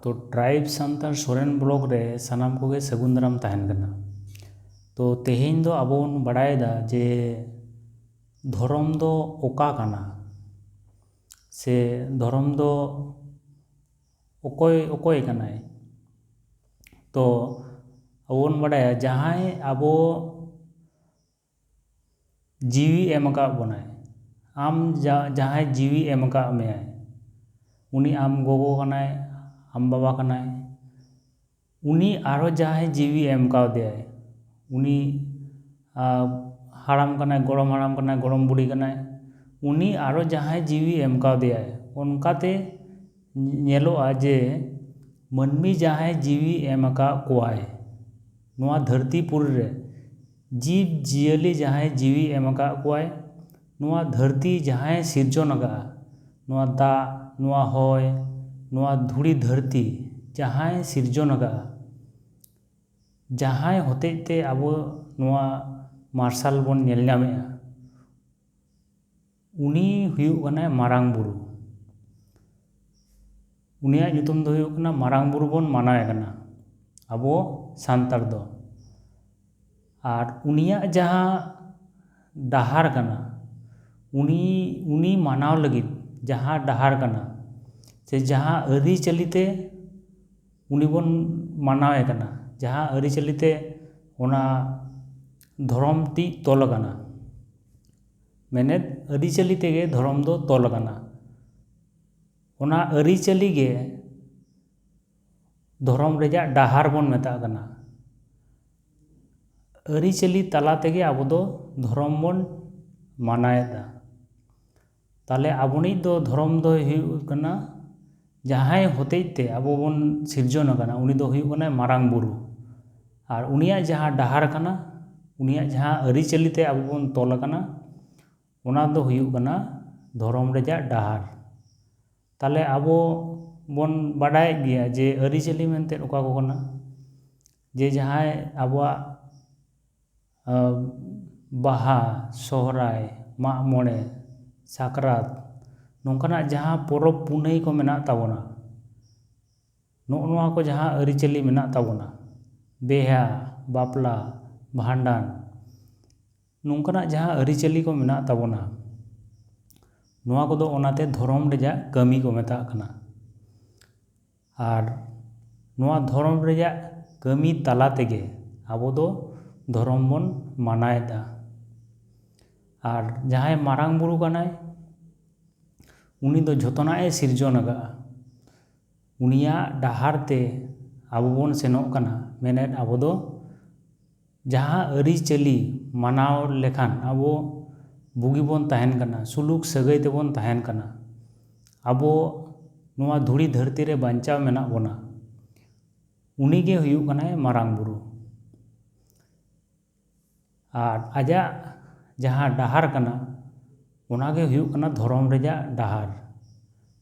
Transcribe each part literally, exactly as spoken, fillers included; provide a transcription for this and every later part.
ᱛᱚ, tribe Santal Soren blog ᱨᱮ ᱥᱟᱱᱟᱢ ᱠᱚᱜᱮ ᱥᱟᱹᱜᱩᱱ ᱫᱟᱨᱟᱢ ᱛᱟᱦᱮᱱ ᱠᱟᱱᱟ᱾ ᱛᱚ, ᱛᱮᱦᱮᱧ ᱫᱚ ᱟᱵᱚ ᱵᱚᱱ ᱵᱟᱲᱟᱭᱮᱫᱟ ᱡᱮ ᱫᱷᱚᱨᱚᱢ ᱫᱚ ᱚᱠᱟ ᱠᱟᱱᱟ, ᱥᱮ ᱫᱷᱚᱨᱚᱢ ᱫᱚ ᱚᱠᱚᱭ, ᱚᱠᱚᱭ ᱠᱟᱱᱟᱭ᱾ ᱛᱚ, ᱟᱵᱚ ᱵᱚᱱ ᱵᱟᱲᱟᱭᱟ, ᱡᱟᱦᱟᱸᱭ ᱟᱵᱚ ᱡᱤᱣᱤ ᱮᱢ ᱟᱠᱟᱫ ᱵᱚᱱᱟᱭ, ᱟᱢ ᱡᱟ-, ᱡᱟᱦᱟᱸᱭ ᱡᱤᱣᱤ ᱮᱢ ᱟᱠᱟᱫ ᱢᱮᱭᱟᱭ, ᱩᱱᱤ ᱟᱢ ᱜᱚᱜᱚ ᱠᱟᱱᱟᱭ, ᱟᱢ ᱵᱟᱵᱟ ᱠᱟᱱᱟᱭ, ᱩᱱᱤ ᱟᱨᱚ ᱡᱟᱦᱟᱸᱭ ᱡᱤᱣᱤ ᱮᱢ ᱠᱟᱣᱫᱮᱭᱟᱭ, ᱩᱱᱤ, ᱟᱨ ᱦᱟᱲᱟᱢ ᱠᱟᱱᱟᱭ, ᱜᱚᱲᱚᱢ ᱦᱟᱲᱟᱢ ᱠᱟᱱᱟᱭ, ᱜᱚᱲᱚᱢ ᱵᱩᱲᱦᱤ ᱠᱟᱱᱟᱭ, ᱩᱱᱤ ᱟᱨᱚ ᱡᱟᱦᱟᱸᱭ ᱡᱤᱣᱤ ᱮᱢ ᱠᱟᱣᱫᱮᱭᱟᱭ, ᱚᱱᱠᱟᱛᱮ ᱧᱮᱞᱚᱜᱼᱟ ᱡᱮ ᱢᱟᱹᱱᱢᱤ ᱡᱟᱦᱟᱸᱭ ᱡᱤᱣᱤ ᱮᱢ ᱟᱠᱟᱫ ᱠᱚᱣᱟᱭ, ᱱᱚᱣᱟ ᱫᱷᱟᱹᱨᱛᱤ ᱯᱩᱨᱤ ᱨᱮ ᱡᱤᱵᱽ ᱡᱤᱭᱟᱹᱞᱤ ᱡᱟᱦᱟᱸᱭ ᱡᱤᱣᱤ ᱮᱢ ᱟᱠᱟᱫ ᱠᱚᱣᱟᱭ, ᱱᱚᱣᱟ ᱫᱷᱟᱹᱨᱛᱤ ᱡᱟᱦᱟᱸᱭ ᱥᱤᱨᱡᱚᱱ ᱟᱠᱟᱫᱼᱟ, ᱱᱚᱣᱟ ᱫᱟᱜ, ᱱᱚᱣᱟ ᱦᱚᱭ, ᱱᱚᱣᱟ ᱫᱷᱩᱲᱤ ᱫᱷᱟᱹᱨᱛᱤ ᱡᱟᱦᱟᱸᱭ ᱥᱤᱨᱡᱚᱱ ᱟᱠᱟᱫᱼᱟ, ᱡᱟᱦᱟᱸᱭ ᱦᱚᱛᱮᱡ ᱛᱮ ᱟᱵᱚ ᱱᱚᱣᱟ ᱢᱟᱨᱥᱟᱞ ᱵᱚᱱ ᱧᱮᱞ ᱧᱟᱢᱮᱫᱼᱟ, ᱩᱱᱤ ᱦᱩᱭᱩᱜ ᱠᱟᱱᱟᱭ ᱢᱟᱨᱟᱝ ᱵᱩᱨᱩ᱾ ᱩᱱᱤᱭᱟᱜ ᱧᱩᱛᱩᱢ ᱫᱚ ᱦᱩᱭᱩᱜ ᱠᱟᱱᱟ ᱢᱟᱨᱟᱝ ᱵᱩᱨᱩ ᱵᱚᱱ ᱢᱟᱱᱟᱣᱮ ᱠᱟᱱᱟ ᱟᱵᱚ ᱥᱟᱱᱛᱟᱲ ᱫᱚ᱾ ᱟᱨ ᱩᱱᱤᱭᱟᱜ ᱡᱟᱦᱟᱸ ᱰᱟᱦᱟᱨ ᱠᱟᱱᱟ, ᱩᱱᱤ, ᱩᱱᱤ ᱢᱟᱱᱟᱣ ᱞᱟᱹᱜᱤᱫ ᱡᱟᱦᱟᱸ ᱰᱟᱦᱟᱨ ᱠᱟᱱᱟ, ᱥᱮ ᱡᱟᱦᱟᱸ ᱟᱹᱨᱤᱪᱟᱹᱞᱤ ᱛᱮ ᱩᱱᱤ ᱵᱚᱱ ᱢᱟᱱᱟᱣᱮ ᱠᱟᱱᱟ, ᱡᱟᱦᱟᱸ ᱟᱹᱨᱤᱪᱟᱹᱞᱤ ᱛᱮ ᱚᱱᱟ ᱫᱷᱚᱨᱚᱢ ᱛᱤᱡ ᱛᱚᱞ ᱟᱠᱟᱱᱟ, ᱢᱮᱱᱮᱫ ᱟᱹᱨᱤᱪᱟᱹᱞᱤ ᱛᱮᱜᱮ ᱫᱷᱚᱨᱚᱢ ᱫᱚ ᱛᱚᱞ ᱟᱠᱟᱱᱟ᱾ ᱚᱱᱟ ᱟᱹᱨᱤᱪᱟᱹᱞᱤ ᱜᱮ ᱫᱷᱚᱨᱚᱢ ᱨᱮᱭᱟᱜ ᱰᱟᱦᱟᱨ ᱵᱚᱱ ᱢᱮᱛᱟᱜ ᱠᱟᱱᱟ᱾ ᱟᱹᱨᱤᱪᱟᱹᱞᱤ ᱛᱟᱞᱟ ᱛᱮᱜᱮ ᱟᱵᱚ ᱫᱚ ᱫᱷᱚᱨᱚᱢ ᱵᱚᱱ ᱢᱟᱱᱟᱣᱮᱫᱟ᱾ ᱛᱟᱦᱞᱮ ᱟᱵᱚᱱᱤᱡ ᱫᱚ ᱫᱷᱚᱨᱚᱢ ᱫᱚᱭ ᱦᱩᱭᱩᱜ ᱠᱟᱱᱟ, ᱡᱟᱦᱟᱸᱭ ᱦᱚᱛᱮᱡ ᱛᱮ ᱟᱵᱚ ᱵᱚᱱ ᱥᱤᱨᱡᱚᱱ ᱟᱠᱟᱱᱟ, ᱩᱱᱤ ᱫᱚ ᱦᱩᱭᱩᱜ ᱠᱟᱱᱟᱭ ᱢᱟᱨᱟᱝ ᱵᱩᱨᱩ᱾ ᱟᱨ ᱩᱱᱤᱭᱟᱜ ᱡᱟᱦᱟᱸ ᱰᱟᱦᱟᱨ ᱠᱟᱱᱟ, ᱩᱱᱤᱭᱟᱜ ᱡᱟᱦᱟᱸ ᱟᱹᱨᱤᱪᱟᱹᱞᱤ ᱛᱮ ᱟᱵᱚ ᱵᱚᱱ ᱛᱚᱞ ᱟᱠᱟᱱᱟ, ᱚᱱᱟ ᱫᱚ ᱦᱩᱭᱩᱜ ᱠᱟᱱᱟ ᱫᱷᱚᱨᱚᱢ ᱨᱮᱭᱟᱜ ᱰᱟᱦᱟᱨ᱾ ᱛᱟᱦᱞᱮ ᱟᱵᱚ ᱵᱚᱱ ᱵᱟᱰᱟᱭᱮᱫ ᱜᱮᱭᱟ ᱡᱮ ᱟᱹᱨᱤᱪᱟᱹᱞᱤ ᱢᱮᱱᱛᱮ ᱚᱠᱟ ᱠᱚ ᱠᱟᱱᱟ, ᱡᱮ ᱡᱟᱦᱟᱸᱭ ᱟᱵᱚᱣᱟᱜ, ᱟᱸ, ᱵᱟᱦᱟ, ᱥᱚᱦᱨᱟᱭ, ᱢᱟᱜ ᱢᱚᱬᱮ, ᱥᱟᱠᱨᱟᱛ, ᱱᱚᱝᱠᱟᱱᱟᱜ ᱡᱟᱦᱟᱸ ᱯᱚᱨᱚᱵᱽ ᱯᱩᱱᱟᱹᱭ ᱠᱚ ᱢᱮᱱᱟᱜ ᱛᱟᱵᱚᱱᱟ, ᱱᱚᱜᱼᱚ ᱱᱚᱣᱟ ᱠᱚ ᱡᱟᱦᱟᱸ ᱟᱹᱨᱤᱪᱟᱹᱞᱤ ᱢᱮᱱᱟᱜ ᱛᱟᱵᱚᱱᱟ, ᱵᱮᱦᱟ, ᱵᱟᱯᱞᱟ, ᱵᱷᱟᱸᱰᱟᱱ, ᱱᱚᱝᱠᱟᱱᱟᱜ ᱡᱟᱦᱟᱸ ᱟᱹᱨᱤᱪᱟᱹᱞᱤ ᱠᱚ ᱢᱮᱱᱟᱜ ᱛᱟᱵᱚᱱᱟ, ᱱᱚᱣᱟ ᱠᱚᱫᱚ ᱚᱱᱟᱛᱮ ᱫᱷᱚᱨᱚᱢ ᱨᱮᱭᱟᱜ ᱠᱟᱹᱢᱤ ᱠᱚ ᱢᱮᱛᱟᱜ ᱠᱟᱱᱟ᱾ ᱟᱨ ᱱᱚᱣᱟ ᱫᱷᱚᱨᱚᱢ ᱨᱮᱭᱟᱜ ᱠᱟᱹᱢᱤ ᱛᱟᱞᱟ ᱛᱮᱜᱮ ᱟᱵᱚ ᱫᱚ ᱫᱷᱚᱨᱚᱢ ᱵᱚᱱ ᱢᱟᱱᱟᱣᱮᱫᱟ᱾ ᱟᱨ ᱡᱟᱦᱟᱸᱭ ᱢᱟᱨᱟᱝ ᱵᱩᱨᱩ ᱠᱟᱱᱟᱭ, ᱩᱱᱤ ᱫᱚ ᱡᱷᱚᱛᱚᱱᱟᱜ ᱮ ᱥᱤᱨᱡᱚᱱ ᱟᱠᱟᱫᱼᱟ᱾ ᱩᱱᱤᱭᱟᱜ ᱰᱟᱦᱟᱨ ᱛᱮ ᱟᱵᱚ ᱵᱚᱱ ᱥᱮᱱᱚᱜ ᱠᱟᱱᱟ᱾ ᱢᱮᱱᱮᱫ, ᱟᱵᱚ ᱫᱚ ᱡᱟᱦᱟᱸ ᱟᱹᱨᱤᱪᱟᱹᱞᱤ ᱢᱟᱱᱟᱣ ᱞᱮᱠᱷᱟᱱ ᱟᱵᱚ ᱵᱩᱜᱤ ᱵᱚᱱ ᱛᱟᱦᱮᱱ ᱠᱟᱱᱟ, ᱥᱩᱞᱩᱠ ᱥᱟᱹᱜᱟᱹᱭ ᱛᱮᱵᱚᱱ ᱛᱟᱦᱮᱱ ᱠᱟᱱᱟ, ᱟᱵᱚ ᱱᱚᱣᱟ ᱫᱷᱩᱲᱤ ᱫᱷᱟᱹᱨᱛᱤ ᱨᱮ ᱵᱟᱧᱪᱟᱣ ᱢᱮᱱᱟᱜ ᱵᱚᱱᱟ, ᱩᱱᱤ ᱜᱮ ᱦᱩᱭᱩᱜ ᱠᱟᱱᱟᱭ ᱢᱟᱨᱟᱝ ᱵᱩᱨᱩ᱾ ᱟᱨ ᱟᱡᱟᱜ ᱡᱟᱦᱟᱸ ᱰᱟᱦᱟᱨ ᱠᱟᱱᱟ, ᱚᱱᱟ ᱜᱮ ᱦᱩᱭᱩᱜ ᱠᱟᱱᱟ ᱫᱷᱚᱨᱚᱢ ᱨᱮᱭᱟᱜ ᱰᱟᱦᱟᱨ᱾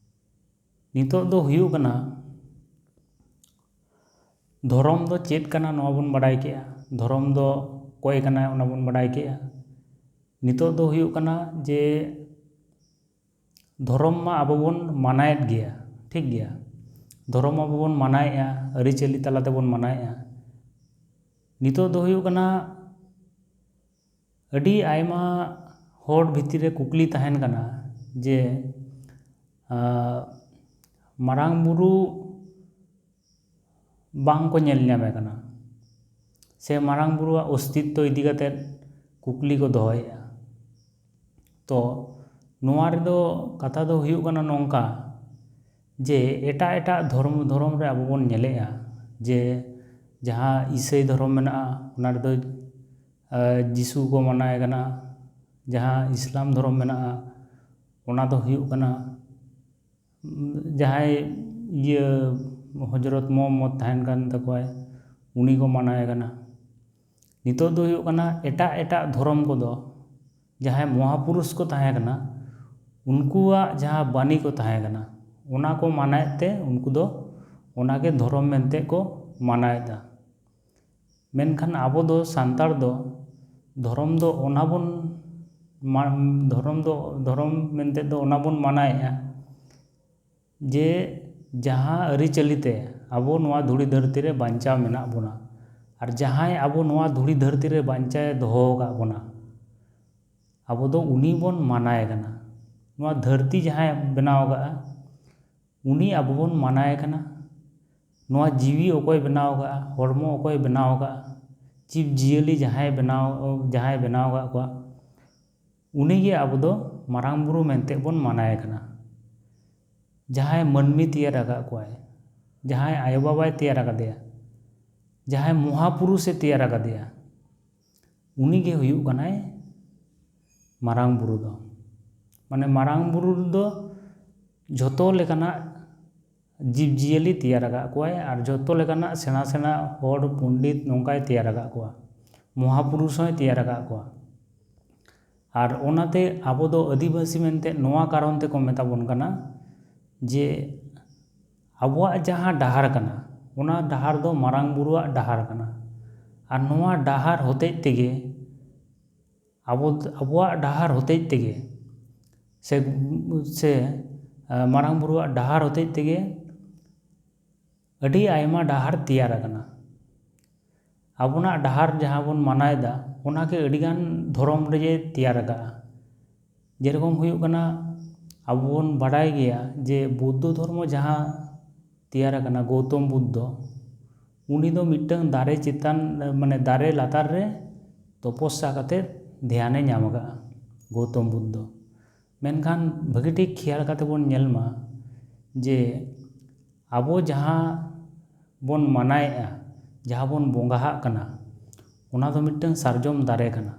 ᱱᱤᱛᱚᱜ ᱫᱚ ᱦᱩᱭᱩᱜ ᱠᱟᱱᱟ, ᱫᱷᱚᱨᱚᱢ ᱫᱚ ᱪᱮᱫ ᱠᱟᱱᱟ, ᱱᱚᱣᱟ ᱵᱚᱱ ᱵᱟᱰᱟᱭ ᱠᱮᱜᱼᱟ᱾ ᱫᱷᱚᱨᱚᱢ ᱫᱚ ᱚᱠᱚᱭ ᱠᱟᱱᱟᱭ, ᱚᱱᱟ ᱵᱚᱱ ᱵᱟᱰᱟᱭ ᱠᱮᱜᱼᱟ᱾ ᱱᱤᱛᱚᱜ ᱫᱚ ᱦᱩᱭᱩᱜ ᱠᱟᱱᱟ ᱡᱮ ᱫᱷᱚᱨᱚᱢ ᱢᱟ ᱟᱵᱚ ᱵᱚᱱ ᱢᱟᱱᱟᱣᱮᱫ ᱜᱮᱭᱟ, ᱴᱷᱤᱠ ᱜᱮᱭᱟ, ᱫᱷᱚᱨᱚᱢ ᱟᱵᱚ ᱵᱚᱱ ᱢᱟᱱᱟᱣᱮᱫᱼᱟ, ᱟᱹᱨᱤᱪᱟᱹᱞᱤ ᱛᱟᱞᱟ ᱛᱮᱵᱚᱱ ᱢᱟᱱᱟᱣᱮᱫᱼᱟ᱾ ᱱᱤᱛᱚᱜ ᱫᱚ ᱦᱩᱭᱩᱜ ᱠᱟᱱᱟ, ᱟᱹᱰᱤ ᱟᱭᱢᱟ ᱦᱚᱲ ᱵᱷᱤᱛᱤᱨ ᱨᱮ ᱠᱩᱠᱞᱤ ᱛᱟᱦᱮᱱ ᱠᱟᱱᱟ ᱡᱮ, ᱟᱸ, ᱢᱟᱨᱟᱝ ᱵᱩᱨᱩ ᱵᱟᱝ ᱠᱚ ᱧᱮᱞ ᱧᱟᱢᱮ ᱠᱟᱱᱟ, ᱥᱮ ᱢᱟᱨᱟᱝ ᱵᱩᱨᱩᱣᱟᱜ ᱚᱥᱛᱤᱛᱛᱚ ᱤᱫᱤ ᱠᱟᱛᱮᱫ ᱠᱩᱠᱞᱤ ᱠᱚ ᱫᱚᱦᱚᱭᱮᱫᱼᱟ᱾ ᱛᱚ ᱱᱚᱣᱟ ᱨᱮᱫᱚ ᱠᱟᱛᱷᱟ ᱫᱚ ᱦᱩᱭᱩᱜ ᱠᱟᱱᱟ ᱱᱚᱝᱠᱟ, ᱡᱮ ᱮᱴᱟᱜ ᱮᱴᱟᱜ ᱫᱷᱚᱨᱚᱢ, ᱫᱷᱚᱨᱚᱢ ᱨᱮ ᱟᱵᱚ ᱵᱚᱱ ᱧᱮᱞᱮᱜᱼᱟ ᱡᱮ ᱡᱟᱦᱟᱸ ᱤᱥᱟᱹᱭ ᱫᱷᱚᱨᱚᱢ ᱢᱮᱱᱟᱜᱼᱟ, ᱚᱱᱟ ᱨᱮᱫᱚ, ᱟᱸ, ᱡᱤᱥᱩ ᱠᱚ ᱢᱟᱱᱟᱣᱮ ᱠᱟᱱᱟ᱾ ᱡᱟᱦᱟᱸ ᱤᱥᱞᱟᱢ ᱫᱷᱚᱨᱚᱢ ᱢᱮᱱᱟᱜᱼᱟ, ᱚᱱᱟ ᱫᱚ ᱦᱩᱭᱩᱜ ᱠᱟᱱᱟ, ᱩᱸ, ᱡᱟᱦᱟᱸᱭ ᱤᱭᱟᱹ ᱦᱚᱡᱨᱚᱛ ᱢᱚᱦᱚᱢᱢᱚᱫᱽ ᱛᱟᱦᱮᱱ ᱠᱟᱱ ᱛᱟᱠᱚᱣᱟᱭ, ᱩᱱᱤ ᱠᱚ ᱢᱟᱱᱟᱣᱮ ᱠᱟᱱᱟ᱾ ᱱᱤᱛᱚᱜ ᱫᱚ ᱦᱩᱭᱩᱜ ᱠᱟᱱᱟ ᱮᱴᱟᱜ ᱮᱴᱟᱜ ᱫᱷᱚᱨᱚᱢ ᱠᱚᱫᱚ ᱡᱟᱦᱟᱸᱭ ᱢᱚᱦᱟᱯᱩᱨᱩᱥ ᱠᱚ ᱛᱟᱦᱮᱸ ᱠᱟᱱᱟ, ᱩᱱᱠᱩᱣᱟᱜ ᱡᱟᱦᱟᱸ ᱵᱟᱹᱱᱤ ᱠᱚ ᱛᱟᱦᱮᱸ ᱠᱟᱱᱟ, ᱚᱱᱟ ᱠᱚ ᱢᱟᱱᱟᱣᱮᱫ ᱛᱮ ᱩᱱᱠᱩ ᱫᱚ ᱚᱱᱟᱜᱮ ᱫᱷᱚᱨᱚᱢ ᱢᱮᱱᱛᱮ ᱠᱚ ᱢᱟᱱᱟᱣᱮᱫᱟ᱾ ᱢᱮᱱᱠᱷᱟᱱ ᱟᱵᱚ ᱫᱚ ᱥᱟᱱᱛᱟᱲ ᱫᱚ ᱫᱷᱚᱨᱚᱢ ᱫᱚ ᱚᱱᱟ ᱵᱚᱱ ᱢᱟ-, ᱫᱷᱚᱨᱚᱢ ᱫᱚ, ᱫᱷᱚᱨᱚᱢ ᱢᱮᱱᱛᱮ ᱫᱚ ᱚᱱᱟ ᱵᱚᱱ ᱢᱟᱱᱟᱣᱮᱫᱼᱟ ᱡᱮ ᱡᱟᱦᱟᱸ ᱟᱹᱨᱤᱪᱟᱹᱞᱤ ᱛᱮ ᱟᱵᱚ ᱱᱚᱣᱟ ᱫᱷᱩᱲᱤ ᱫᱷᱟᱹᱨᱛᱤ ᱨᱮ ᱵᱟᱧᱪᱟᱣ ᱢᱮᱱᱟᱜ ᱵᱚᱱᱟ, ᱟᱨ ᱡᱟᱦᱟᱸᱭ ᱟᱵᱚ ᱱᱚᱣᱟ ᱫᱷᱩᱲᱤ ᱫᱷᱟᱹᱨᱛᱤ ᱨᱮ ᱵᱟᱧᱪᱟᱣ ᱮ ᱫᱚᱦᱚ ᱟᱠᱟᱫ ᱵᱚᱱᱟ, ᱟᱵᱚ ᱫᱚ ᱩᱱᱤ ᱵᱚᱱ ᱢᱟᱱᱟᱭᱮ ᱠᱟᱱᱟ᱾ ᱱᱚᱣᱟ ᱫᱷᱟᱹᱨᱛᱤ ᱡᱟᱦᱟᱸᱭ ᱵᱮᱱᱟᱣ ᱟᱠᱟᱫᱼᱟ, ᱩᱱᱤ ᱟᱵᱚ ᱵᱚᱱ ᱢᱟᱱᱟᱭᱮ ᱠᱟᱱᱟ᱾ ᱱᱚᱣᱟ ᱡᱤᱣᱤ ᱚᱠᱚᱭ ᱵᱮᱱᱟᱣ ᱟᱠᱟᱫᱼᱟ, ᱦᱚᱲᱢᱚ ᱚᱠᱚᱭ ᱵᱮᱱᱟᱣ ᱟᱠᱟᱫᱼᱟ, ᱡᱤᱵᱽ ᱡᱤᱭᱟᱹᱞᱤ ᱡᱟᱦᱟᱸᱭ ᱵᱮᱱᱟᱣ, ᱡᱟᱦᱟᱸᱭ ᱵᱮᱱᱟᱣ ᱟᱠᱟᱫ ᱠᱚᱣᱟ, ᱩᱱᱤ ᱜᱮ ᱟᱵᱚ ᱫᱚ ᱢᱟᱨᱟᱝ ᱵᱩᱨᱩ ᱢᱮᱱᱛᱮ ᱵᱚᱱ ᱢᱟᱱᱟᱭᱮ ᱠᱟᱱᱟ᱾ ᱡᱟᱦᱟᱸᱭ ᱢᱟᱹᱱᱢᱤ ᱛᱮᱭᱟᱨ ᱟᱠᱟᱫ ᱠᱚᱣᱟᱭ, ᱡᱟᱦᱟᱸᱭ ᱟᱭᱳᱼᱵᱟᱵᱟᱭ ᱛᱮᱭᱟᱨ ᱟᱠᱟᱫᱮᱭᱟ, ᱡᱟᱦᱟᱸᱭ ᱢᱚᱦᱟᱯᱩᱨᱩᱥᱮ ᱛᱮᱭᱟᱨ ᱟᱠᱟᱫᱮᱭᱟ, ᱩᱱᱤ ᱜᱮ ᱦᱩᱭᱩᱜ ᱠᱟᱱᱟᱭ ᱢᱟᱨᱟᱝ ᱵᱩᱨᱩ ᱫᱚ᱾ ᱢᱟᱱᱮ, ᱢᱟᱨᱟᱝ ᱵᱩᱨᱩ ᱫᱚ ᱡᱷᱚᱛᱚ ᱞᱮᱠᱟᱱᱟᱜ ᱡᱤᱵᱽ ᱡᱤᱭᱟᱹᱞᱤ ᱛᱮᱭᱟᱨ ᱟᱠᱟᱫ ᱠᱚᱣᱟᱭ, ᱟᱨ ᱡᱷᱚᱛᱚ ᱞᱮᱠᱟᱱᱟᱜ ᱥᱮᱬᱟ ᱥᱮᱬᱟ ᱦᱚᱲ, ᱯᱚᱱᱰᱤᱛ, ᱱᱚᱝᱠᱟᱭ ᱛᱮᱭᱟᱨ ᱟᱠᱟᱫ ᱠᱚᱣᱟ, ᱢᱚᱦᱟᱯᱩᱨᱩᱥ ᱦᱚᱸᱭ ᱛᱮᱭᱟᱨ ᱟᱠᱟᱫ ᱠᱚᱣᱟ᱾ ᱟᱨ ᱚᱱᱟᱛᱮ ᱟᱵᱚ ᱫᱚ ᱟᱹᱫᱤᱵᱟᱹᱥᱤ ᱢᱮᱱᱛᱮ ᱱᱚᱣᱟ ᱠᱟᱨᱚᱱ ᱛᱮᱠᱚ ᱢᱮᱛᱟ ᱵᱚᱱ ᱠᱟᱱᱟ ᱡᱮ ᱟᱵᱚᱣᱟᱜ ᱡᱟᱦᱟᱸ ᱰᱟᱦᱟᱨ ᱠᱟᱱᱟ, ᱚᱱᱟ ᱰᱟᱦᱟᱨ ᱫᱚ ᱢᱟᱨᱟᱝ ᱵᱩᱨᱩᱣᱟᱜ ᱰᱟᱦᱟᱨ ᱠᱟᱱᱟ᱾ ᱟᱨ ᱱᱚᱣᱟ ᱰᱟᱦᱟᱨ ᱦᱚᱛᱮᱡ ᱛᱮᱜᱮ ᱟᱵᱚ, ᱟᱵᱚᱣᱟᱜ ᱰᱟᱦᱟᱨ ᱦᱚᱛᱮᱡ ᱛᱮᱜᱮ ᱥᱮ, ᱥᱮ, ᱢᱟᱨᱟᱝ ᱵᱩᱨᱩᱣᱟᱜ ᱰᱟᱦᱟᱨ ᱦᱚᱛᱮᱡ ᱛᱮᱜᱮ ᱟᱹᱰᱤ ᱟᱭᱢᱟ ᱰᱟᱦᱟᱨ ᱛᱮᱭᱟᱨ ᱟᱠᱟᱱᱟ᱾ ᱟᱵᱚᱱᱟᱜ ᱰᱟᱦᱟᱨ ᱡᱟᱦᱟᱸ ᱵᱚᱱ ᱢᱟᱱᱟᱣᱮᱫᱟ, ᱚᱱᱟᱜᱮ ᱟᱹᱰᱤᱜᱟᱱ ᱫᱷᱚᱨᱚᱢ ᱨᱮ ᱛᱮᱭᱟᱨ ᱟᱠᱟᱫᱼᱟ᱾ ᱡᱮᱨᱚᱠᱚᱢ ᱦᱩᱭᱩᱜ ᱠᱟᱱᱟ, ᱟᱵᱚ ᱵᱚᱱ ᱵᱟᱰᱟᱭ ᱜᱮᱭᱟ ᱡᱮ ᱵᱳᱫᱽᱫᱷᱚ ᱫᱷᱚᱨᱢᱚ ᱡᱟᱦᱟᱸ ᱛᱮᱭᱟᱨ ᱟᱠᱟᱱᱟ, ᱜᱳᱛᱚᱢ ᱵᱩᱫᱽᱫᱷᱚ, ᱩᱱᱤ ᱫᱚ ᱢᱤᱫᱴᱟᱝ ᱫᱟᱨᱮ ᱪᱮᱛᱟᱱ, ᱢᱟᱱᱮ, ᱫᱟᱨᱮ ᱞᱟᱛᱟᱨ ᱨᱮ ᱛᱚᱯᱚᱥᱟ ᱠᱟᱛᱮ ᱫᱷᱮᱭᱟᱱᱮ ᱧᱟᱢ ᱟᱠᱟᱫᱼᱟ ᱜᱳᱛᱚᱢ ᱵᱩᱫᱽᱫᱷᱚ᱾ ᱢᱮᱱᱠᱷᱟᱱ ᱵᱷᱟᱹᱜᱤ ᱴᱷᱤᱠ ᱠᱷᱮᱭᱟᱞ ᱠᱟᱛᱮ ᱵᱚᱱ ᱧᱮᱞ ᱢᱟ ᱡᱮ ᱟᱵᱚ ᱡᱟᱦᱟᱸ ᱵᱚᱱ ᱢᱟᱱᱟᱭᱮᱫᱼᱟ, ᱡᱟᱦᱟᱸ ᱵᱚᱱ ᱵᱚᱸᱜᱟᱦᱟᱜ ᱠᱟᱱᱟ, ᱚᱱᱟ ᱫᱚ ᱢᱤᱫᱴᱟᱝ ᱥᱟᱨᱡᱚᱢ ᱫᱟᱨᱮ ᱠᱟᱱᱟ᱾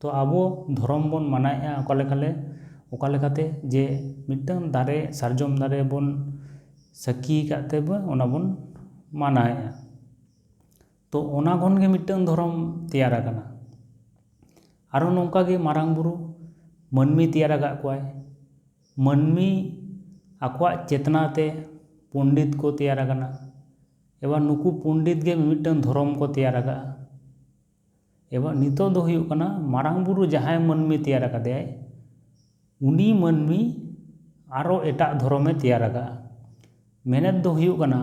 ᱛᱚ, ᱟᱵᱚ ᱫᱷᱚᱨᱚᱢ ᱵᱚᱱ ᱢᱟᱱᱟᱭᱮᱫᱼᱟ ᱚᱠᱟ ᱞᱮᱠᱟᱞᱮ, ᱚᱠᱟ ᱞᱮᱠᱟᱛᱮ ᱡᱮ ᱢᱤᱫᱴᱟᱝ ᱫᱟᱨᱮ, ᱥᱟᱨᱡᱚᱢ ᱫᱟᱨᱮ ᱵᱚᱱ ᱥᱟᱹᱠᱷᱤ ᱟᱠᱟᱫ ᱛᱮ ᱵᱚ-, ᱚᱱᱟ ᱵᱚᱱ ᱢᱟᱱᱟᱣᱮᱫᱼᱟ᱾ ᱛᱚ, ᱚᱱᱟ ᱠᱷᱚᱱ ᱜᱮ ᱢᱤᱫᱴᱟᱝ ᱫᱷᱚᱨᱚᱢ ᱛᱮᱭᱟᱨ ᱟᱠᱟᱱᱟ᱾ ᱟᱨᱚ ᱱᱚᱝᱠᱟ ᱜᱮ ᱢᱟᱨᱟᱝ ᱵᱩᱨᱩ ᱢᱟᱹᱱᱢᱤ ᱛᱮᱭᱟᱨ ᱟᱠᱟᱫ ᱠᱚᱣᱟᱭ᱾ ᱢᱟᱹᱱᱢᱤ ᱟᱠᱚᱣᱟᱜ ᱪᱮᱛᱱᱟ ᱛᱮ ᱯᱚᱱᱰᱤᱛ ᱠᱚ ᱛᱮᱭᱟᱨ ᱟᱠᱟᱱᱟ᱾ ᱮᱵᱟᱨ ᱱᱩᱠᱩ ᱯᱚᱱᱰᱤᱛ ᱜᱮ ᱢᱤᱢᱤᱫᱴᱟᱝ ᱫᱷᱚᱨᱚᱢ ᱠᱚ ᱛᱮᱭᱟᱨ ᱟᱠᱟᱫᱼᱟ᱾ ᱮᱵᱟᱨ ᱱᱤᱛᱚᱜ ᱫᱚ ᱦᱩᱭᱩᱜ ᱠᱟᱱᱟ, ᱢᱟᱨᱟᱝ ᱵᱩᱨᱩ ᱡᱟᱦᱟᱸᱭ ᱢᱟᱹᱱᱢᱤ ᱛᱮᱭᱟᱨ ᱟᱠᱟᱫᱮᱭᱟᱭ, ᱩᱱᱤ ᱢᱟᱹᱱᱢᱤ ᱟᱨᱚ ᱮᱴᱟᱜ ᱫᱷᱚᱨᱚᱢᱮ ᱛᱮᱭᱟᱨ ᱟᱠᱟᱫᱼᱟ᱾ ᱢᱮᱱᱮᱛ ᱫᱚ ᱦᱩᱭᱩᱜ ᱠᱟᱱᱟ,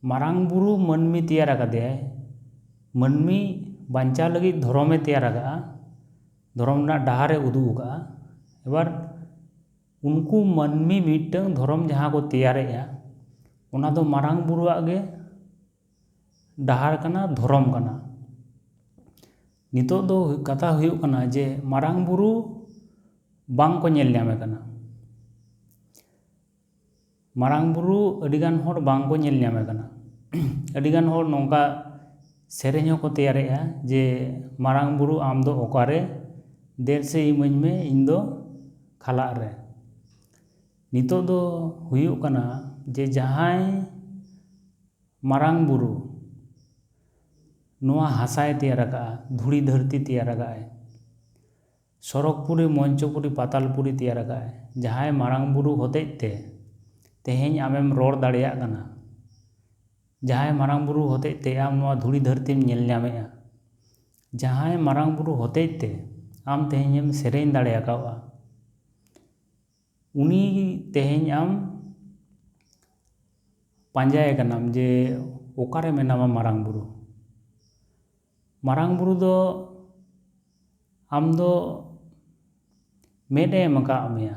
ᱢᱟᱨᱟᱝ ᱵᱩᱨᱩ ᱢᱟᱹᱱᱢᱤ ᱛᱮᱭᱟᱨ ᱟᱠᱟᱫᱮᱭᱟᱭ, ᱢᱟᱹᱱᱢᱤ ᱵᱟᱧᱪᱟᱣ ᱞᱟᱹᱜᱤᱫ ᱫᱷᱚᱨᱚᱢᱮ ᱛᱮᱭᱟᱨ ᱟᱠᱟᱫᱼᱟ, ᱫᱷᱚᱨᱚᱢ ᱨᱮᱱᱟᱜ ᱰᱟᱦᱟᱨᱮ ᱩᱫᱩᱜ ᱟᱠᱟᱫᱼᱟ᱾ ᱮᱵᱟᱨ ᱩᱱᱠᱩ ᱢᱟᱹᱱᱢᱤ ᱢᱤᱫᱴᱟᱹᱝ ᱫᱷᱚᱨᱚᱢ ᱡᱟᱦᱟᱸ ᱠᱚ ᱛᱮᱭᱟᱨᱮᱜᱼᱟ, ᱚᱱᱟ ᱫᱚ ᱢᱟᱨᱟᱝ ᱵᱩᱨᱩᱣᱟᱜ ᱜᱮ ᱰᱟᱦᱟᱨ ᱠᱟᱱᱟ, ᱫᱷᱚᱨᱚᱢ ᱠᱟᱱᱟ᱾ ᱱᱤᱛᱚᱜ ᱫᱚ ᱠᱟᱛᱷᱟ ᱦᱩᱭᱩᱜ ᱠᱟᱱᱟ ᱡᱮ ᱢᱟᱨᱟᱝ ᱵᱩᱨᱩ ᱵᱟᱝ ᱠᱚ ᱧᱮᱞ ᱧᱟᱢᱮ ᱠᱟᱱᱟ᱾ ᱢᱟᱨᱟᱝ ᱵᱩᱨᱩ ᱟᱹᱰᱤᱜᱟᱱ ᱦᱚᱲ ᱵᱟᱝ ᱠᱚ ᱧᱮᱞ ᱧᱟᱢᱮ ᱠᱟᱱᱟ᱾ ᱟᱹᱰᱤᱜᱟᱱ ᱦᱚᱲ ᱱᱚᱝᱠᱟ ᱥᱮᱨᱮᱧ ᱦᱚᱸᱠᱚ ᱛᱮᱭᱟᱨᱮᱜᱼᱟ ᱡᱮ, "ᱢᱟᱨᱟᱝ ᱵᱩᱨᱩ ᱟᱢ ᱫᱚ ᱚᱠᱟᱨᱮ? ᱫᱮᱱ ᱥᱮ ᱤᱢᱟᱹᱧ ᱢᱮ, ᱤᱧ ᱫᱚ ᱠᱷᱟᱞᱟᱜ ᱨᱮ᱾" ᱱᱤᱛᱚᱜ ᱫᱚ ᱦᱩᱭᱩᱜ ᱠᱟᱱᱟ ᱡᱮ ᱡᱟᱦᱟᱸᱭ ᱢᱟᱨᱟᱝ ᱵᱩᱨᱩ ᱱᱚᱣᱟ ᱦᱟᱥᱟᱭ ᱛᱮᱭᱟᱨ ᱟᱠᱟᱫᱼᱟ, ᱫᱷᱩᱲᱤ ᱫᱷᱟᱹᱨᱛᱤ ᱛᱮᱭᱟᱨ ᱟᱠᱟᱫᱼᱟᱭ, ᱥᱚᱨᱚᱜᱽᱯᱩᱨᱤ, ᱢᱚᱧᱪᱚᱯᱩᱨᱤ, ᱯᱟᱛᱟᱞᱯᱩᱨᱤ ᱛᱮᱭᱟᱨ ᱟᱠᱟᱫᱼᱟᱭ, ᱡᱟᱦᱟᱸᱭ ᱢᱟᱨᱟᱝ ᱵᱩᱨᱩ ᱦᱚᱛᱮᱡ ᱛᱮ ᱛᱮᱦᱮᱧ ᱟᱢᱮᱢ ᱨᱚᱲ ᱫᱟᱲᱮᱭᱟᱜ ᱠᱟᱱᱟ, ᱡᱟᱦᱟᱸᱭ ᱢᱟᱨᱟᱝ ᱵᱩᱨᱩ ᱦᱚᱛᱮᱡ ᱛᱮ ᱟᱢ ᱱᱚᱣᱟ ᱫᱷᱩᱲᱤ ᱫᱷᱟᱹᱨᱛᱤᱢ ᱧᱮᱞ ᱧᱟᱢᱮᱜᱼᱟ, ᱡᱟᱦᱟᱸᱭ ᱢᱟᱨᱟᱝ ᱵᱩᱨᱩ ᱦᱚᱛᱮᱡ ᱛᱮ ᱟᱢ ᱛᱮᱦᱮᱧᱮᱢ ᱥᱮᱨᱮᱧ ᱫᱟᱲᱮ ᱟᱠᱟᱫᱼᱟ, ᱩᱱᱤ ᱛᱮᱦᱮᱧ ᱟᱢ ᱯᱟᱸᱡᱟᱭᱮ ᱠᱟᱱᱟᱢ ᱡᱮ ᱚᱠᱟᱨᱮ ᱢᱮᱱᱟᱢᱟ ᱢᱟᱨᱟᱝ ᱵᱩᱨᱩ᱾ ᱢᱟᱨᱟᱝ ᱵᱩᱨᱩ ᱫᱚ ᱟᱢ ᱫᱚ ᱢᱮᱫ ᱮ ᱮᱢ ᱟᱠᱟᱫ ᱢᱮᱭᱟ,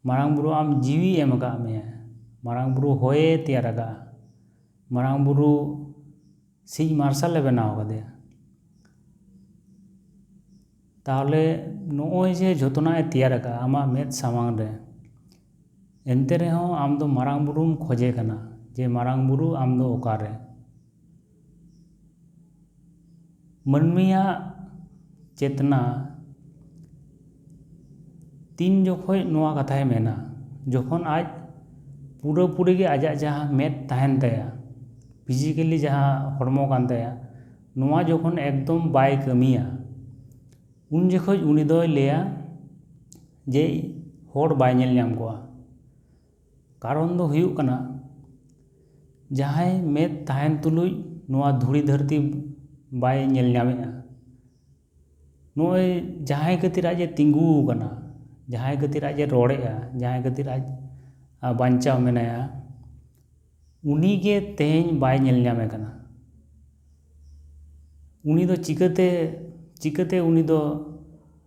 ᱢᱟᱨᱟᱝ ᱵᱩᱨᱩ ᱟᱢ ᱡᱤᱣᱤ ᱮᱢ ᱟᱠᱟᱫ ᱢᱮᱭᱟ, ᱢᱟᱨᱟᱝ ᱵᱩᱨᱩ ᱦᱚᱭᱮ ᱛᱮᱭᱟᱨ ᱟᱠᱟᱫᱼᱟ, ᱢᱟᱨᱟᱝ ᱵᱩᱨᱩ ᱥᱤᱧ ᱢᱟᱨᱥᱟᱞᱮ ᱵᱮᱱᱟᱣ ᱟᱠᱟᱫᱮᱭᱟ᱾ ᱛᱟᱦᱚᱞᱮ ᱱᱚᱜᱼᱚᱭ ᱡᱮ ᱡᱷᱚᱛᱚᱱᱟᱜ ᱮ ᱛᱮᱭᱟᱨ ᱟᱠᱟᱫᱼᱟ ᱟᱢᱟᱜ ᱢᱮᱫ ᱥᱟᱢᱟᱝ ᱨᱮ, ᱮᱱᱛᱮ ᱨᱮᱦᱚᱸ ᱟᱢ ᱫᱚ ᱢᱟᱨᱟᱝ ᱵᱩᱨᱩᱢ ᱠᱷᱚᱡᱮ ᱠᱟᱱᱟ ᱡᱮ, "ᱢᱟᱨᱟᱝ ᱵᱩᱨᱩ, ᱟᱢ ᱫᱚ ᱚᱠᱟᱨᱮ?" ᱢᱟᱹᱱᱢᱤᱭᱟᱜ ᱪᱮᱛᱱᱟ ᱛᱤᱱ ᱡᱚᱠᱷᱚᱡ ᱱᱚᱣᱟ ᱠᱟᱛᱷᱟᱭ ᱢᱮᱱᱟ, ᱡᱚᱠᱷᱚᱱ ᱟᱡ ᱯᱩᱨᱟᱹᱯᱩᱨᱤ ᱜᱮ ᱟᱡᱟᱜ ᱡᱟᱦᱟᱸ ᱢᱮᱫ ᱛᱟᱦᱮᱱ ᱛᱟᱭᱟ, physically ᱡᱟᱦᱟᱸ ᱦᱚᱲᱢᱚ ᱠᱟᱱ ᱛᱟᱭᱟ, ᱱᱚᱣᱟ ᱡᱚᱠᱷᱚᱱ ᱮᱠᱫᱚᱢ ᱵᱟᱭ ᱠᱟᱹᱢᱤᱭᱟ, ᱩᱱ ᱡᱚᱠᱷᱚᱡ ᱩᱱᱤ ᱫᱚᱭ ᱞᱟᱹᱭᱟ ᱡᱮ ᱦᱚᱲ ᱵᱟᱭ ᱧᱮᱞ ᱧᱟᱢ ᱠᱚᱣᱟ᱾ ᱠᱟᱨᱚᱱ ᱫᱚ ᱦᱩᱭᱩᱜ ᱠᱟᱱᱟ, ᱡᱟᱦᱟᱸᱭ ᱢᱮᱫ ᱛᱟᱦᱮᱱ ᱛᱩᱞᱩᱡ ᱱᱚᱣᱟ ᱫᱷᱩᱲᱤ ᱫᱷᱟᱹᱨᱛᱤ ᱵᱟᱭ ᱧᱮᱞ ᱧᱟᱢᱮᱜᱼᱟ, ᱱᱚᱜᱼᱚᱭ ᱡᱟᱦᱟᱸᱭ ᱠᱷᱟᱹᱛᱤᱨ ᱟᱡ ᱮ ᱛᱤᱸᱜᱩ ᱟᱠᱟᱱᱟ, ᱡᱟᱦᱟᱸᱭ ᱠᱷᱟᱹᱛᱤᱨ ᱟᱡ ᱮ ᱨᱚᱲᱮᱜᱼᱟ, ᱡᱟᱦᱟᱸᱭ ᱠᱷᱟᱹᱛᱤᱨ ᱟᱡ ᱵᱟᱧᱪᱟᱣ ᱢᱮᱱᱟᱭᱟ, ᱩᱱᱤ ᱜᱮ ᱛᱮᱦᱮᱧ ᱵᱟᱭ ᱧᱮᱞ ᱧᱟᱢᱮ ᱠᱟᱱᱟ᱾ ᱩᱱᱤ ᱫᱚ ᱪᱤᱠᱟᱹᱛᱮ, ᱪᱤᱠᱟᱹᱛᱮ ᱩᱱᱤ ᱫᱚ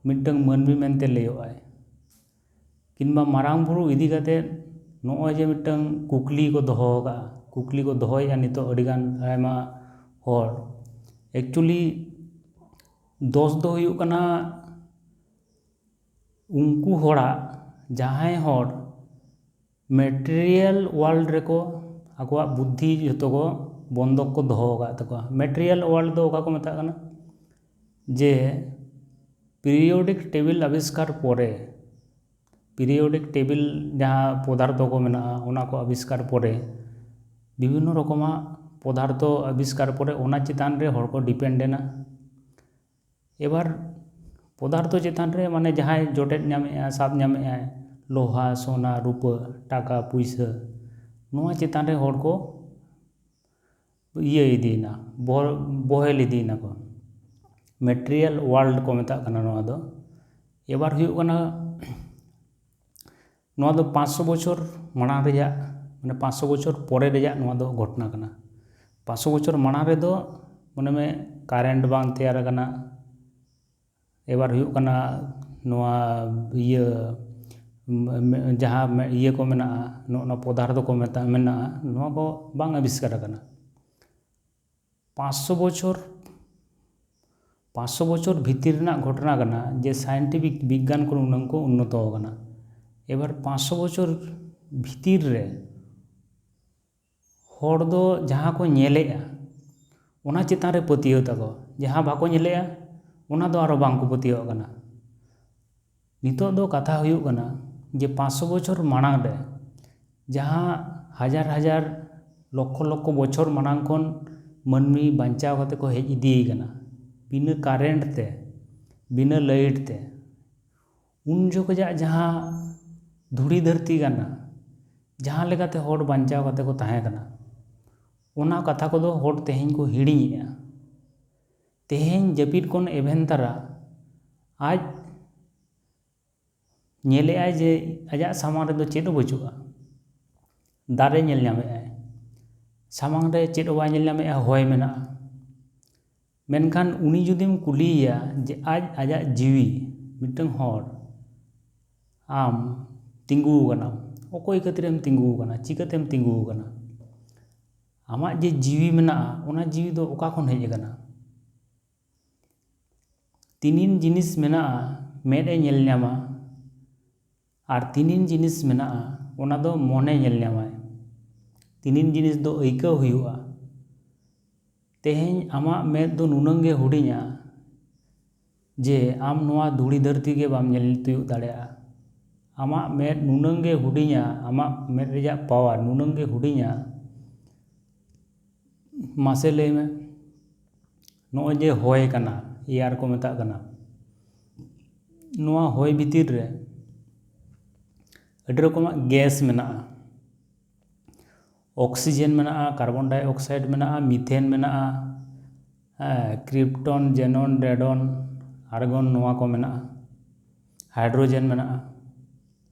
ᱢᱤᱫᱴᱟᱝ ᱢᱟᱹᱱᱢᱤ ᱢᱮᱱᱛᱮ ᱞᱟᱹᱭᱚᱜᱼᱟᱭ? ᱠᱤᱝᱵᱟ ᱢᱟᱨᱟᱝ ᱵᱩᱨᱩ ᱤᱫᱤ ᱠᱟᱛᱮ ᱱᱚᱜᱼᱚᱭ ᱡᱮ ᱢᱤᱫᱴᱟᱝ ᱠᱩᱠᱞᱤ ᱠᱚ ᱫᱚᱦᱚ ᱟᱠᱟᱫᱼᱟ, ᱠᱩᱠᱞᱤ ᱠᱚ ᱫᱚᱦᱚᱭᱮᱫᱼᱟ ᱱᱤᱛᱚᱜ ᱟᱹᱰᱤᱜᱟᱱ ᱟᱭᱢᱟ ᱦᱚᱲ, actually ᱫᱚᱥ ᱫᱚ ᱦᱩᱭᱩᱜ ᱠᱟᱱᱟ ᱩᱱᱠᱩ ᱦᱚᱲᱟᱜ, ᱡᱟᱦᱟᱸᱭ ᱦᱚᱲ material world ᱨᱮᱠᱚ ᱟᱠᱚᱣᱟᱜ ᱵᱩᱫᱽᱫᱷᱤ ᱡᱷᱚᱛᱚ ᱠᱚ ᱵᱚᱱᱫᱚᱠ ᱠᱚ ᱫᱚᱦᱚ ᱟᱠᱟᱫ ᱛᱟᱠᱚᱣᱟ᱾ Material world ᱫᱚ ᱚᱠᱟ ᱠᱚ ᱢᱮᱛᱟᱜ ᱠᱟᱱᱟ? ᱡᱮ periodic table ᱟᱵᱤᱥᱠᱟᱨ ᱯᱚᱨᱮ, periodic table ᱡᱟᱦᱟᱸ ᱯᱚᱫᱟᱨᱛᱷᱚ ᱠᱚ ᱢᱮᱱᱟᱜᱼᱟ, ᱚᱱᱟ ᱠᱚ ᱟᱵᱤᱥᱠᱟᱨ ᱯᱚᱨᱮ, ᱵᱤᱵᱷᱤᱱᱱᱚ ᱨᱚᱠᱚᱢᱟᱜ ᱯᱚᱫᱟᱨᱛᱷᱚ ᱟᱵᱤᱥᱠᱟᱨ ᱯᱚᱨᱮ ᱚᱱᱟ ᱪᱮᱛᱟᱱ ᱨᱮ ᱦᱚᱲ ᱠᱚ depend ᱮᱱᱟ᱾ ᱮᱵᱟᱨ ᱯᱚᱫᱟᱨᱛᱷᱚ ᱪᱮᱛᱟᱱ ᱨᱮ, ᱢᱟᱱᱮ, ᱡᱟᱦᱟᱸᱭ ᱡᱚᱴᱮᱫ ᱧᱟᱢᱮᱜᱼᱟ, ᱥᱟᱵ ᱧᱟᱢᱮᱜᱼᱟᱭ, ᱞᱳᱦᱟ, ᱥᱳᱱᱟ, ᱨᱩᱯᱟᱹ, ᱴᱟᱠᱟ ᱯᱩᱭᱥᱟᱹ, ᱱᱚᱣᱟ ᱪᱮᱛᱟᱱ ᱨᱮ ᱦᱚᱲ ᱠᱚ ᱤᱭᱟᱹ ᱤᱫᱤᱭᱮᱱᱟ, ᱵᱚᱦ-, ᱵᱚᱦᱮᱞ ᱤᱫᱤᱭᱮᱱᱟ ᱠᱚ᱾ Material world ᱠᱚ ᱢᱮᱛᱟᱜ ᱠᱟᱱᱟ ᱱᱚᱣᱟ ᱫᱚ᱾ ᱮᱵᱟᱨ ᱦᱩᱭᱩᱜ ᱠᱟᱱᱟ, ᱱᱚᱣᱟ ᱫᱚ ᱯᱟᱸᱪᱥᱚ ᱵᱚᱪᱷᱚᱨ ᱢᱟᱲᱟᱝ ᱨᱮᱭᱟᱜ, ᱢᱟᱱᱮ, ᱯᱟᱸᱪᱥᱚ ᱵᱚᱪᱷᱚᱨ ᱯᱚᱨᱮ ᱨᱮᱭᱟᱜ ᱱᱚᱣᱟ ᱫᱚ ᱜᱷᱚᱴᱚᱱᱟ ᱠᱟᱱᱟ᱾ ᱯᱟᱸᱪᱥᱚ ᱵᱚᱪᱷᱚᱨ ᱢᱟᱲᱟᱝ ᱨᱮᱫᱚ, ᱢᱚᱱᱮ ᱢᱮ, current ᱵᱟᱝ ᱛᱮᱭᱟᱨ ᱟᱠᱟᱱᱟ᱾ ᱮᱵᱟᱨ ᱦᱩᱭᱩᱜ ᱠᱟᱱᱟ ᱱᱚᱣᱟ ᱤᱭᱟᱹ, ᱢ-, ᱢ-, ᱡᱟᱦᱟᱸ ᱢ-, ᱤᱭᱟᱹ ᱠᱚ ᱢᱮᱱᱟᱜᱼᱟ, ᱱᱚᱜᱼᱚ ᱱᱚᱣᱟ ᱯᱚᱫᱟᱨᱛᱷᱚ ᱠᱚ ᱢᱮᱛᱟ-, ᱢᱮᱱᱟᱜᱼᱟ, ᱱᱚᱣᱟ ᱠᱚ ᱵᱟᱝ ᱟᱵᱤᱥᱠᱟᱨ ᱟᱠᱟᱱᱟ᱾ ᱯᱟᱸᱪᱥᱚ ᱵᱚᱪᱷᱚᱨ, ᱯᱟᱸᱪᱥᱚ ᱵᱚᱪᱷᱚᱨ ᱵᱷᱤᱛᱤᱨ ᱨᱮᱱᱟᱜ ᱜᱷᱚᱴᱚᱱᱟ ᱠᱟᱱᱟ ᱡᱮ scientific ᱵᱤᱜᱽᱜᱟᱱ ᱠᱚ ᱱᱩᱱᱟᱹᱝ ᱠᱚ ᱩᱱᱱᱚᱛᱚ ᱟᱠᱟᱱᱟ᱾ ᱮᱵᱟᱨ ᱯᱟᱸᱪᱥᱚ ᱵᱚᱪᱷᱚᱨ ᱵᱷᱤᱛᱤᱨ ᱨᱮ ᱦᱚᱲ ᱫᱚ ᱡᱟᱦᱟᱸ ᱠᱚ ᱧᱮᱞᱮᱜᱼᱟ, ᱚᱱᱟ ᱪᱮᱛᱟᱱ ᱨᱮ ᱯᱟᱹᱛᱭᱟᱹᱣ ᱛᱟᱠᱚ, ᱡᱟᱦᱟᱸ ᱵᱟᱠᱚ ᱧᱮᱞᱮᱜᱼᱟ, ᱚᱱᱟ ᱫᱚ ᱟᱨᱚ ᱵᱟᱝ ᱠᱚ ᱯᱟᱹᱛᱭᱟᱹᱣᱟᱜ ᱠᱟᱱᱟ᱾ ᱱᱤᱛᱚᱜ ᱫᱚ ᱠᱟᱛᱷᱟ ᱦᱩᱭᱩᱜ ᱠᱟᱱᱟ ᱡᱮ ᱯᱟᱸᱪᱥᱚ ᱵᱚᱪᱷᱚᱨ ᱢᱟᱲᱟᱝ ᱨᱮ ᱡᱟᱦᱟᱸ ᱦᱟᱡᱟᱨ ᱦᱟᱡᱟᱨ, ᱞᱚᱠᱠᱷᱚ ᱞᱚᱠᱠᱷᱚ ᱵᱚᱪᱷᱚᱨ ᱢᱟᱲᱟᱝ ᱠᱷᱚᱱ ᱢᱟᱹᱱᱢᱤ ᱵᱟᱧᱪᱟᱣ ᱠᱟᱛᱮ ᱠᱚ ᱦᱮᱡ ᱤᱫᱤᱭ ᱠᱟᱱᱟ, ᱵᱤᱱᱟᱹ current ᱛᱮ, ᱵᱤᱱᱟᱹ light ᱛᱮ, ᱩᱱ ᱡᱚᱠᱷᱚᱡᱟᱜ ᱡᱟᱦᱟᱸ ᱫᱷᱩᱲᱤ ᱫᱷᱟᱹᱨᱛᱤ ᱠᱟᱱᱟ, ᱡᱟᱦᱟᱸ ᱞᱮᱠᱟᱛᱮ ᱦᱚᱲ ᱵᱟᱧᱪᱟᱣ ᱠᱟᱛᱮ ᱠᱚ ᱛᱟᱦᱮᱸ ᱠᱟᱱᱟ, ᱚᱱᱟ ᱠᱟᱛᱷᱟ ᱠᱚᱫᱚ ᱦᱚᱲ ᱛᱮᱦᱮᱧ ᱠᱚ ᱦᱤᱲᱤᱧᱮᱜᱼᱟ᱾ ᱛᱮᱦᱮᱧ ᱡᱟᱹᱯᱤᱫ ᱠᱷᱚᱱ ᱮᱵᱷᱮᱱ ᱛᱟᱨᱟ ᱟᱡ ᱧᱮᱞᱮᱜᱼᱟᱭ ᱡᱮ ᱟᱡᱟᱜ ᱥᱟᱢᱟᱝ ᱨᱮᱫᱚ ᱪᱮᱫ ᱦᱚᱸ ᱵᱟᱹᱪᱩᱜᱼᱟ᱾ ᱫᱟᱨᱮ ᱧᱮᱞ ᱧᱟᱢᱮᱫᱼᱟᱭ, ᱥᱟᱢᱟᱝ ᱨᱮ ᱪᱮᱫ ᱦᱚᱸ ᱵᱟᱭ ᱧᱮᱞ ᱧᱟᱢᱮᱫᱼᱟ, ᱦᱚᱭ ᱢᱮᱱᱟᱜᱼᱟ᱾ ᱢᱮᱱᱠᱷᱟᱱ ᱩᱱᱤ ᱡᱩᱫᱤᱢ ᱠᱩᱞᱤᱭᱮᱭᱟ ᱡᱮ ᱟᱡ ᱟᱡᱟᱜ ᱡᱤᱣᱤ, ᱢᱤᱫᱴᱟᱝ ᱦᱚᱲ, ᱟᱢ ᱛᱤᱸᱜᱩ ᱟᱠᱟᱱᱟᱢ, ᱚᱠᱚᱭ ᱠᱷᱟᱹᱛᱤᱨᱮᱢ ᱛᱤᱸᱜᱩ ᱟᱠᱟᱱᱟ, ᱪᱤᱠᱟᱹᱛᱮᱢ ᱛᱤᱸᱜᱩ ᱟᱠᱟᱱᱟ, ᱟᱢᱟᱜ ᱡᱮ ᱡᱤᱣᱤ ᱢᱮᱱᱟᱜᱼᱟ, ᱚᱱᱟ ᱡᱤᱣᱤ ᱫᱚ ᱚᱠᱟ ᱠᱷᱚᱱ ᱦᱮᱡ ᱟᱠᱟᱱᱟ? ᱛᱤᱱᱤᱱ ᱡᱤᱱᱤᱥ ᱢᱮᱱᱟᱜᱼᱟ, ᱢᱮᱫ ᱮ ᱧᱮᱞ ᱧᱟᱢᱟ, ᱟᱨ ᱛᱤᱱᱤᱱ ᱡᱤᱱᱤᱥ ᱢᱮᱱᱟᱜᱼᱟ, ᱚᱱᱟ ᱫᱚ ᱢᱚᱱᱮ ᱧᱮᱞ ᱧᱟᱢᱟᱭ᱾ ᱛᱤᱱᱤᱱ ᱡᱤᱱᱤᱥ ᱫᱚ ᱟᱹᱭᱠᱟᱹᱣ ᱦᱩᱭᱩᱜᱼᱟ᱾ ᱛᱮᱦᱮᱧ ᱟᱢᱟᱜ ᱢᱮᱫ ᱫᱚ ᱱᱩᱱᱟᱹᱝ ᱜᱮ ᱦᱩᱰᱤᱧᱟ ᱡᱮ ᱟᱢ ᱱᱚᱣᱟ ᱫᱷᱩᱲᱤ ᱫᱷᱟᱹᱨᱛᱤ ᱜᱮ ᱵᱟᱢ ᱧᱮᱞ ᱛᱤᱭᱳᱜ ᱫᱟᱲᱮᱭᱟᱜᱼᱟ᱾ ᱟᱢᱟᱜ ᱢᱮᱫ ᱱᱩᱱᱟᱹᱝ ᱜᱮ ᱦᱩᱰᱤᱧᱟ, ᱟᱢᱟᱜ ᱢᱮᱫ ᱨᱮᱭᱟᱜ ᱯᱟᱣᱟᱨ ᱱᱩᱱᱟᱹᱝ ᱜᱮ ᱦᱩᱰᱤᱧᱟ᱾ ᱢᱟᱥᱮ ᱞᱟᱹᱭ ᱢᱮ, ᱱᱚᱜᱼᱚᱭ ᱡᱮ ᱦᱚᱭ ᱠᱟᱱᱟ, ᱮᱭᱟᱨ ᱠᱚ ᱢᱮᱛᱟᱜ ᱠᱟᱱᱟ, ᱱᱚᱣᱟ ᱦᱚᱭ ᱵᱷᱤᱛᱤᱨ ᱨᱮ ᱟᱹᱰᱤ ᱨᱚᱠᱚᱢᱟᱜ ᱜᱮᱥ ᱢᱮᱱᱟᱜᱼᱟ᱾ ᱚᱠᱥᱤᱡᱮᱱ ᱢᱮᱱᱟᱜᱼᱟ, ᱠᱟᱨᱵᱚᱱ ᱰᱟᱭ ᱚᱠᱥᱟᱭᱤᱰ ᱢᱮᱱᱟᱜᱼᱟ, ᱢᱤᱛᱷᱮᱱ ᱢᱮᱱᱟᱜᱼᱟ, ᱦᱮᱸ, ᱠᱨᱤᱯᱴᱚᱱ, ᱡᱮᱱᱚᱱ, ᱨᱮᱰᱚᱱ, ᱟᱨᱜᱚᱱ, ᱱᱚᱣᱟ ᱠᱚ ᱢᱮᱱᱟᱜᱼᱟ, ᱦᱟᱭᱰᱨᱳᱡᱮᱱ ᱢᱮᱱᱟᱜᱼᱟ᱾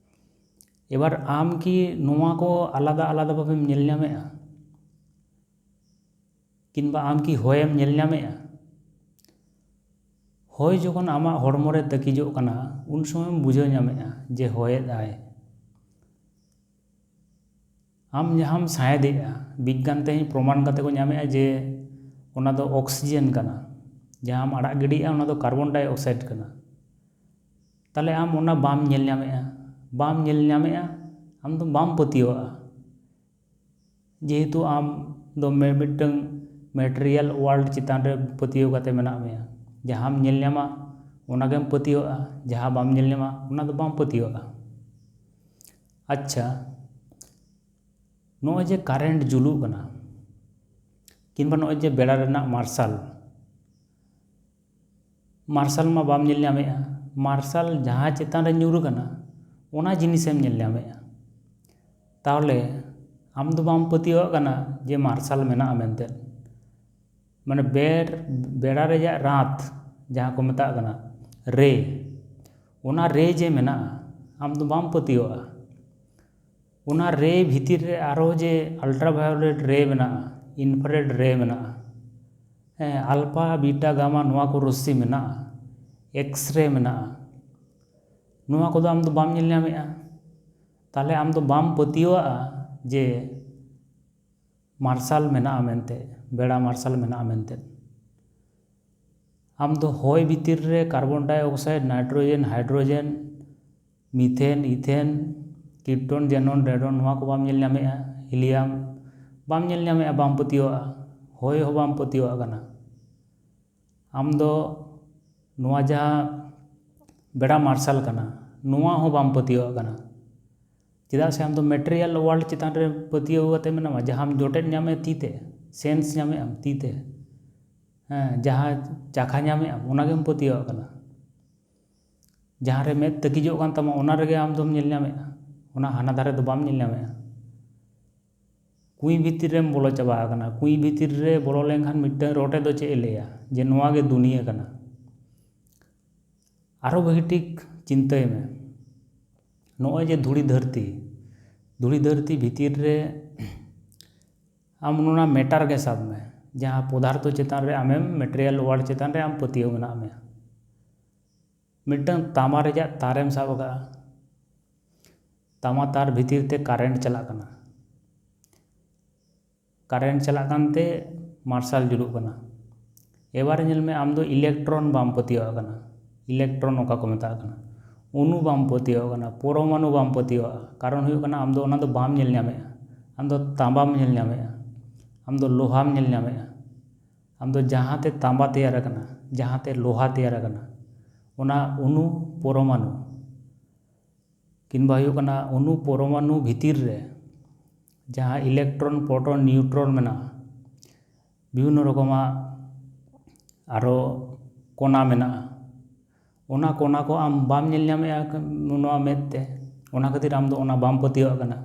ᱮᱵᱟᱨ ᱟᱢ ᱠᱤ ᱱᱚᱣᱟ ᱠᱚ ᱟᱞᱟᱫᱟ ᱟᱞᱟᱫᱟ ᱵᱷᱟᱵᱮᱢ ᱧᱮᱞ ᱧᱟᱢᱮᱫᱼᱟ? ᱠᱤᱝᱵᱟ ᱟᱢ ᱠᱤ ᱦᱚᱭᱮᱢ ᱧᱮᱞ ᱧᱟᱢᱮᱫᱼᱟ? ᱦᱚᱭ ᱡᱚᱠᱷᱚᱱ ᱟᱢᱟᱜ ᱦᱚᱲᱢᱚ ᱨᱮ ᱛᱟᱹᱠᱤᱡᱚᱜ ᱠᱟᱱᱟ, ᱩᱱ ᱥᱚᱢᱚᱭᱮᱢ ᱵᱩᱡᱷᱟᱹᱣ ᱧᱟᱢᱮᱫᱼᱟ ᱡᱮ ᱦᱚᱭᱮᱫ ᱟᱭ᱾ ᱟᱢ ᱡᱟᱦᱟᱸᱢ ᱥᱟᱸᱦᱮᱫᱮᱜᱼᱟ, ᱵᱤᱜᱽᱜᱟᱱ ᱛᱮᱦᱮᱧ ᱯᱨᱚᱢᱟᱱ ᱠᱟᱛᱮ ᱠᱚ ᱧᱟᱢᱮᱫᱼᱟ ᱡᱮ ᱚᱱᱟ ᱫᱚ ᱚᱠᱥᱤᱡᱮᱱ ᱠᱟᱱᱟ, ᱡᱟᱦᱟᱸᱢ ᱟᱲᱟᱜ ᱜᱤᱰᱤᱭᱮᱜᱼᱟ ᱚᱱᱟ ᱫᱚ ᱠᱟᱨᱵᱚᱱ ᱰᱟᱭ ᱚᱠᱥᱟᱭᱤᱰ ᱠᱟᱱᱟ᱾ ᱛᱟᱦᱞᱮ ᱟᱢ ᱚᱱᱟ ᱵᱟᱢ ᱧᱮᱞ ᱧᱟᱢᱮᱫᱼᱟ, ᱵᱟᱢ ᱧᱮᱞ ᱧᱟᱢᱮᱫᱼᱟ, ᱟᱢ ᱫᱚ ᱵᱟᱢ ᱯᱟᱹᱛᱭᱟᱹᱣᱟᱜᱼᱟ᱾ ᱡᱮᱦᱮᱛᱩ ᱟᱢ ᱫᱚ ᱢᱤ-, ᱢᱤᱫᱴᱟᱝ ᱢᱮᱴᱮᱨᱤᱭᱟᱞ ᱣᱟᱨᱞᱰ ᱪᱮᱛᱟᱱ ᱨᱮ ᱯᱟᱹᱛᱭᱟᱹᱣ ᱠᱟᱛᱮ ᱢᱮᱱᱟᱜ ᱢᱮᱭᱟ᱾ ᱡᱟᱦᱟᱸᱢ ᱧᱮᱞ ᱧᱟᱢᱟ ᱚᱱᱟ ᱜᱮᱢ ᱯᱟᱹᱛᱭᱟᱹᱣᱟᱜᱼᱟ, ᱡᱟᱦᱟᱸ ᱵᱟᱢ ᱧᱮᱞ ᱧᱟᱢᱟ ᱚᱱᱟ ᱫᱚ ᱵᱟᱢ ᱯᱟᱹᱛᱭᱟᱹᱣᱟᱜᱼᱟ᱾ ᱟᱪᱪᱷᱟ, ᱱᱚᱜᱼᱚᱭ ᱡᱮ ᱠᱟᱨᱮᱱᱴ ᱡᱩᱞᱩᱜ ᱠᱟᱱᱟ, ᱠᱤᱝᱵᱟ ᱱᱚᱜᱼᱚᱭ ᱡᱮ ᱵᱮᱲᱟ ᱨᱮᱱᱟᱜ ᱢᱟᱨᱥᱟᱞ, ᱢᱟᱨᱥᱟᱞ ᱢᱟ ᱵᱟᱢ ᱧᱮᱞ ᱧᱟᱢᱮᱫᱼᱟ, ᱢᱟᱨᱥᱟᱞ ᱡᱟᱦᱟᱸ ᱪᱮᱛᱟᱱ ᱨᱮ ᱧᱩᱨ ᱠᱟᱱᱟ ᱚᱱᱟ ᱡᱤᱱᱤᱥᱮᱢ ᱧᱮᱞ ᱧᱟᱢᱮᱫᱼᱟ᱾ ᱛᱟᱦᱚᱞᱮ ᱟᱢ ᱫᱚ ᱵᱟᱢ ᱯᱟᱹᱛᱭᱟᱹᱣᱟᱜ ᱠᱟᱱᱟ ᱡᱮ ᱢᱟᱨᱥᱟᱞ ᱢᱮᱱᱟᱜᱼᱟ ᱢᱮᱱᱛᱮ᱾ ᱢᱟᱱᱮ ᱵᱮᱲ-, ᱵᱮᱲᱟ ᱨᱮᱭᱟᱜ ᱨᱟᱛ ᱡᱟᱦᱟᱸ ᱠᱚ ᱢᱮᱛᱟᱜ ᱠᱟᱱᱟ ᱨᱮ, ᱚᱱᱟ ᱨᱮ ᱡᱮ ᱢᱮᱱᱟᱜᱼᱟ ᱟᱢ ᱫᱚ ᱵᱟᱢ ᱯᱟᱹᱛᱭᱟᱹᱣᱟᱜᱼᱟ᱾ ᱚᱱᱟ ᱨᱮ ᱵᱷᱤᱛᱤᱨ ᱨᱮ ᱟᱨᱦᱚᱸ ᱡᱮ ᱟᱞᱴᱨᱟᱵᱷᱟᱭᱳᱞᱮᱴ ᱨᱮ ᱢᱮᱱᱟᱜᱼᱟ, ᱤᱱᱯᱷᱨᱟᱨᱮᱰ ᱨᱮ ᱢᱮᱱᱟᱜᱼᱟ, ᱦᱮᱸ, ᱟᱞᱯᱷᱟ, ᱵᱤᱴᱟ, ᱜᱟᱢᱟ, ᱱᱚᱣᱟ ᱠᱚ ᱨᱚᱥᱥᱤ ᱢᱮᱱᱟᱜᱼᱟ, ᱮᱠᱥᱨᱮ ᱢᱮᱱᱟᱜᱼᱟ, ᱱᱚᱣᱟ ᱠᱚᱫᱚ ᱟᱢ ᱫᱚ ᱵᱟᱢ ᱧᱮᱞ ᱧᱟᱢᱮᱜᱼᱟ᱾ ᱛᱟᱦᱚᱞᱮ ᱟᱢ ᱫᱚ ᱵᱟᱢ ᱯᱟᱹᱛᱭᱟᱹᱣᱟᱜᱼᱟ ᱡᱮ ᱢᱟᱨᱥᱟᱞ ᱢᱮᱱᱟᱜᱼᱟ ᱢᱮᱱᱛᱮ, ᱵᱮᱲᱟ ᱢᱟᱨᱥᱟᱞ ᱢᱮᱱᱟᱜᱼᱟ ᱢᱮᱱᱛᱮ᱾ ᱟᱢ ᱫᱚ ᱦᱚᱭ ᱵᱷᱤᱛᱤᱨ ᱨᱮ ᱠᱟᱨᱵᱚᱱ ᱰᱟᱭ ᱚᱠᱥᱟᱭᱤᱰ, ᱱᱟᱭᱴᱨᱳᱡᱮᱱ, ᱦᱟᱭᱰᱨᱳᱡᱮᱱ, ᱢᱤᱛᱷᱮᱱ, ᱤᱛᱷᱮᱱ, ᱠᱤᱨᱴᱚᱱ, ᱡᱮᱱᱚᱱ, ᱨᱮᱰᱚᱱ, ᱱᱚᱣᱟ ᱠᱚ ᱵᱟᱢ ᱧᱮᱞ ᱧᱟᱢᱮᱜᱼᱟ, ᱦᱤᱞᱤᱭᱟᱢ ᱵᱟᱢ ᱧᱮᱞ ᱧᱟᱢᱮᱜᱼᱟ, ᱵᱟᱢ ᱯᱟᱹᱛᱭᱟᱹᱣᱟᱜᱼᱟ, ᱦᱚᱭ ᱦᱚᱸ ᱵᱟᱢ ᱯᱟᱹᱛᱭᱟᱹᱣᱟᱜ ᱠᱟᱱᱟ᱾ ᱟᱢ ᱫᱚ ᱱᱚᱣᱟ ᱡᱟᱦᱟᱸ ᱵᱮᱲᱟ ᱢᱟᱨᱥᱟᱞ ᱠᱟᱱᱟ, ᱱᱚᱣᱟ ᱦᱚᱸ ᱵᱟᱢ ᱯᱟᱹᱛᱭᱟᱹᱣᱟᱜ ᱠᱟᱱᱟ᱾ ᱪᱮᱫᱟᱜ ᱥᱮ ᱟᱢ ᱫᱚ ᱢᱮᱴᱮᱨᱤᱭᱟᱞ ᱣᱟᱨᱞᱰ ᱪᱮᱛᱟᱱ ᱨᱮ ᱯᱟᱹᱛᱭᱟᱹᱣ ᱠᱟᱛᱮ ᱢᱮᱱᱟᱢᱟ, ᱡᱟᱦᱟᱸᱢ ᱡᱚᱴᱮᱫ ᱧᱟᱢᱮᱫ ᱛᱤ ᱛᱮ, ᱥᱮᱱᱥ ᱧᱟᱢᱮᱫ ᱟᱢ ᱛᱤ ᱛᱮ, ᱦᱮᱸ, ᱡᱟᱦᱟᱸ ᱪᱟᱠᱷᱟ ᱧᱟᱢᱮᱫ ᱟᱢ, ᱚᱱᱟ ᱜᱮᱢ ᱯᱟᱹᱛᱭᱟᱹᱣᱟᱜ ᱠᱟᱱᱟ᱾ ᱡᱟᱦᱟᱸ ᱨᱮ ᱢᱮᱫ ᱛᱟᱹᱠᱤᱡᱚᱜ ᱠᱟᱱ ᱛᱟᱢᱟ, ᱚᱱᱟ ᱨᱮᱜᱮ ᱟᱢ ᱫᱚᱢ ᱧᱮᱞ ᱧᱟᱢᱮᱫᱼᱟ, ᱚᱱᱟ ᱦᱟᱱᱟ ᱫᱷᱟᱨᱮ ᱫᱚ ᱵᱟᱢ ᱧᱮᱞ ᱧᱟᱢᱮᱫᱼᱟ᱾ ᱠᱩᱸᱭ ᱵᱷᱤᱛᱤᱨ ᱨᱮᱢ ᱵᱚᱞᱚ ᱪᱟᱵᱟ ᱟᱠᱟᱱᱟ᱾ ᱠᱩᱸᱭ ᱵᱷᱤᱛᱤᱨ ᱨᱮ ᱵᱚᱞᱚ ᱞᱮᱱᱠᱷᱟᱱ ᱢᱤᱫᱴᱟᱝ ᱨᱚᱴᱮ ᱫᱚ ᱪᱮᱫ ᱮ ᱞᱟᱹᱭᱟ ᱡᱮ ᱱᱚᱣᱟ ᱜᱮ ᱫᱩᱱᱤᱭᱟᱹ ᱠᱟᱱᱟ᱾ ᱟᱨᱦᱚᱸ ᱵᱷᱟᱹᱜᱤ ᱴᱷᱤᱠ ᱪᱤᱱᱛᱟᱹᱭ ᱢᱮ, ᱱᱚᱜᱼᱚᱭ ᱡᱮ ᱫᱷᱩᱲᱤ ᱫᱷᱟᱹᱨᱛᱤ, ᱫᱷᱩᱲᱤ ᱫᱷᱟᱹᱨᱛᱤ ᱵᱷᱤᱛᱤᱨ ᱨᱮ ᱟᱢ ᱚᱱᱟ ᱢᱮᱴᱟᱨ ᱜᱮ ᱥᱟᱵ ᱢᱮ, ᱡᱟᱦᱟᱸ ᱯᱚᱫᱟᱨᱛᱷᱚ ᱪᱮᱛᱟᱱ ᱨᱮ ᱟᱢᱮᱢ, ᱢᱮᱴᱮᱨᱤᱭᱟᱞ ᱣᱟᱨᱞᱰ ᱪᱮᱛᱟᱱ ᱨᱮ ᱟᱢ ᱯᱟᱹᱛᱭᱟᱹᱣ ᱢᱮᱱᱟᱜ ᱢᱮᱭᱟ᱾ ᱢᱤᱫᱴᱟᱝ ᱛᱟᱢᱟ ᱨᱮᱭᱟᱜ ᱛᱟᱨᱮᱢ ᱥᱟᱵ ᱟᱠᱟᱫᱼᱟ, ᱛᱟᱢᱟ ᱛᱟᱨ ᱵᱷᱤᱛᱤᱨ ᱛᱮ ᱠᱟᱨᱮᱱᱴ ᱪᱟᱞᱟᱜ ᱠᱟᱱᱟ, ᱠᱟᱨᱮᱱᱴ ᱪᱟᱞᱟᱜ ᱠᱟᱱᱛᱮ ᱢᱟᱨᱥᱟᱞ ᱡᱩᱞᱩᱜ ᱠᱟᱱᱟ᱾ ᱮᱵᱟᱨ ᱧᱮᱞ ᱢᱮ, ᱟᱢ ᱫᱚ ᱤᱞᱮᱠᱴᱨᱚᱱ ᱵᱟᱢ ᱯᱟᱹᱛᱭᱟᱹᱣᱟᱜ ᱠᱟᱱᱟ᱾ ᱤᱞᱮᱠᱴᱨᱚᱱ ᱚᱠᱟ ᱠᱚ ᱢᱮᱛᱟᱜ ᱠᱟᱱᱟ, ᱚᱱᱩ ᱵᱟᱢ ᱯᱟᱹᱛᱭᱟᱹᱣᱟᱜ ᱠᱟᱱᱟ, ᱯᱚᱨᱚᱢᱟᱱᱩ ᱵᱟᱢ ᱯᱟᱹᱛᱭᱟᱹᱣᱟᱜᱼᱟ᱾ ᱠᱟᱨᱚᱱ ᱦᱩᱭᱩᱜ ᱠᱟᱱᱟ, ᱟᱢ ᱫᱚ ᱚᱱᱟ ᱫᱚ ᱵᱟᱢ ᱧᱮᱞ ᱧᱟᱢᱮᱜᱼᱟ᱾ ᱟᱢ ᱫᱚ ᱛᱟᱸᱵᱟᱢ ᱧᱮᱞ ᱧᱟᱢᱮᱜᱼᱟ, ᱟᱢ ᱫᱚ ᱞᱳᱦᱟᱢ ᱧᱮᱞ ᱧᱟᱢᱮᱜᱼᱟ᱾ ᱟᱢ ᱫᱚ ᱡᱟᱦᱟᱸ ᱛᱮ ᱛᱟᱸᱵᱟ ᱛᱮᱭᱟᱨ ᱟᱠᱟᱱᱟ, ᱡᱟᱦᱟᱸ ᱛᱮ ᱞᱳᱦᱟ ᱛᱮᱭᱟᱨ ᱟᱠᱟᱱᱟ, ᱚᱱᱟ ᱚᱱᱩ, ᱯᱚᱨᱚᱢᱟᱱᱩ, ᱠᱤᱝᱵᱟ ᱦᱩᱭᱩᱜ ᱠᱟᱱᱟ ᱚᱱᱩ ᱯᱚᱨᱚᱢᱟᱱᱩ ᱵᱷᱤᱛᱤᱨ ᱨᱮ ᱡᱟᱦᱟᱸ ᱤᱞᱮᱠᱴᱨᱚᱱ, ᱯᱨᱚᱴᱚᱱ, ᱱᱤᱭᱩᱴᱨᱚᱱ ᱢᱮᱱᱟᱜᱼᱟ, ᱵᱤᱵᱷᱤᱱᱱᱚ ᱨᱚᱠᱚᱢᱟᱜ ᱟᱨᱚ ᱠᱚᱱᱟ ᱢᱮᱱᱟᱜᱼᱟ᱾ ᱚᱱᱟ ᱠᱚᱱᱟ ᱠᱚ ᱟᱢ ᱵᱟᱢ ᱧᱮᱞ ᱧᱟᱢᱮᱜᱼᱟ ᱱᱚᱣᱟ ᱢᱮᱫ ᱛᱮ, ᱚᱱᱟ ᱠᱷᱟᱹᱛᱤᱨ ᱟᱢ ᱫᱚ ᱚᱱᱟ ᱵᱟᱢ ᱯᱟᱹᱛᱭᱟᱹᱣᱟᱜ ᱠᱟᱱᱟ᱾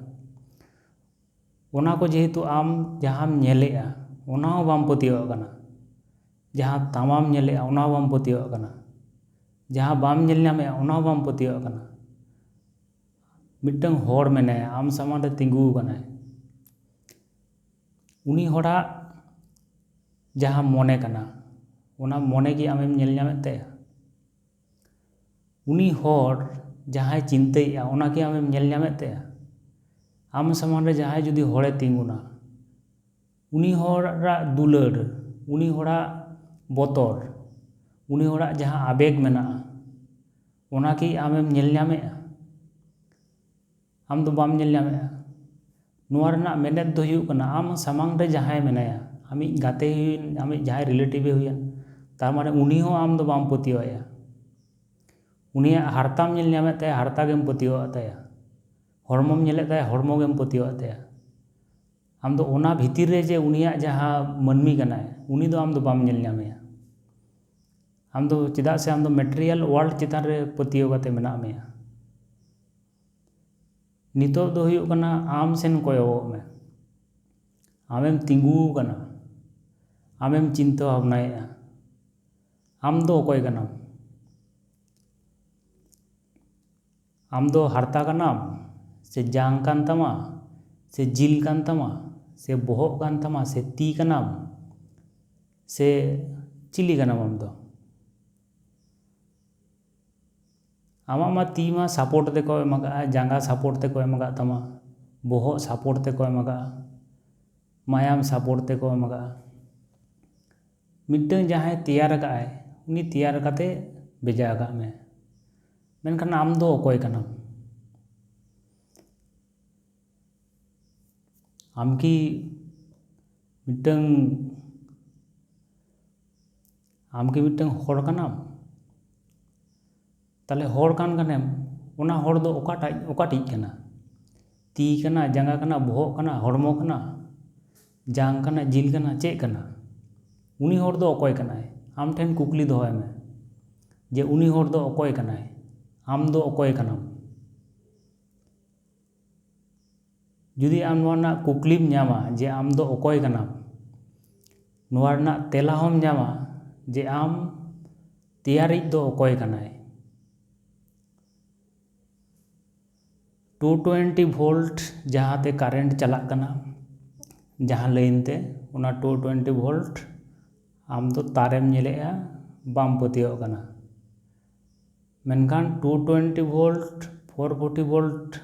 ᱚᱱᱟ ᱠᱚ ᱡᱮᱦᱮᱛᱩ ᱟᱢ ᱡᱟᱦᱟᱸᱢ ᱧᱮᱞᱮᱜᱼᱟ, ᱚᱱᱟ ᱦᱚᱸ ᱵᱟᱢ ᱯᱟᱹᱛᱭᱟᱹᱣᱟᱜ ᱠᱟᱱᱟ᱾ ᱡᱟᱦᱟᱸ ᱛᱟᱢᱟᱢ ᱧᱮᱞᱮᱜᱼᱟ, ᱚᱱᱟ ᱦᱚᱸ ᱵᱟᱢ ᱯᱟᱹᱛᱭᱟᱹᱣᱟᱜ ᱠᱟᱱᱟ᱾ ᱡᱟᱦᱟᱸ ᱵᱟᱢ ᱧᱮᱞ ᱧᱟᱢᱮᱜᱼᱟ, ᱚᱱᱟ ᱦᱚᱸ ᱵᱟᱢ ᱯᱟᱹᱛᱭᱟᱹᱣᱟᱜ ᱠᱟᱱᱟ᱾ ᱢᱤᱫᱴᱟᱝ ᱦᱚᱲ ᱢᱮᱱᱟᱭᱟ, ᱟᱢ ᱥᱟᱢᱟᱝ ᱨᱮ ᱛᱤᱸᱜᱩ ᱟᱠᱟᱱᱟᱭ᱾ ᱩᱱᱤ ᱦᱚᱲᱟᱜ ᱡᱟᱦᱟᱸ ᱢᱚᱱᱮ ᱠᱟᱱᱟ, ᱚᱱᱟ ᱢᱚᱱᱮ ᱜᱮ ᱟᱢᱮᱢ ᱧᱮᱞ ᱧᱟᱢᱮᱫ ᱛᱟᱭᱟ? ᱩᱱᱤ ᱦᱚᱲ ᱡᱟᱦᱟᱸᱭ ᱪᱤᱱᱛᱟᱹᱭᱮᱫᱼᱟ, ᱚᱱᱟ ᱠᱤ ᱟᱢᱮᱢ ᱧᱮᱞ ᱧᱟᱢᱮᱫ ᱛᱟᱭᱟ? ᱟᱢ ᱥᱟᱢᱟᱝ ᱨᱮ ᱡᱟᱦᱟᱸᱭ ᱡᱩᱫᱤ ᱦᱚᱲᱮ ᱛᱤᱸᱜᱩᱱᱟ, ᱩᱱᱤ ᱦᱚᱲᱟᱜ ᱫᱩᱞᱟᱹᱲ, ᱩᱱᱤ ᱦᱚᱲᱟᱜ ᱵᱚᱛᱚᱨ, ᱩᱱᱤ ᱦᱚᱲᱟᱜ ᱡᱟᱦᱟᱸ ᱟᱵᱮᱜᱽ ᱢᱮᱱᱟᱜᱼᱟ, ᱚᱱᱟ ᱠᱤ ᱟᱢᱮᱢ ᱧᱮᱞ ᱧᱟᱢᱮᱫᱼᱟ? ᱟᱢ ᱫᱚ ᱵᱟᱢ ᱧᱮᱞ ᱧᱟᱢᱮᱫᱼᱟ᱾ ᱱᱚᱣᱟ ᱨᱮᱱᱟᱜ ᱢᱮᱱᱮᱛ ᱫᱚ ᱦᱩᱭᱩᱜ ᱠᱟᱱᱟ, ᱟᱢ ᱥᱟᱢᱟᱝ ᱨᱮ ᱡᱟᱦᱟᱸᱭ ᱢᱮᱱᱟᱭᱟ, ᱟᱢᱤᱡ ᱜᱟᱛᱮ ᱦᱩᱭᱮᱱ, ᱟᱢᱤᱡ ᱡᱟᱦᱟᱸᱭ relative ᱮ ᱦᱩᱭᱮᱱ, ᱛᱟᱨ ᱢᱟᱱᱮ ᱩᱱᱤ ᱦᱚᱸ ᱟᱢ ᱫᱚ ᱵᱟᱢ ᱯᱟᱹᱛᱭᱟᱹᱣᱟᱭᱟ᱾ ᱩᱱᱤᱭᱟᱜ ᱦᱟᱨᱛᱟᱢ ᱧᱮᱞ ᱧᱟᱢᱮᱫ ᱛᱟᱭᱟ, ᱦᱟᱨᱛᱟ ᱜᱮᱢ ᱯᱟᱹᱛᱭᱟᱹᱣᱟᱜ ᱛᱟᱭᱟ᱾ ᱦᱚᱲᱢᱚᱢ ᱧᱮᱞᱮᱫ ᱛᱟᱭᱟ, ᱦᱚᱲᱢᱚ ᱜᱮᱢ ᱯᱟᱹᱛᱭᱟᱹᱣᱟᱜ ᱛᱟᱭᱟ᱾ ᱟᱢ ᱫᱚ ᱚᱱᱟ ᱵᱷᱤᱛᱤᱨ ᱨᱮ ᱡᱮ ᱩᱱᱤᱭᱟᱜ ᱡᱟᱦᱟᱸ ᱢᱟᱹᱱᱢᱤ ᱠᱟᱱᱟᱭ, ᱩᱱᱤ ᱫᱚ ᱟᱢ ᱫᱚ ᱵᱟᱢ ᱧᱮᱞ ᱧᱟᱢᱮᱭᱟ᱾ ᱟᱢ ᱫᱚ, ᱪᱮᱫᱟᱜ ᱥᱮ ᱟᱢ ᱫᱚ material world ᱪᱮᱛᱟᱱ ᱨᱮ ᱯᱟᱹᱛᱭᱟᱹᱣ ᱠᱟᱛᱮ ᱢᱮᱱᱟᱜ ᱢᱮᱭᱟ᱾ ᱱᱤᱛᱚᱜ ᱫᱚ ᱦᱩᱭᱩᱜ ᱠᱟᱱᱟ, ᱟᱢ ᱥᱮᱱ ᱠᱚᱭᱚᱜᱚᱜ ᱢᱮ᱾ ᱟᱢᱮᱢ ᱛᱤᱸᱜᱩ ᱟᱠᱟᱱᱟ, ᱟᱢᱮᱢ ᱪᱤᱱᱛᱟᱹ ᱵᱷᱟᱵᱽᱱᱟᱭᱮᱫᱼᱟ, ᱟᱢ ᱫᱚ ᱚᱠᱚᱭ ᱠᱟᱱᱟᱢ? ᱟᱢ ᱫᱚ ᱦᱟᱨᱛᱟ ᱠᱟᱱᱟᱢ, ᱥᱮ ᱡᱟᱝ ᱠᱟᱱ ᱛᱟᱢᱟ, ᱥᱮ ᱡᱤᱞ ᱠᱟᱱ ᱛᱟᱢᱟ, ᱥᱮ ᱵᱚᱦᱚᱜ ᱠᱟᱱ ᱛᱟᱢᱟ, ᱥᱮ ᱛᱤ ᱠᱟᱱᱟᱢ, ᱥᱮ ᱪᱤᱞᱤ ᱠᱟᱱᱟᱢ ᱟᱢ ᱫᱚ? ᱟᱢᱟᱜ ᱢᱟ ᱛᱤ ᱢᱟ support ᱛᱮᱠᱚ ᱮᱢ ᱟᱠᱟᱫᱼᱟ, ᱡᱟᱸᱜᱟ support ᱛᱮᱠᱚ ᱮᱢ ᱟᱠᱟᱫ ᱛᱟᱢᱟ, ᱵᱚᱦᱚᱜ support ᱛᱮᱠᱚ ᱮᱢ ᱟᱠᱟᱫᱼᱟ, ᱢᱟᱭᱟᱢ support ᱛᱮᱠᱚ ᱮᱢ ᱟᱠᱟᱫᱼᱟ᱾ ᱢᱤᱫᱴᱟᱝ ᱡᱟᱦᱟᱸᱭ ᱛᱮᱭᱟᱨ ᱟᱠᱟᱫᱼᱟᱭ, ᱩᱱᱤ ᱛᱮᱭᱟᱨ ᱠᱟᱛᱮ ᱵᱷᱮᱡᱟ ᱟᱠᱟᱫ ᱢᱮ᱾ ᱢᱮᱱᱠᱷᱟᱱ ᱟᱢ ᱫᱚ ᱚᱠᱚᱭ ᱠᱟᱱᱟᱢ? ᱟᱢ ᱠᱤ ᱢᱤᱫᱴᱟᱝ, ᱟᱢ ᱠᱤ ᱢᱤᱫᱴᱟᱝ ᱦᱚᱲ ᱠᱟᱱᱟᱢ? ᱛᱟᱦᱞᱮ ᱦᱚᱲ ᱠᱟᱱ ᱠᱷᱟᱱᱮᱢ, ᱚᱱᱟ ᱦᱚᱲ ᱫᱚ ᱚᱠᱟᱴᱟᱜ, ᱚᱠᱟᱴᱤᱡ ᱠᱟᱱᱟ? ᱛᱤ ᱠᱟᱱᱟ, ᱡᱟᱸᱜᱟ ᱠᱟᱱᱟ, ᱵᱚᱦᱚᱜ ᱠᱟᱱᱟ, ᱦᱚᱲᱢᱚ ᱠᱟᱱᱟ, ᱡᱟᱝ ᱠᱟᱱᱟ, ᱡᱤᱞ ᱠᱟᱱᱟ, ᱪᱮᱫ ᱠᱟᱱᱟ? ᱩᱱᱤ ᱦᱚᱲ ᱫᱚ ᱚᱠᱚᱭ ᱠᱟᱱᱟᱭ? ᱟᱢ ᱴᱷᱮᱱ ᱠᱩᱠᱞᱤ ᱫᱚᱦᱚᱭ ᱢᱮ ᱡᱮ ᱩᱱᱤ ᱦᱚᱲ ᱫᱚ ᱚᱠᱚᱭ ᱠᱟᱱᱟᱭ? ᱟᱢ ᱫᱚ ᱚᱠᱚᱭ ᱠᱟᱱᱟᱢ? ᱡᱩᱫᱤ ᱟᱢ ᱱᱚᱣᱟ ᱨᱮᱱᱟᱜ ᱠᱩᱠᱞᱤᱢ ᱧᱟᱢᱟ ᱡᱮ ᱟᱢ ᱫᱚ ᱚᱠᱚᱭ ᱠᱟᱱᱟᱢ, ᱱᱚᱣᱟ ᱨᱮᱱᱟᱜ ᱛᱮᱞᱟ ᱦᱚᱸᱢ ᱧᱟᱢᱟ ᱡᱮ ᱟᱢ ᱛᱮᱭᱟᱨᱤᱡ ᱫᱚ ᱚᱠᱚᱭ ᱠᱟᱱᱟᱭ᱾ ᱴᱩ ᱴᱩᱭᱮᱱᱴᱤ ᱵᱷᱳᱞᱴ ᱡᱟᱦᱟᱸ ᱛᱮ ᱠᱟᱨᱮᱱᱴ ᱪᱟᱞᱟᱜ ᱠᱟᱱᱟ, ᱡᱟᱦᱟᱸ ᱞᱟᱭᱤᱱ ᱛᱮ, ᱚᱱᱟ ᱴᱩ ᱴᱩᱭᱮᱱᱴᱤ ᱵᱷᱳᱞᱴ ᱟᱢ ᱫᱚ ᱛᱟᱨᱮᱢ ᱧᱮᱞᱮᱜᱼᱟ, ᱵᱟᱢ ᱯᱟᱹᱛᱭᱟᱹᱣᱟᱜ ᱠᱟᱱᱟ᱾ ᱢᱮᱱᱠᱷᱟᱱ two twenty volt, four forty volt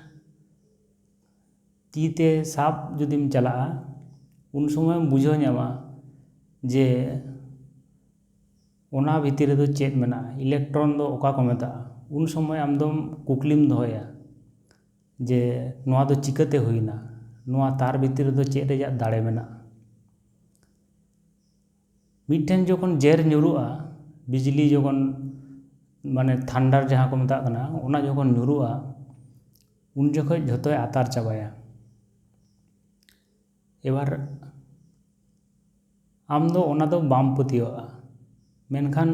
ᱛᱤ ᱛᱮ ᱥᱟᱵ ᱡᱩᱫᱤᱢ ᱪᱟᱞᱟᱜᱼᱟ, ᱩᱱ ᱥᱚᱢᱚᱭᱮᱢ ᱵᱩᱡᱷᱟᱹᱣ ᱧᱟᱢᱟ ᱡᱮ ᱚᱱᱟ ᱵᱷᱤᱛᱤᱨ ᱨᱮᱫᱚ ᱪᱮᱫ ᱢᱮᱱᱟᱜᱼᱟ, ᱤᱞᱮᱠᱴᱨᱚᱱ ᱫᱚ ᱚᱠᱟ ᱠᱚ ᱢᱮᱛᱟᱜᱼᱟ᱾ ᱩᱱ ᱥᱚᱢᱚᱭ ᱟᱢ ᱫᱚᱢ ᱠᱩᱠᱞᱤᱢ ᱫᱚᱦᱚᱭᱟ ᱡᱮ ᱱᱚᱣᱟ ᱫᱚ ᱪᱤᱠᱟᱹᱛᱮ ᱦᱩᱭᱱᱟ, ᱱᱚᱣᱟ ᱛᱟᱨ ᱵᱷᱤᱛᱤᱨ ᱨᱮᱫᱚ ᱪᱮᱫ ᱨᱮᱭᱟᱜ ᱫᱟᱲᱮ ᱢᱮᱱᱟᱜᱼᱟ᱾ ᱢᱤᱫᱴᱷᱮᱱ ᱡᱚᱠᱷᱚᱱ ᱡᱮᱨ ᱧᱩᱨᱩᱜᱼᱟ, ᱵᱤᱡᱽᱞᱤ ᱡᱚᱠᱷᱚᱱ, ᱢᱟᱱᱮ ᱛᱷᱟᱱᱰᱟᱨ ᱡᱟᱦᱟᱸ ᱠᱚ ᱢᱮᱛᱟᱜ ᱠᱟᱱᱟ, ᱚᱱᱟ ᱡᱚᱠᱷᱚᱱ ᱧᱩᱨᱩᱜᱼᱟ, ᱩᱱ ᱡᱚᱠᱷᱚᱱ ᱡᱷᱚᱛᱚᱭ ᱟᱛᱟᱨ ᱪᱟᱵᱟᱭᱟ᱾ ᱮᱵᱟᱨ ᱟᱢ ᱫᱚ ᱚᱱᱟ ᱫᱚ ᱵᱟᱢ ᱯᱟᱹᱛᱭᱟᱹᱣᱟᱜᱼᱟ, ᱢᱮᱱᱠᱷᱟᱱ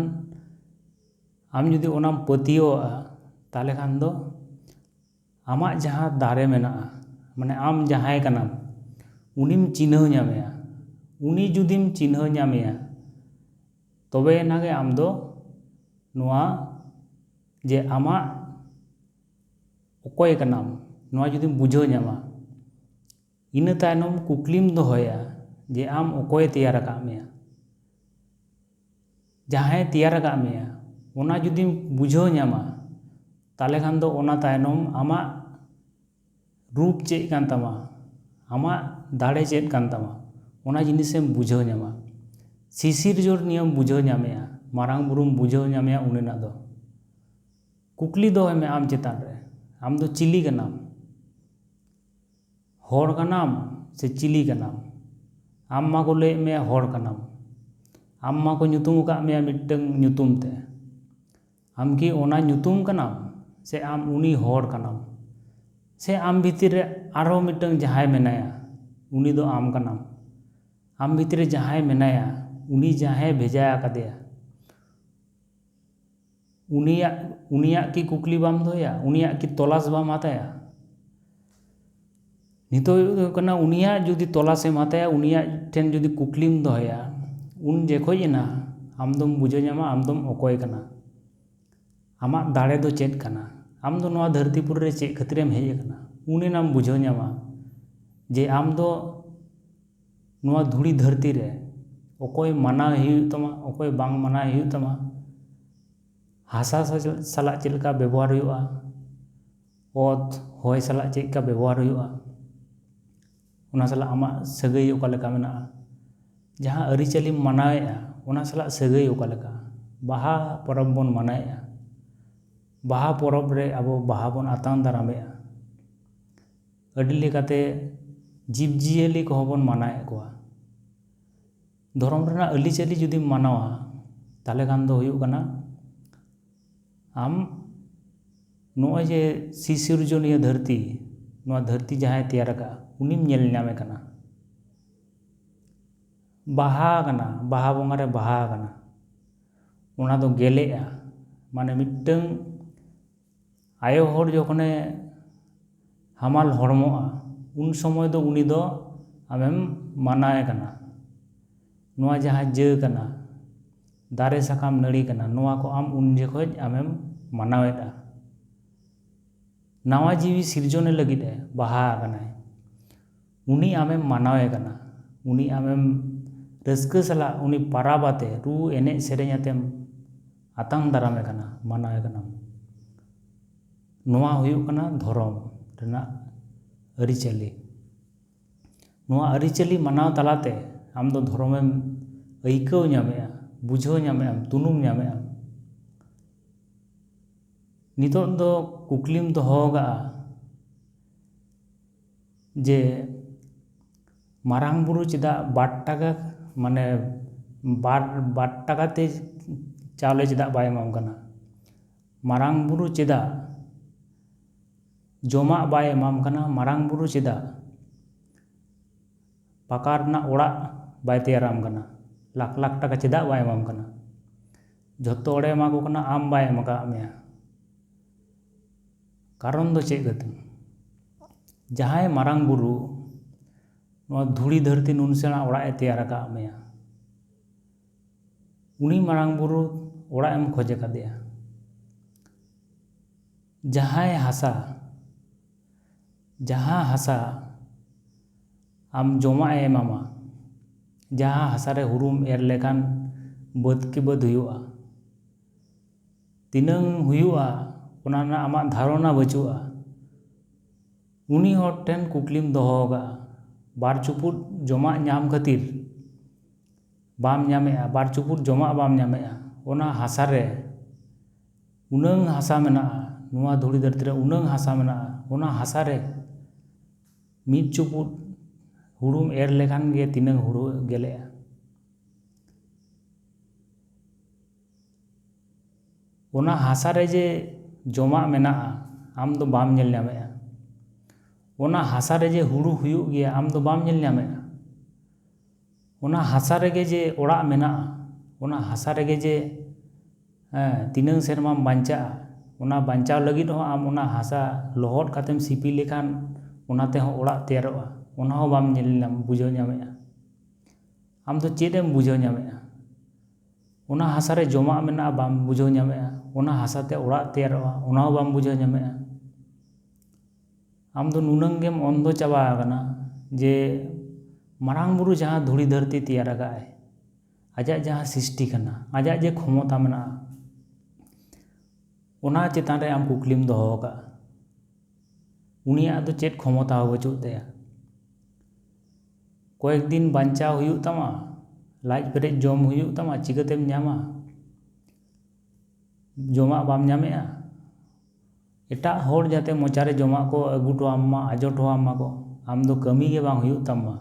ᱟᱢ ᱡᱩᱫᱤ ᱚᱱᱟᱢ ᱯᱟᱹᱛᱭᱟᱹᱣᱟᱜᱼᱟ, ᱛᱟᱦᱚᱞᱮ ᱠᱷᱟᱱ ᱫᱚ ᱟᱢᱟᱜ ᱡᱟᱦᱟᱸ ᱫᱟᱲᱮ ᱢᱮᱱᱟᱜᱼᱟ, ᱢᱟᱱᱮ ᱟᱢ ᱡᱟᱦᱟᱸᱭ ᱠᱟᱱᱟᱢ, ᱩᱱᱤᱢ ᱪᱤᱱᱦᱟᱹᱣ ᱧᱟᱢᱮᱭᱟ᱾ ᱩᱱᱤ ᱡᱩᱫᱤᱢ ᱪᱤᱱᱦᱟᱹᱣ ᱧᱟᱢᱮᱭᱟ, ᱛᱚᱵᱮ ᱮᱱᱟᱜᱮ ᱟᱢ ᱫᱚ ᱱᱚᱣᱟ ᱡᱮ ᱟᱢᱟᱜ ᱚᱠᱚᱭ ᱠᱟᱱᱟᱢ, ᱱᱚᱣᱟ ᱡᱩᱫᱤᱢ ᱵᱩᱡᱷᱟᱹᱣ ᱧᱟᱢᱟ, ᱤᱱᱟᱹ ᱛᱟᱭᱱᱚᱢ ᱠᱩᱠᱞᱤᱢ ᱫᱚᱦᱚᱭᱟ ᱡᱮ ᱟᱢ ᱚᱠᱚᱭᱮ ᱛᱮᱭᱟᱨ ᱟᱠᱟᱫ ᱢᱮᱭᱟ, ᱡᱟᱦᱟᱸᱭᱮ ᱛᱮᱭᱟᱨ ᱟᱠᱟᱫ ᱢᱮᱭᱟ, ᱚᱱᱟ ᱡᱩᱫᱤᱢ ᱵᱩᱡᱷᱟᱹᱣ ᱧᱟᱢᱟ, ᱛᱟᱦᱚᱞᱮ ᱠᱷᱟᱱ ᱫᱚ ᱚᱱᱟ ᱛᱟᱭᱱᱚᱢ ᱟᱢᱟᱜ ᱨᱩᱯ ᱪᱮᱫ ᱠᱟᱱ ᱛᱟᱢᱟ, ᱟᱢᱟᱜ ᱫᱟᱲᱮ ᱪᱮᱫ ᱠᱟᱱ ᱛᱟᱢᱟ, ᱚᱱᱟ ᱡᱤᱱᱤᱥᱮᱢ ᱵᱩᱡᱷᱟᱹᱣ ᱧᱟᱢᱟ᱾ ᱥᱤᱥᱤᱨ ᱡᱳᱨ ᱱᱤᱭᱟᱹᱢ ᱵᱩᱡᱷᱟᱹᱣ ᱧᱟᱢᱮᱭᱟ, ᱢᱟᱨᱟᱝ ᱵᱩᱨᱩᱢ ᱵᱩᱡᱷᱟᱹᱣ ᱧᱟᱢᱮᱭᱟ ᱩᱱᱤᱱᱟᱜ ᱫᱚ᱾ ᱠᱩᱠᱞᱤ ᱫᱚᱦᱚᱭ ᱢᱮ ᱟᱢ ᱪᱮᱛᱟᱱ ᱨᱮ, ᱟᱢ ᱫᱚ ᱪᱤᱞᱤ ᱠᱟᱱᱟᱢ? ᱦᱚᱲ ᱠᱟᱱᱟᱢ ᱥᱮ ᱪᱤᱞᱤ ᱠᱟᱱᱟᱢ? ᱟᱢ ᱢᱟᱠᱚ ᱞᱟᱹᱭᱮᱫ ᱢᱮᱭᱟ ᱦᱚᱲ ᱠᱟᱱᱟᱢ, ᱟᱢ ᱢᱟᱠᱚ ᱧᱩᱛᱩᱢ ᱟᱠᱟᱫ ᱢᱮᱭᱟ ᱢᱤᱫᱴᱟᱝ ᱧᱩᱛᱩᱢ ᱛᱮ᱾ ᱟᱢ ᱠᱤ ᱚᱱᱟ ᱧᱩᱛᱩᱢ ᱠᱟᱱᱟᱢ ᱥᱮ ᱟᱢ ᱩᱱᱤ ᱦᱚᱲ ᱠᱟᱱᱟᱢ? ᱥᱮ ᱟᱢ ᱵᱷᱤᱛᱤᱨ ᱨᱮ ᱟᱨᱦᱚᱸ ᱢᱤᱫᱴᱟᱝ ᱡᱟᱦᱟᱸᱭ ᱢᱮᱱᱟᱭᱟ, ᱩᱱᱤ ᱫᱚ ᱟᱢ ᱠᱟᱱᱟᱢ? ᱟᱢ ᱵᱷᱤᱛᱤᱨ ᱨᱮ ᱡᱟᱦᱟᱸᱭ ᱢᱮᱱᱟᱭᱟ, ᱩᱱᱤ ᱡᱟᱦᱟᱸᱭ ᱵᱷᱮᱡᱟ ᱟᱠᱟᱫᱮᱭᱟ, ᱩᱱᱤᱭᱟᱜ, ᱩᱱᱤᱭᱟᱜ ᱠᱤ ᱠᱩᱠᱞᱤ ᱵᱟᱢ ᱫᱚᱦᱚᱭᱟ? ᱩᱱᱤᱭᱟᱜ ᱠᱤ ᱛᱚᱞᱟᱥ ᱵᱟᱢ ᱦᱟᱛᱟᱭᱟ? ᱱᱤᱛᱚᱜ ᱦᱩᱭᱩᱜ ᱠᱟᱱᱟ, ᱩᱱᱤᱭᱟᱜ ᱡᱩᱫᱤ ᱛᱚᱞᱟᱥᱮᱢ ᱦᱟᱛᱟᱭᱟ, ᱩᱱᱤᱭᱟᱜ ᱴᱷᱮᱱ ᱡᱩᱫᱤ ᱠᱩᱠᱞᱤᱢ ᱫᱚᱦᱚᱭᱟ, ᱩᱱ ᱡᱚᱠᱷᱚᱡ ᱮᱱᱟ ᱟᱢ ᱫᱚᱢ ᱵᱩᱡᱷᱟᱹᱣ ᱧᱟᱢᱟ ᱟᱢ ᱫᱚᱢ ᱚᱠᱚᱭ ᱠᱟᱱᱟ, ᱟᱢᱟᱜ ᱫᱟᱲᱮ ᱫᱚ ᱪᱮᱫ ᱠᱟᱱᱟ, ᱟᱢ ᱫᱚ ᱱᱚᱣᱟ ᱫᱷᱟᱹᱨᱛᱤᱯᱩᱨᱤ ᱨᱮ ᱪᱮᱫ ᱠᱷᱟᱹᱛᱤᱨᱮᱢ ᱦᱮᱡ ᱟᱠᱟᱱᱟ, ᱩᱱ ᱮᱱᱟᱢ ᱵᱩᱡᱷᱟᱹᱣ ᱧᱟᱢᱟ ᱡᱮ ᱟᱢ ᱫᱚ ᱱᱚᱣᱟ ᱫᱷᱩᱲᱤ ᱫᱷᱟᱹᱨᱛᱤ ᱨᱮ ᱚᱠᱚᱭ ᱢᱟᱱᱟᱣ ᱦᱩᱭᱩᱜ ᱛᱟᱢᱟ, ᱚᱠᱚᱭ ᱵᱟᱝ ᱢᱟᱱᱟᱣ ᱦᱩᱭᱩᱜ ᱛᱟᱢᱟ, ᱦᱟᱥᱟ ᱥᱟᱞᱟᱜ ᱪᱮᱫ ᱞᱮᱠᱟ ᱵᱮᱵᱚᱦᱟᱨ ᱦᱩᱭᱩᱜᱼᱟ, ᱚᱛ ᱦᱚᱭ ᱥᱟᱞᱟᱜ ᱪᱮᱫ ᱞᱮᱠᱟ ᱵᱮᱵᱚᱦᱟᱨ ᱦᱩᱭᱩᱜᱼᱟ, ᱚᱱᱟ ᱥᱟᱞᱟᱜ ᱟᱢᱟᱜ ᱥᱟᱹᱜᱟᱹᱭ ᱚᱠᱟ ᱞᱮᱠᱟ ᱢᱮᱱᱟᱜᱼᱟ, ᱡᱟᱦᱟᱸ ᱟᱹᱨᱤᱪᱟᱹᱞᱤᱢ ᱢᱟᱱᱟᱣᱮᱫᱼᱟ, ᱚᱱᱟ ᱥᱟᱞᱟᱜ ᱥᱟᱹᱜᱟᱹᱭ ᱚᱠᱟ ᱞᱮᱠᱟ᱾ ᱵᱟᱦᱟ ᱯᱚᱨᱚᱵᱽ ᱵᱚᱱ ᱢᱟᱱᱟᱣᱮᱫᱼᱟ, ᱵᱟᱦᱟ ᱯᱚᱨᱚᱵᱽ ᱨᱮ ᱟᱵᱚ ᱵᱟᱦᱟ ᱵᱚᱱ ᱟᱛᱟᱝ ᱫᱟᱨᱟᱢᱮᱫᱼᱟ᱾ ᱟᱹᱰᱤ ᱞᱮᱠᱟᱛᱮ ᱡᱤᱵᱽᱼᱡᱤᱭᱟᱹᱞᱤ ᱠᱚᱦᱚᱸ ᱵᱚᱱ ᱢᱟᱱᱟᱣᱮᱫ ᱠᱚᱣᱟ᱾ ᱫᱷᱚᱨᱚᱢ ᱨᱮᱱᱟᱜ ᱟᱹᱨᱤᱪᱟᱹᱞᱤ ᱡᱩᱫᱤᱢ ᱢᱟᱱᱟᱣᱟ, ᱛᱟᱦᱚᱞᱮ ᱠᱷᱟᱱ ᱫᱚ ᱦᱩᱭᱩᱜ ᱠᱟᱱᱟ, ᱟᱢ ᱱᱚᱜᱼᱚᱭ ᱡᱮ ᱥᱤᱥᱤᱨᱡᱚᱱᱤᱭᱟᱹ ᱫᱷᱟᱹᱨᱛᱤ, ᱱᱚᱣᱟ ᱫᱷᱟᱹᱨᱛᱤ ᱡᱟᱦᱟᱸᱭ ᱛᱮᱭᱟᱨ ᱟᱠᱟᱫᱼᱟ, ᱩᱱᱤᱢ ᱧᱮᱞ ᱧᱟᱢᱮ ᱠᱟᱱᱟ᱾ ᱵᱟᱦᱟ ᱠᱟᱱᱟ, ᱵᱟᱦᱟ ᱵᱚᱸᱜᱟ ᱨᱮ ᱵᱟᱦᱟ ᱠᱟᱱᱟ, ᱚᱱᱟ ᱫᱚ ᱜᱮᱞᱮᱜᱼᱟ᱾ ᱢᱟᱱᱮ, ᱢᱤᱫᱴᱟᱹᱝ ᱟᱭᱳ ᱦᱚᱲ ᱡᱚᱠᱷᱚᱱᱮ ᱦᱟᱢᱟᱞ ᱦᱚᱲᱢᱚᱜᱼᱟ, ᱩᱱ ᱥᱚᱢᱚᱭ ᱫᱚ ᱩᱱᱤ ᱫᱚ ᱟᱢᱮᱢ ᱢᱟᱱᱟᱣᱮ ᱠᱟᱱᱟ᱾ ᱱᱚᱣᱟ ᱡᱟᱦᱟᱸ ᱡᱟᱹ ᱠᱟᱱᱟ, ᱫᱟᱨᱮ ᱥᱟᱠᱟᱢ ᱱᱟᱹᱲᱤ ᱠᱟᱱᱟ, ᱱᱚᱣᱟ ᱠᱚ ᱟᱢ ᱩᱱ ᱡᱚᱠᱷᱚᱡ ᱟᱢᱮᱢ ᱢᱟᱱᱟᱣᱮᱫᱼᱟ᱾ ᱱᱟᱣᱟ ᱡᱤᱣᱤ ᱥᱤᱨᱡᱚᱱᱮ ᱞᱟᱹᱜᱤᱫ ᱮ ᱵᱟᱦᱟ ᱟᱠᱟᱱᱟᱭ, ᱩᱱᱤ ᱟᱢᱮᱢ ᱢᱟᱱᱟᱣᱮ ᱠᱟᱱᱟ᱾ ᱩᱱᱤ ᱟᱢᱮᱢ ᱨᱟᱹᱥᱠᱟᱹ ᱥᱟᱞᱟᱜ ᱩᱱᱤ ᱯᱟᱨᱟᱵᱽ ᱟᱛᱮ, ᱨᱩ ᱮᱱᱮᱡ ᱥᱮᱨᱮᱧ ᱟᱛᱮᱢ ᱟᱛᱟᱝ ᱫᱟᱨᱟᱢᱮ ᱠᱟᱱᱟ, ᱢᱟᱱᱟᱣᱮ ᱠᱟᱱᱟᱢ᱾ ᱱᱚᱣᱟ ᱦᱩᱭᱩᱜ ᱠᱟᱱᱟ ᱫᱷᱚᱨᱚᱢ ᱨᱮᱱᱟᱜ ᱟᱹᱨᱤᱪᱟᱹᱞᱤ᱾ ᱱᱚᱣᱟ ᱟᱹᱨᱤᱪᱟᱹᱞᱤ ᱢᱟᱱᱟᱣ ᱛᱟᱞᱟᱛᱮ ᱟᱢ ᱫᱚ ᱫᱷᱚᱨᱚᱢᱮᱢ ᱟᱹᱭᱠᱟᱹᱣ ᱧᱟᱢᱮᱜᱼᱟ, ᱵᱩᱡᱷᱟᱹᱣ ᱧᱟᱢᱮᱜᱼᱟᱢ, ᱛᱩᱱᱩᱢ ᱧᱟᱢᱮᱜᱼᱟᱢ᱾ ᱱᱤᱛᱚᱜ ᱫᱚ ᱠᱩᱠᱞᱤᱢ ᱫᱚᱦᱚ ᱟᱠᱟᱫᱼᱟ ᱡᱮ ᱢᱟᱨᱟᱝ ᱵᱩᱨᱩ ᱪᱮᱫᱟᱜ ᱵᱟᱨ ᱴᱟᱠᱟ, ᱢᱟᱱᱮ ᱵᱟᱨ, ᱵᱟᱨ ᱴᱟᱠᱟ ᱛᱮ ᱪᱟᱣᱞᱮ ᱪᱮᱫᱟᱜ ᱵᱟᱭ ᱮᱢᱟᱢ ᱠᱟᱱᱟ? ᱢᱟᱨᱟᱝ ᱵᱩᱨᱩ ᱪᱮᱫᱟᱜ ᱡᱚᱢᱟᱜ ᱵᱟᱭ ᱮᱢᱟᱢ ᱠᱟᱱᱟ? ᱢᱟᱨᱟᱝ ᱵᱩᱨᱩ ᱪᱮᱫᱟᱜ ᱯᱟᱠᱟ ᱨᱮᱱᱟᱜ ᱚᱲᱟᱜ ᱵᱟᱭ ᱛᱮᱭᱟᱨᱟᱢ ᱠᱟᱱᱟ? ᱞᱟᱠᱷ ᱞᱟᱠᱷ ᱴᱟᱠᱟ ᱪᱮᱫᱟᱜ ᱵᱟᱭ ᱮᱢᱟᱢ ᱠᱟᱱᱟ? ᱡᱷᱚᱛᱚ ᱦᱚᱲᱮ ᱮᱢᱟ ᱠᱚ ᱠᱟᱱᱟ, ᱟᱢ ᱵᱟᱭ ᱮᱢ ᱟᱠᱟᱫ ᱢᱮᱭᱟ᱾ ᱠᱟᱨᱚᱱ ᱫᱚ ᱪᱮᱫ ᱠᱟᱛᱮ? ᱡᱟᱦᱟᱸᱭ ᱢᱟᱨᱟᱝ ᱵᱩᱨᱩ ᱱᱚᱣᱟ ᱫᱷᱩᱲᱤ ᱫᱷᱟᱹᱨᱛᱤ ᱱᱩᱱ ᱥᱮᱬᱟ ᱚᱲᱟᱜ ᱮ ᱛᱮᱭᱟᱨ ᱟᱠᱟᱫ ᱢᱮᱭᱟ, ᱩᱱᱤ ᱢᱟᱨᱟᱝ ᱵᱩᱨᱩ ᱚᱲᱟᱜ ᱮᱢ ᱠᱷᱚᱡ ᱟᱠᱟᱫᱮᱭᱟ᱾ ᱡᱟᱦᱟᱸᱭ ᱦᱟᱥᱟ, ᱡᱟᱦᱟᱸ ᱦᱟᱥᱟ ᱟᱢ ᱡᱚᱢᱟᱜ ᱮ ᱮᱢᱟᱢᱟ, ᱡᱟᱦᱟᱸ ᱦᱟᱥᱟ ᱨᱮ ᱦᱩᱲᱩᱢ ᱮᱨ ᱞᱮᱠᱷᱟᱱ ᱵᱟᱹᱫᱽ ᱠᱤ ᱵᱟᱹᱫᱽ ᱦᱩᱭᱩᱜᱼᱟ, ᱛᱤᱱᱟᱹᱝ ᱦᱩᱭᱩᱜᱼᱟ, ᱚᱱᱟ ᱨᱮᱱᱟᱜ ᱟᱢᱟᱜ ᱫᱷᱟᱨᱚᱱᱟ ᱵᱟᱹᱪᱩᱜᱼᱟ᱾ ᱩᱱᱤ ᱦᱚᱲ ᱴᱷᱮᱱ ᱠᱩᱠᱞᱤᱢ ᱫᱚᱦᱚ ᱟᱠᱟᱫᱼᱟ, ᱵᱟᱨ ᱪᱩᱯᱩᱫ ᱡᱚᱢᱟᱜ ᱧᱟᱢ ᱠᱷᱟᱹᱛᱤᱨ ᱵᱟᱢ ᱧᱟᱢᱮᱜᱼᱟ, ᱵᱟᱨ ᱪᱩᱯᱩᱫ ᱡᱚᱢᱟᱜ ᱵᱟᱢ ᱧᱟᱢᱮᱜᱼᱟ, ᱚᱱᱟ ᱦᱟᱥᱟ ᱨᱮ ᱩᱱᱟᱹᱝ ᱦᱟᱥᱟ ᱢᱮᱱᱟᱜᱼᱟ, ᱱᱚᱣᱟ ᱫᱷᱩᱲᱤ ᱫᱷᱟᱹᱨᱛᱤ ᱨᱮ ᱩᱱᱟᱹᱝ ᱦᱟᱥᱟ ᱢᱮᱱᱟᱜᱼᱟ, ᱚᱱᱟ ᱦᱟᱥᱟ ᱨᱮ ᱢᱤᱫ ᱪᱩᱯᱩᱫ ᱦᱩᱲᱩᱢ ᱮᱨ ᱞᱮᱠᱷᱟᱱ ᱜᱮ ᱛᱤᱱᱟᱹᱝ ᱦᱩᱲᱩ ᱜᱮᱞᱮᱜᱼᱟ? ᱚᱱᱟ ᱦᱟᱥᱟ ᱨᱮ ᱡᱮ ᱡᱚᱢᱟᱜ ᱢᱮᱱᱟᱜᱼᱟ, ᱟᱢ ᱫᱚ ᱵᱟᱢ ᱧᱮᱞ ᱧᱟᱢᱮᱜᱼᱟ᱾ ᱚᱱᱟ ᱦᱟᱥᱟ ᱨᱮ ᱡᱮ ᱦᱩᱲᱩ ᱦᱩᱭᱩᱜ ᱜᱮᱭᱟ, ᱟᱢ ᱫᱚ ᱵᱟᱢ ᱧᱮᱞ ᱧᱟᱢᱮᱜᱼᱟ᱾ ᱚᱱᱟ ᱦᱟᱥᱟ ᱨᱮᱜᱮ ᱡᱮ ᱚᱲᱟᱜ ᱢᱮᱱᱟᱜᱼᱟ, ᱚᱱᱟ ᱦᱟᱥᱟ ᱨᱮᱜᱮ ᱡᱮ, ᱦᱮᱸ, ᱛᱤᱱᱟᱹᱝ ᱥᱮᱨᱢᱟᱢ ᱵᱟᱧᱪᱟᱜᱼᱟ, ᱚᱱᱟ ᱵᱟᱧᱪᱟᱣ ᱞᱟᱹᱜᱤᱫ ᱦᱚᱸ ᱟᱢ ᱚᱱᱟ ᱦᱟᱥᱟ ᱞᱚᱦᱚᱫ ᱠᱟᱛᱮᱢ ᱥᱤᱯᱤ ᱞᱮᱠᱷᱟᱱ ᱚᱱᱟ ᱛᱮᱦᱚᱸ ᱚᱲᱟᱜ ᱛᱮᱭᱟᱨᱚᱜᱼᱟ, ᱚᱱᱟ ᱦᱚᱸ ᱵᱟᱢ ᱧᱮᱞ ᱧᱟᱢ, ᱵᱩᱡᱷᱟᱹᱣ ᱧᱟᱢᱮᱜᱼᱟ᱾ ᱟᱢ ᱫᱚ ᱪᱮᱫ ᱮᱢ ᱵᱩᱡᱷᱟᱹᱣ ᱧᱟᱢᱮᱜᱼᱟ? ᱚᱱᱟ ᱦᱟᱥᱟ ᱨᱮ ᱡᱚᱢᱟᱜ ᱢᱮᱱᱟᱜᱼᱟ, ᱵᱟᱢ ᱵᱩᱡᱷᱟᱹᱣ ᱧᱟᱢᱮᱜᱼᱟ᱾ ᱚᱱᱟ ᱦᱟᱥᱟ ᱛᱮ ᱚᱲᱟᱜ ᱛᱮᱭᱟᱨᱚᱜᱼᱟ, ᱚᱱᱟ ᱦᱚᱸ ᱵᱟᱢ ᱵᱩᱡᱷᱟᱹᱣ ᱧᱟᱢᱮᱜᱼᱟ᱾ ᱟᱢ ᱫᱚ ᱱᱩᱱᱟᱹᱝ ᱜᱮᱢ ᱚᱱᱫᱷᱚ ᱪᱟᱵᱟ ᱟᱠᱟᱱᱟ ᱡᱮ ᱢᱟᱨᱟᱝ ᱵᱩᱨᱩ ᱡᱟᱦᱟᱸ ᱫᱷᱩᱲᱤ ᱫᱷᱟᱹᱨᱛᱤ ᱛᱮᱭᱟᱨ ᱟᱠᱟᱫ ᱟᱭ, ᱟᱡᱟᱜ ᱡᱟᱦᱟᱸ ᱥᱨᱤᱥᱴᱤ ᱠᱟᱱᱟ, ᱟᱡᱟᱜ ᱡᱮ ᱠᱷᱚᱢᱚᱛᱟ ᱢᱮᱱᱟᱜᱼᱟ, ᱚᱱᱟ ᱪᱮᱛᱟᱱ ᱨᱮ ᱟᱢ ᱠᱩᱠᱞᱤᱢ ᱫᱚᱦᱚ ᱟᱠᱟᱫᱼᱟ᱾ ᱩᱱᱤᱭᱟᱜ ᱫᱚ ᱪᱮᱫ ᱠᱷᱚᱢᱚᱛᱟ ᱦᱚᱸ ᱵᱟᱹᱪᱩᱜ ᱛᱟᱭᱟ᱾ ᱠᱚᱭᱮᱠ ᱫᱤᱱ ᱵᱟᱧᱪᱟᱣ ᱦᱩᱭᱩᱜ ᱛᱟᱢᱟ, ᱞᱟᱡ ᱯᱮᱨᱮᱡ ᱡᱚᱢ ᱦᱩᱭᱩᱜ ᱛᱟᱢᱟ, ᱪᱤᱠᱟᱹᱛᱮᱢ ᱧᱟᱢᱟ? ᱡᱚᱢᱟᱜ ᱵᱟᱢ ᱧᱟᱢᱮᱜᱼᱟ᱾ ᱮᱴᱟᱜ ᱦᱚᱲ ᱡᱟᱛᱮ ᱢᱚᱪᱟᱨᱮ ᱡᱚᱢᱟᱜ ᱠᱚ ᱟᱹᱜᱩ ᱦᱚᱴᱚ ᱟᱢ ᱢᱟ, ᱟᱡᱚ ᱦᱚᱴᱚ ᱟᱢ ᱢᱟᱠᱚ, ᱟᱢ ᱫᱚ ᱠᱟᱹᱢᱤ ᱜᱮ ᱵᱟᱝ ᱦᱩᱭᱩᱜ ᱛᱟᱢ ᱢᱟ᱾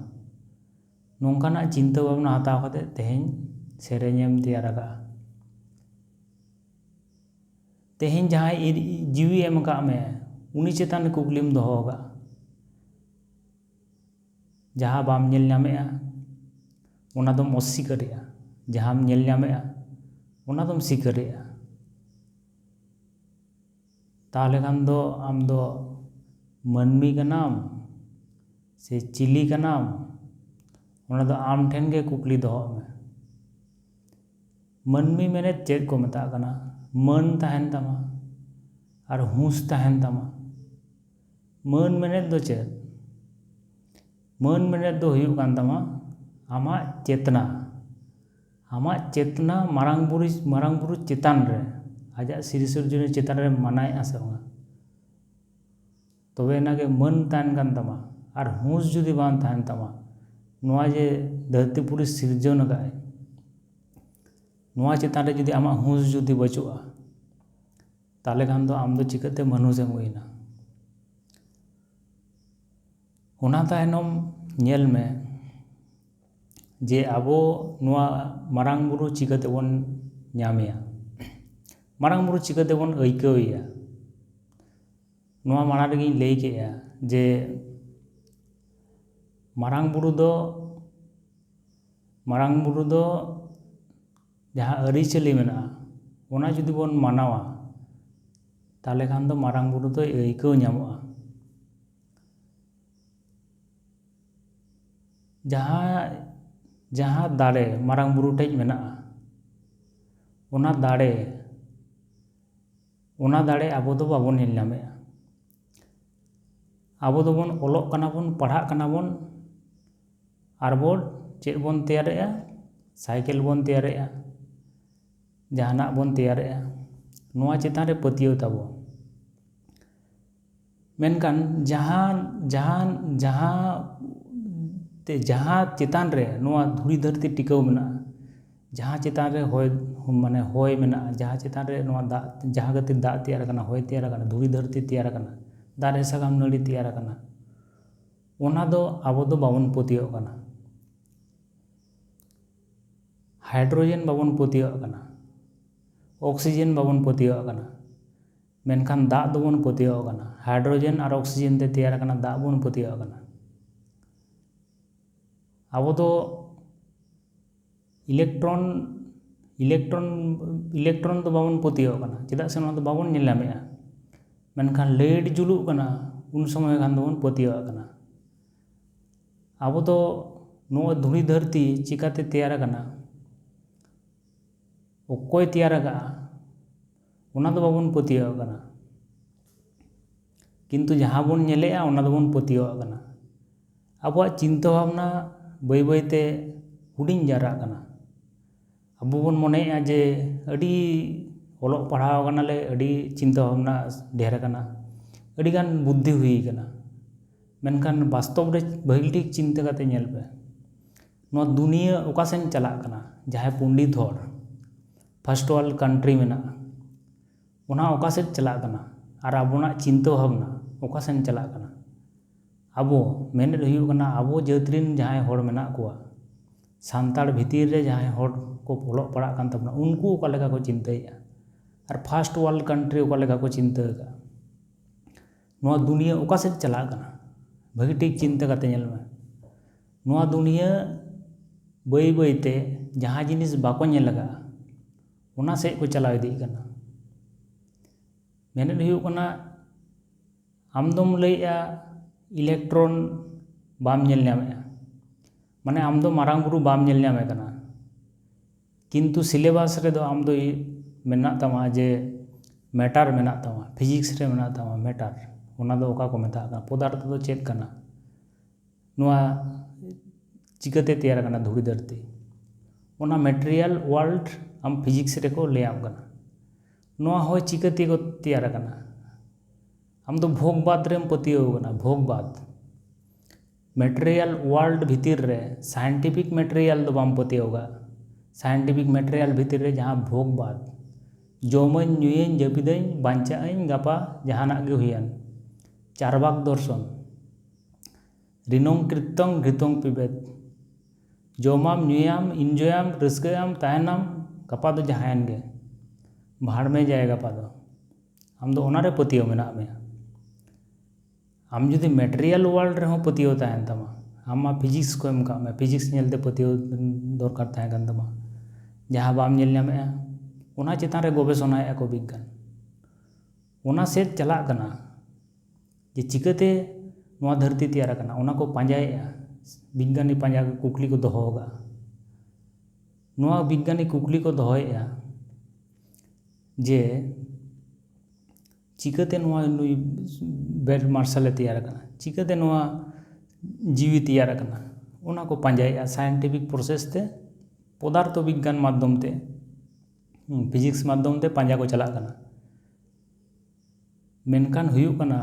ᱱᱚᱝᱠᱟᱱᱟᱜ ᱪᱤᱱᱛᱟᱹ ᱵᱷᱟᱵᱽᱱᱟ ᱦᱟᱛᱟᱣ ᱠᱟᱛᱮ ᱛᱮᱦᱮᱧ ᱥᱮᱨᱮᱧᱮᱢ ᱛᱮᱭᱟᱨ ᱟᱠᱟᱫᱼᱟ᱾ ᱛᱮᱦᱮᱧ ᱡᱟᱦᱟᱸᱭ ᱤ-, ᱡᱤᱣᱤ ᱮᱢ ᱟᱠᱟᱫ ᱢᱮ, ᱩᱱᱤ ᱪᱮᱛᱟᱱ ᱨᱮ ᱠᱩᱠᱞᱤᱢ ᱫᱚᱦᱚ ᱟᱠᱟᱫᱼᱟ᱾ ᱡᱟᱦᱟᱸ ᱵᱟᱢ ᱧᱮᱞ ᱧᱟᱢᱮᱜᱼᱟ, ᱚᱱᱟ ᱫᱚᱢ ᱚᱥᱥᱤᱠᱟᱹᱨᱮᱜᱼᱟ᱾ ᱡᱟᱦᱟᱸᱢ ᱧᱮᱞ ᱧᱟᱢᱮᱜᱼᱟ, ᱚᱱᱟ ᱫᱚᱢ ᱥᱤᱠᱟᱹᱨᱮᱜᱼᱟ᱾ ᱛᱟᱦᱚᱞᱮ ᱠᱷᱟᱱ ᱫᱚ ᱟᱢ ᱫᱚ ᱢᱟᱹᱱᱢᱤ ᱠᱟᱱᱟᱢ ᱥᱮ ᱪᱤᱞᱤ ᱠᱟᱱᱟᱢ? ᱚᱱᱟ ᱫᱚ ᱟᱢ ᱴᱷᱮᱱ ᱜᱮ ᱠᱩᱠᱞᱤ ᱫᱚᱦᱚᱜ ᱢᱮ᱾ ᱢᱟᱹᱱᱢᱤ ᱢᱮᱱᱮᱫ ᱪᱮᱫ ᱠᱚ ᱢᱮᱛᱟᱜ ᱠᱟᱱᱟ? ᱢᱟᱹᱱ ᱛᱟᱦᱮᱱ ᱛᱟᱢᱟ, ᱟᱨ ᱦᱩᱸᱥ ᱛᱟᱦᱮᱱ ᱛᱟᱢᱟ᱾ ᱢᱟᱹᱱ ᱢᱮᱱᱮᱫ ᱫᱚ ᱪᱮᱫ? ᱢᱟᱹᱱ ᱢᱮᱱᱮᱫ ᱫᱚ ᱦᱩᱭᱩᱜ ᱠᱟᱱ ᱛᱟᱢᱟ ᱟᱢᱟᱜ ᱪᱮᱛᱱᱟ, ᱟᱢᱟᱜ ᱪᱮᱛᱱᱟ ᱢᱟᱨᱟᱝ ᱵᱩᱨᱩ, ᱢᱟᱨᱟᱝ ᱵᱩᱨᱩ ᱪᱮᱛᱟᱱ ᱨᱮ, ᱟᱡᱟᱜ ᱥᱤᱨᱤ ᱥᱤᱨᱡᱚᱱᱤᱭᱟᱹ ᱪᱮᱛᱟᱱ ᱨᱮ ᱢᱟᱱᱟᱭᱮᱫᱼᱟ ᱥᱮ ᱵᱟᱝᱟ? ᱛᱚᱵᱮ ᱮᱱᱟᱜᱮ ᱢᱟᱹᱱ ᱛᱟᱦᱮᱱ ᱠᱟᱱ ᱛᱟᱢᱟ᱾ ᱟᱨ ᱦᱩᱸᱥ ᱡᱩᱫᱤ ᱵᱟᱝ ᱛᱟᱦᱮᱱ ᱛᱟᱢᱟ, ᱱᱚᱣᱟ ᱡᱮ ᱫᱷᱟᱹᱨᱛᱤ ᱯᱩᱨᱤ ᱥᱤᱨᱡᱚᱱ ᱟᱠᱟᱫ ᱟᱭ, ᱱᱚᱣᱟ ᱪᱮᱛᱟᱱ ᱨᱮ ᱡᱩᱫᱤ ᱟᱢᱟᱜ ᱦᱩᱸᱥ ᱡᱩᱫᱤ ᱵᱟᱹᱪᱩᱜᱼᱟ, ᱛᱟᱦᱚᱞᱮ ᱠᱷᱟᱱ ᱫᱚ ᱟᱢ ᱫᱚ ᱪᱤᱠᱟᱹᱛᱮ ᱢᱟᱹᱱᱩᱥ ᱮᱢ ᱦᱩᱭᱱᱟ? ᱚᱱᱟ ᱛᱟᱭᱱᱚᱢ ᱧᱮᱞ ᱢᱮ ᱡᱮ ᱟᱵᱚ ᱱᱚᱣᱟ ᱢᱟᱨᱟᱝ ᱵᱩᱨᱩ ᱪᱤᱠᱟᱹ ᱛᱮᱵᱚᱱ ᱧᱟᱢᱮᱭᱟ, ᱢᱟᱨᱟᱝ ᱵᱩᱨᱩ ᱪᱤᱠᱟᱹ ᱛᱮᱵᱚᱱ ᱟᱹᱭᱠᱟᱹᱣᱮᱭᱟ᱾ ᱱᱚᱣᱟ ᱢᱟᱲᱟᱝ ᱨᱮᱜᱮᱧ ᱞᱟᱹᱭ ᱠᱮᱜᱼᱟ ᱡᱮ ᱢᱟᱨᱟᱝ ᱵᱩᱨᱩ ᱫᱚ, ᱢᱟᱨᱟᱝ ᱵᱩᱨᱩ ᱫᱚ ᱡᱟᱦᱟᱸ ᱟᱹᱨᱤᱪᱟᱹᱞᱤ ᱢᱮᱱᱟᱜᱼᱟ, ᱚᱱᱟ ᱡᱩᱫᱤ ᱵᱚᱱ ᱢᱟᱱᱟᱣᱟ, ᱛᱟᱦᱚᱞᱮ ᱠᱷᱟᱱ ᱫᱚ ᱢᱟᱨᱟᱝ ᱵᱩᱨᱩ ᱫᱚᱭ ᱟᱹᱭᱠᱟᱹᱣ ᱧᱟᱢᱚᱜᱼᱟ᱾ ᱡᱟᱦᱟᱸ, ᱡᱟᱦᱟᱸ ᱫᱟᱲᱮ ᱢᱟᱨᱟᱝ ᱵᱩᱨᱩ ᱴᱷᱮᱡ ᱢᱮᱱᱟᱜᱼᱟ, ᱚᱱᱟ ᱫᱟᱲᱮ, ᱚᱱᱟ ᱫᱟᱲᱮ ᱟᱵᱚ ᱫᱚ ᱵᱟᱵᱚᱱ ᱧᱮᱞ ᱧᱟᱢᱮᱜᱼᱟ᱾ ᱟᱵᱚ ᱫᱚᱵᱚᱱ ᱚᱞᱚᱜ ᱠᱟᱱᱟ ᱵᱚᱱ, ᱯᱟᱲᱦᱟᱜ ᱠᱟᱱᱟ ᱵᱚᱱ, ᱟᱨ ᱵᱚᱱ ᱪᱮᱫ ᱵᱚᱱ ᱛᱮᱭᱟᱨᱮᱜᱼᱟ? ᱥᱟᱭᱠᱮᱞ ᱵᱚᱱ ᱛᱮᱭᱟᱨᱮᱜᱼᱟ, ᱡᱟᱦᱟᱱᱟᱜ ᱵᱚᱱ ᱛᱮᱭᱟᱨᱮᱜᱼᱟ, ᱱᱚᱣᱟ ᱪᱮᱛᱟᱱ ᱨᱮ ᱯᱟᱹᱛᱭᱟᱹᱣ ᱛᱟᱵᱚ᱾ ᱢᱮᱱᱠᱷᱟᱱ ᱡᱟᱦᱟᱸ, ᱡᱟᱦᱟᱸ, ᱡᱟᱦᱟᱸ ᱛᱮ, ᱡᱟᱦᱟᱸ ᱪᱮᱛᱟᱱ ᱨᱮ ᱱᱚᱣᱟ ᱫᱷᱩᱲᱤ ᱫᱷᱟᱹᱨᱛᱤ ᱴᱤᱠᱟᱹᱣ ᱢᱮᱱᱟᱜᱼᱟ, ᱡᱟᱦᱟᱸ ᱪᱮᱛᱟᱱ ᱨᱮ ᱦᱚᱭ, ᱢᱟᱱᱮ ᱦᱚᱭ ᱢᱮᱱᱟᱜᱼᱟ, ᱡᱟᱦᱟᱸ ᱪᱮᱛᱟᱱ ᱨᱮ ᱱᱚᱣᱟ ᱫᱟᱜ, ᱡᱟᱦᱟᱸ ᱠᱷᱟᱹᱛᱤᱨ ᱫᱟᱜ ᱛᱮᱭᱟᱨ ᱟᱠᱟᱱᱟ, ᱦᱚᱭ ᱛᱮᱭᱟᱨ ᱟᱠᱟᱱᱟ, ᱫᱷᱩᱲᱤ ᱫᱷᱟᱹᱨᱛᱤ ᱛᱮᱭᱟᱨ ᱟᱠᱟᱱᱟ, ᱫᱟᱨᱮ ᱥᱟᱠᱟᱢ ᱱᱟᱹᱲᱤ ᱛᱮᱭᱟᱨ ᱟᱠᱟᱱᱟ, ᱚᱱᱟ ᱫᱚ ᱟᱵᱚ ᱫᱚ ᱵᱟᱵᱚᱱ ᱯᱟᱹᱛᱭᱟᱹᱣᱟᱜ ᱠᱟᱱᱟ᱾ ᱦᱟᱭᱰᱨᱳᱡᱮᱱ ᱵᱟᱵᱚᱱ ᱯᱟᱹᱛᱭᱟᱹᱣᱟᱜ ᱠᱟᱱᱟ, ᱚᱠᱥᱤᱡᱮᱱ ᱵᱟᱵᱚᱱ ᱯᱟᱹᱛᱭᱟᱹᱣᱟᱜ ᱠᱟᱱᱟ, ᱢᱮᱱᱠᱷᱟᱱ ᱫᱟᱜ ᱫᱚᱵᱚᱱ ᱯᱟᱹᱛᱭᱟᱹᱣᱟᱜ ᱠᱟᱱᱟ᱾ ᱦᱟᱭᱰᱨᱳᱡᱮᱱ ᱟᱨ ᱚᱠᱥᱤᱡᱮᱱ ᱛᱮ ᱛᱮᱭᱟᱨ ᱟᱠᱟᱱᱟ ᱫᱟᱜ ᱵᱚᱱ ᱯᱟᱹᱛᱭᱟᱹᱣᱟᱜ ᱠᱟᱱᱟ᱾ ᱟᱵᱚ ᱫᱚ ᱤᱞᱮᱠᱴᱨᱚᱱ, ᱤᱞᱮᱠᱴᱨᱚᱱ, ᱤᱞᱮᱠᱴᱨᱚᱱ ᱫᱚ ᱵᱟᱵᱚᱱ ᱯᱟᱹᱛᱭᱟᱹᱣᱟᱜ ᱠᱟᱱᱟ, ᱪᱮᱫᱟᱜ ᱥᱮ ᱱᱚᱣᱟ ᱫᱚ ᱵᱟᱵᱚᱱ ᱧᱮᱞ ᱧᱟᱢᱮᱜᱼᱟ᱾ ᱢᱮᱱᱠᱷᱟᱱ ᱞᱟᱹᱭᱤᱴ ᱡᱩᱞᱩᱜ ᱠᱟᱱᱟ, ᱩᱱ ᱥᱚᱢᱚᱭ ᱠᱷᱟᱱ ᱫᱚᱵᱚᱱ ᱯᱟᱹᱛᱭᱟᱹᱣᱟᱜ ᱠᱟᱱᱟ᱾ ᱟᱵᱚ ᱫᱚ ᱱᱚᱣᱟ ᱫᱷᱩᱲᱤ ᱫᱷᱟᱹᱨᱛᱤ ᱪᱤᱠᱟᱹᱛᱮ ᱛᱮᱭᱟᱨ ᱟᱠᱟᱱᱟ, ᱚᱠᱚᱭ ᱛᱮᱭᱟᱨ ᱟᱠᱟᱫᱼᱟ, ᱚᱱᱟ ᱫᱚ ᱵᱟᱵᱚᱱ ᱯᱟᱹᱛᱭᱟᱹᱣᱟᱜ ᱠᱟᱱᱟ᱾ ᱠᱤᱱᱛᱩ ᱡᱟᱦᱟᱸ ᱵᱚᱱ ᱧᱮᱞᱮᱜᱼᱟ, ᱚᱱᱟ ᱫᱚᱵᱚᱱ ᱯᱟᱹᱛᱭᱟᱹᱣᱟᱜ ᱠᱟᱱᱟ᱾ ᱟᱵᱚᱣᱟᱜ ᱪᱤᱱᱛᱟᱹ ᱵᱷᱟᱵᱽᱱᱟ ᱵᱟᱹᱭ ᱵᱟᱹᱭᱛᱮ ᱦᱩᱰᱤᱧ ᱡᱟᱣᱨᱟᱜ ᱠᱟᱱᱟ᱾ ᱟᱵᱚ ᱵᱚᱱ ᱢᱚᱱᱮᱭᱮᱜᱼᱟ ᱡᱮ ᱟᱹᱰᱤ ᱚᱞᱚᱜ ᱯᱟᱲᱦᱟᱣ ᱠᱟᱱᱟᱞᱮ, ᱟᱹᱰᱤ ᱪᱤᱱᱛᱟᱹ ᱵᱷᱟᱵᱽᱱᱟ ᱰᱷᱮᱨ ᱟᱠᱟᱱᱟ, ᱟᱹᱰᱤᱜᱟᱱ ᱵᱩᱫᱽᱫᱷᱤ ᱦᱩᱭ ᱟᱠᱟᱱᱟ᱾ ᱢᱮᱱᱠᱷᱟᱱ ᱵᱟᱥᱛᱚᱵ ᱨᱮ ᱵᱷᱟᱹᱜᱤ ᱴᱷᱤᱠ ᱪᱤᱱᱛᱟᱹ ᱠᱟᱛᱮ ᱧᱮᱞ ᱯᱮ, ᱱᱚᱣᱟ ᱫᱩᱱᱤᱭᱟᱹ ᱚᱠᱟ ᱥᱮᱱ ᱪᱟᱞᱟᱜ ᱠᱟᱱᱟ? ᱡᱟᱦᱟᱸᱭ ᱯᱚᱱᱰᱤᱛ ᱦᱚᱲ, first world country ᱢᱮᱱᱟᱜᱼᱟ, ᱚᱱᱟ ᱚᱠᱟ ᱥᱮᱫ ᱪᱟᱞᱟᱜ ᱠᱟᱱᱟ? ᱟᱨ ᱟᱵᱚᱱᱟᱜ ᱪᱤᱱᱛᱟᱹ ᱵᱷᱟᱵᱽᱱᱟ ᱚᱠᱟ ᱥᱮᱱ ᱪᱟᱞᱟᱜ ᱠᱟᱱᱟ? ᱟᱵᱚ ᱢᱮᱱᱮᱫ ᱦᱩᱭᱩᱜ ᱠᱟᱱᱟ, ᱟᱵᱚ ᱡᱟᱹᱛ ᱨᱮᱱ ᱡᱟᱦᱟᱸᱭ ᱦᱚᱲ ᱢᱮᱱᱟᱜ ᱠᱚᱣᱟ, ᱥᱟᱱᱛᱟᱲ ᱵᱷᱤᱛᱤᱨ ᱨᱮ ᱡᱟᱦᱟᱸᱭ ᱦᱚᱲ ᱠᱚ ᱚᱞᱚᱜ ᱯᱟᱲᱦᱟᱜ ᱠᱟᱱ ᱛᱟᱵᱚᱱᱟ, ᱩᱱᱠᱩ ᱚᱠᱟ ᱞᱮᱠᱟ ᱠᱚ ᱪᱤᱱᱛᱟᱹᱭᱮᱫᱼᱟ? ᱟᱨ first world country ᱚᱠᱟ ᱞᱮᱠᱟ ᱠᱚ ᱪᱤᱱᱛᱟᱹ ᱟᱠᱟᱫᱼᱟ? ᱱᱚᱣᱟ ᱫᱩᱱᱤᱭᱟᱹ ᱚᱠᱟ ᱥᱮᱫ ᱪᱟᱞᱟᱜ ᱠᱟᱱᱟ? ᱵᱷᱟᱹᱜᱤ ᱴᱷᱤᱠ ᱪᱤᱱᱛᱟᱹ ᱠᱟᱛᱮ ᱧᱮᱞ ᱢᱮ᱾ ᱱᱚᱣᱟ ᱫᱩᱱᱤᱭᱟᱹ ᱵᱟᱹᱭ ᱵᱟᱹᱭ ᱛᱮ ᱡᱟᱦᱟᱸ ᱡᱤᱱᱤᱥ ᱵᱟᱠᱚ ᱧᱮᱞ ᱟᱠᱟᱫᱼᱟ, ᱚᱱᱟ ᱥᱮᱫ ᱠᱚ ᱪᱟᱞᱟᱣ ᱤᱫᱤᱜ ᱠᱟᱱᱟ᱾ ᱢᱮᱱᱮᱫ ᱦᱩᱭᱩᱜ ᱠᱟᱱᱟ, ᱟᱢ ᱫᱚᱢ ᱞᱟᱹᱭᱮᱜᱼᱟ electron ᱵᱟᱢ ᱧᱮᱞ ᱧᱟᱢᱮᱜᱼᱟ, ᱢᱟᱱᱮ ᱟᱢ ᱫᱚ ᱢᱟᱨᱟᱝ ᱵᱩᱨᱩ ᱵᱟᱢ ᱧᱮᱞ ᱧᱟᱢᱮ ᱠᱟᱱᱟ, ᱠᱤᱱᱛᱩ syllabus ᱨᱮᱫᱚ ᱟᱢ ᱫᱚ ᱢᱮᱱᱟᱜ ᱛᱟᱢᱟ ᱡᱮ matter ᱢᱮᱱᱟᱜ ᱛᱟᱢᱟ, physics ᱨᱮ ᱢᱮᱱᱟᱜ ᱛᱟᱢᱟ matter, ᱚᱱᱟ ᱫᱚ ᱚᱠᱟ ᱠᱚ ᱢᱮᱛᱟᱜ ᱠᱟᱱᱟ, ᱯᱚᱫᱟᱨᱛᱷᱚ ᱫᱚ ᱪᱮᱫ ᱠᱟᱱᱟ, ᱱᱚᱣᱟ ᱪᱤᱠᱟᱹᱛᱮ ᱛᱮᱭᱟᱨ ᱟᱠᱟᱱᱟ ᱫᱷᱩᱲᱤ ᱫᱷᱟᱹᱨᱛᱤ, ᱚᱱᱟ material world ᱟᱢ physics ᱨᱮᱠᱚ ᱞᱟᱹᱭᱟᱢ ᱠᱟᱱᱟ᱾ ᱱᱚᱣᱟ ᱦᱚᱸ ᱪᱤᱠᱟᱹᱛᱮ ᱠᱚ ᱛᱮᱭᱟᱨ ᱟᱠᱟᱱᱟ? ᱟᱢ ᱫᱚ ᱵᱷᱳᱜᱽᱵᱟᱫᱽ ᱨᱮᱢ ᱯᱟᱹᱛᱭᱟᱹᱣ ᱠᱟᱱᱟ, ᱵᱷᱳᱜᱽᱵᱟᱫᱽ᱾ Material world ᱵᱷᱤᱛᱤᱨ ᱨᱮ scientific material ᱫᱚ ᱵᱟᱢ ᱯᱟᱹᱛᱭᱟᱹᱣ ᱠᱟᱜᱼᱟ᱾ Scientific material ᱵᱷᱤᱛᱤᱨ ᱨᱮ ᱡᱟᱦᱟᱸ ᱵᱷᱳᱜᱽᱵᱟᱫᱽ, ᱡᱚᱢᱟᱹᱧ, ᱧᱩᱭᱟᱹᱧ, ᱡᱟᱹᱯᱤᱫᱟᱹᱧ, ᱵᱟᱧᱪᱟᱜ ᱟᱹᱧ, ᱜᱟᱯᱟ ᱡᱟᱦᱟᱱᱟᱜ ᱜᱮ ᱦᱩᱭᱮᱱ, ᱪᱟᱨᱵᱟᱠ ᱫᱚᱨᱥᱚᱱ, ᱨᱤᱱᱚᱝ ᱠᱨᱤᱛᱚᱝ ᱜᱷᱨᱤᱛᱚᱝ ᱯᱤᱵᱮᱛ, ᱡᱚᱢᱟᱢ, ᱧᱩᱭᱟᱢ, enjoyᱟᱢ, ᱨᱟᱹᱥᱠᱟᱹᱭᱟᱢ, ᱛᱟᱦᱮᱱᱟᱢ, ᱜᱟᱯᱟ ᱫᱚ ᱡᱟᱦᱟᱸᱭᱮᱱ ᱜᱮ, ᱵᱷᱟᱲᱢᱮ ᱡᱟᱭ ᱜᱟᱯᱟ ᱫᱚ᱾ ᱟᱢ ᱫᱚ ᱚᱱᱟᱨᱮ ᱯᱟᱹᱛᱭᱟᱹᱣ ᱢᱮᱱᱟᱜ ᱢᱮᱭᱟ᱾ ᱟᱢ ᱡᱩᱫᱤ material world ᱨᱮᱦᱚᱸ ᱯᱟᱹᱛᱭᱟᱹᱣ ᱛᱟᱦᱮᱱ ᱛᱟᱢᱟ, ᱟᱢ ᱢᱟ physics ᱠᱚ ᱮᱢ ᱠᱟᱜ ᱢᱮ, physics ᱧᱮᱞᱛᱮ ᱯᱟᱹᱛᱭᱟᱹᱣ ᱫᱚᱨᱠᱟᱨ ᱛᱟᱦᱮᱸ ᱠᱟᱱ ᱛᱟᱢᱟ, ᱡᱟᱦᱟᱸ ᱵᱟᱢ ᱧᱮᱞ ᱧᱟᱢᱮᱜᱼᱟ, ᱚᱱᱟ ᱪᱮᱛᱟᱱ ᱨᱮ ᱜᱚᱵᱮᱥᱚᱱᱟᱭᱮᱫᱼᱟ ᱠᱚ ᱵᱤᱜᱽᱜᱟᱱ᱾ ᱚᱱᱟ ᱥᱮᱫ ᱪᱟᱞᱟᱜ ᱠᱟᱱᱟ ᱡᱮ ᱪᱤᱠᱟᱹᱛᱮ ᱱᱚᱣᱟ ᱫᱷᱟᱹᱨᱛᱤ ᱛᱮᱭᱟᱨ ᱟᱠᱟᱱᱟ, ᱚᱱᱟ ᱠᱚ ᱯᱟᱸᱡᱟᱭᱮᱫᱼᱟ᱾ ᱵᱤᱜᱽᱜᱟᱱᱤ ᱯᱟᱸᱡᱟ ᱠᱩᱠᱞᱤ ᱠᱚ ᱫᱚᱦᱚ ᱟᱠᱟᱫᱼᱟ᱾ ᱱᱚᱣᱟ ᱵᱤᱜᱽᱜᱟᱱᱤ ᱠᱩᱠᱞᱤ ᱠᱚ ᱫᱚᱦᱚᱭᱮᱫᱼᱟ ᱡᱮ ᱪᱤᱠᱟᱹᱛᱮ ᱱᱚᱣᱟ ᱱᱩᱭ ᱵᱮᱨ ᱢᱟᱨᱥᱟᱞᱮ ᱛᱮᱭᱟᱨ ᱟᱠᱟᱱᱟ, ᱪᱤᱠᱟᱹᱛᱮ ᱱᱚᱣᱟ ᱡᱤᱣᱤ ᱛᱮᱭᱟᱨ ᱟᱠᱟᱱᱟ, ᱚᱱᱟ ᱠᱚ ᱯᱟᱸᱡᱟᱭᱮᱫᱼᱟ᱾ ᱥᱟᱭᱮᱱᱴᱤᱯᱷᱤᱠ ᱯᱨᱚᱥᱮᱥ ᱛᱮ, ᱯᱚᱫᱟᱨᱛᱷᱚ ᱵᱤᱜᱽᱜᱟᱱ ᱢᱟᱫᱽᱫᱷᱚᱢ ᱛᱮ, ᱯᱷᱤᱡᱤᱠᱥ ᱢᱟᱫᱽᱫᱷᱚᱢ ᱛᱮ ᱯᱟᱸᱡᱟ ᱠᱚ ᱪᱟᱞᱟᱜ ᱠᱟᱱᱟ᱾ ᱢᱮᱱᱠᱷᱟᱱ ᱦᱩᱭᱩᱜ ᱠᱟᱱᱟ,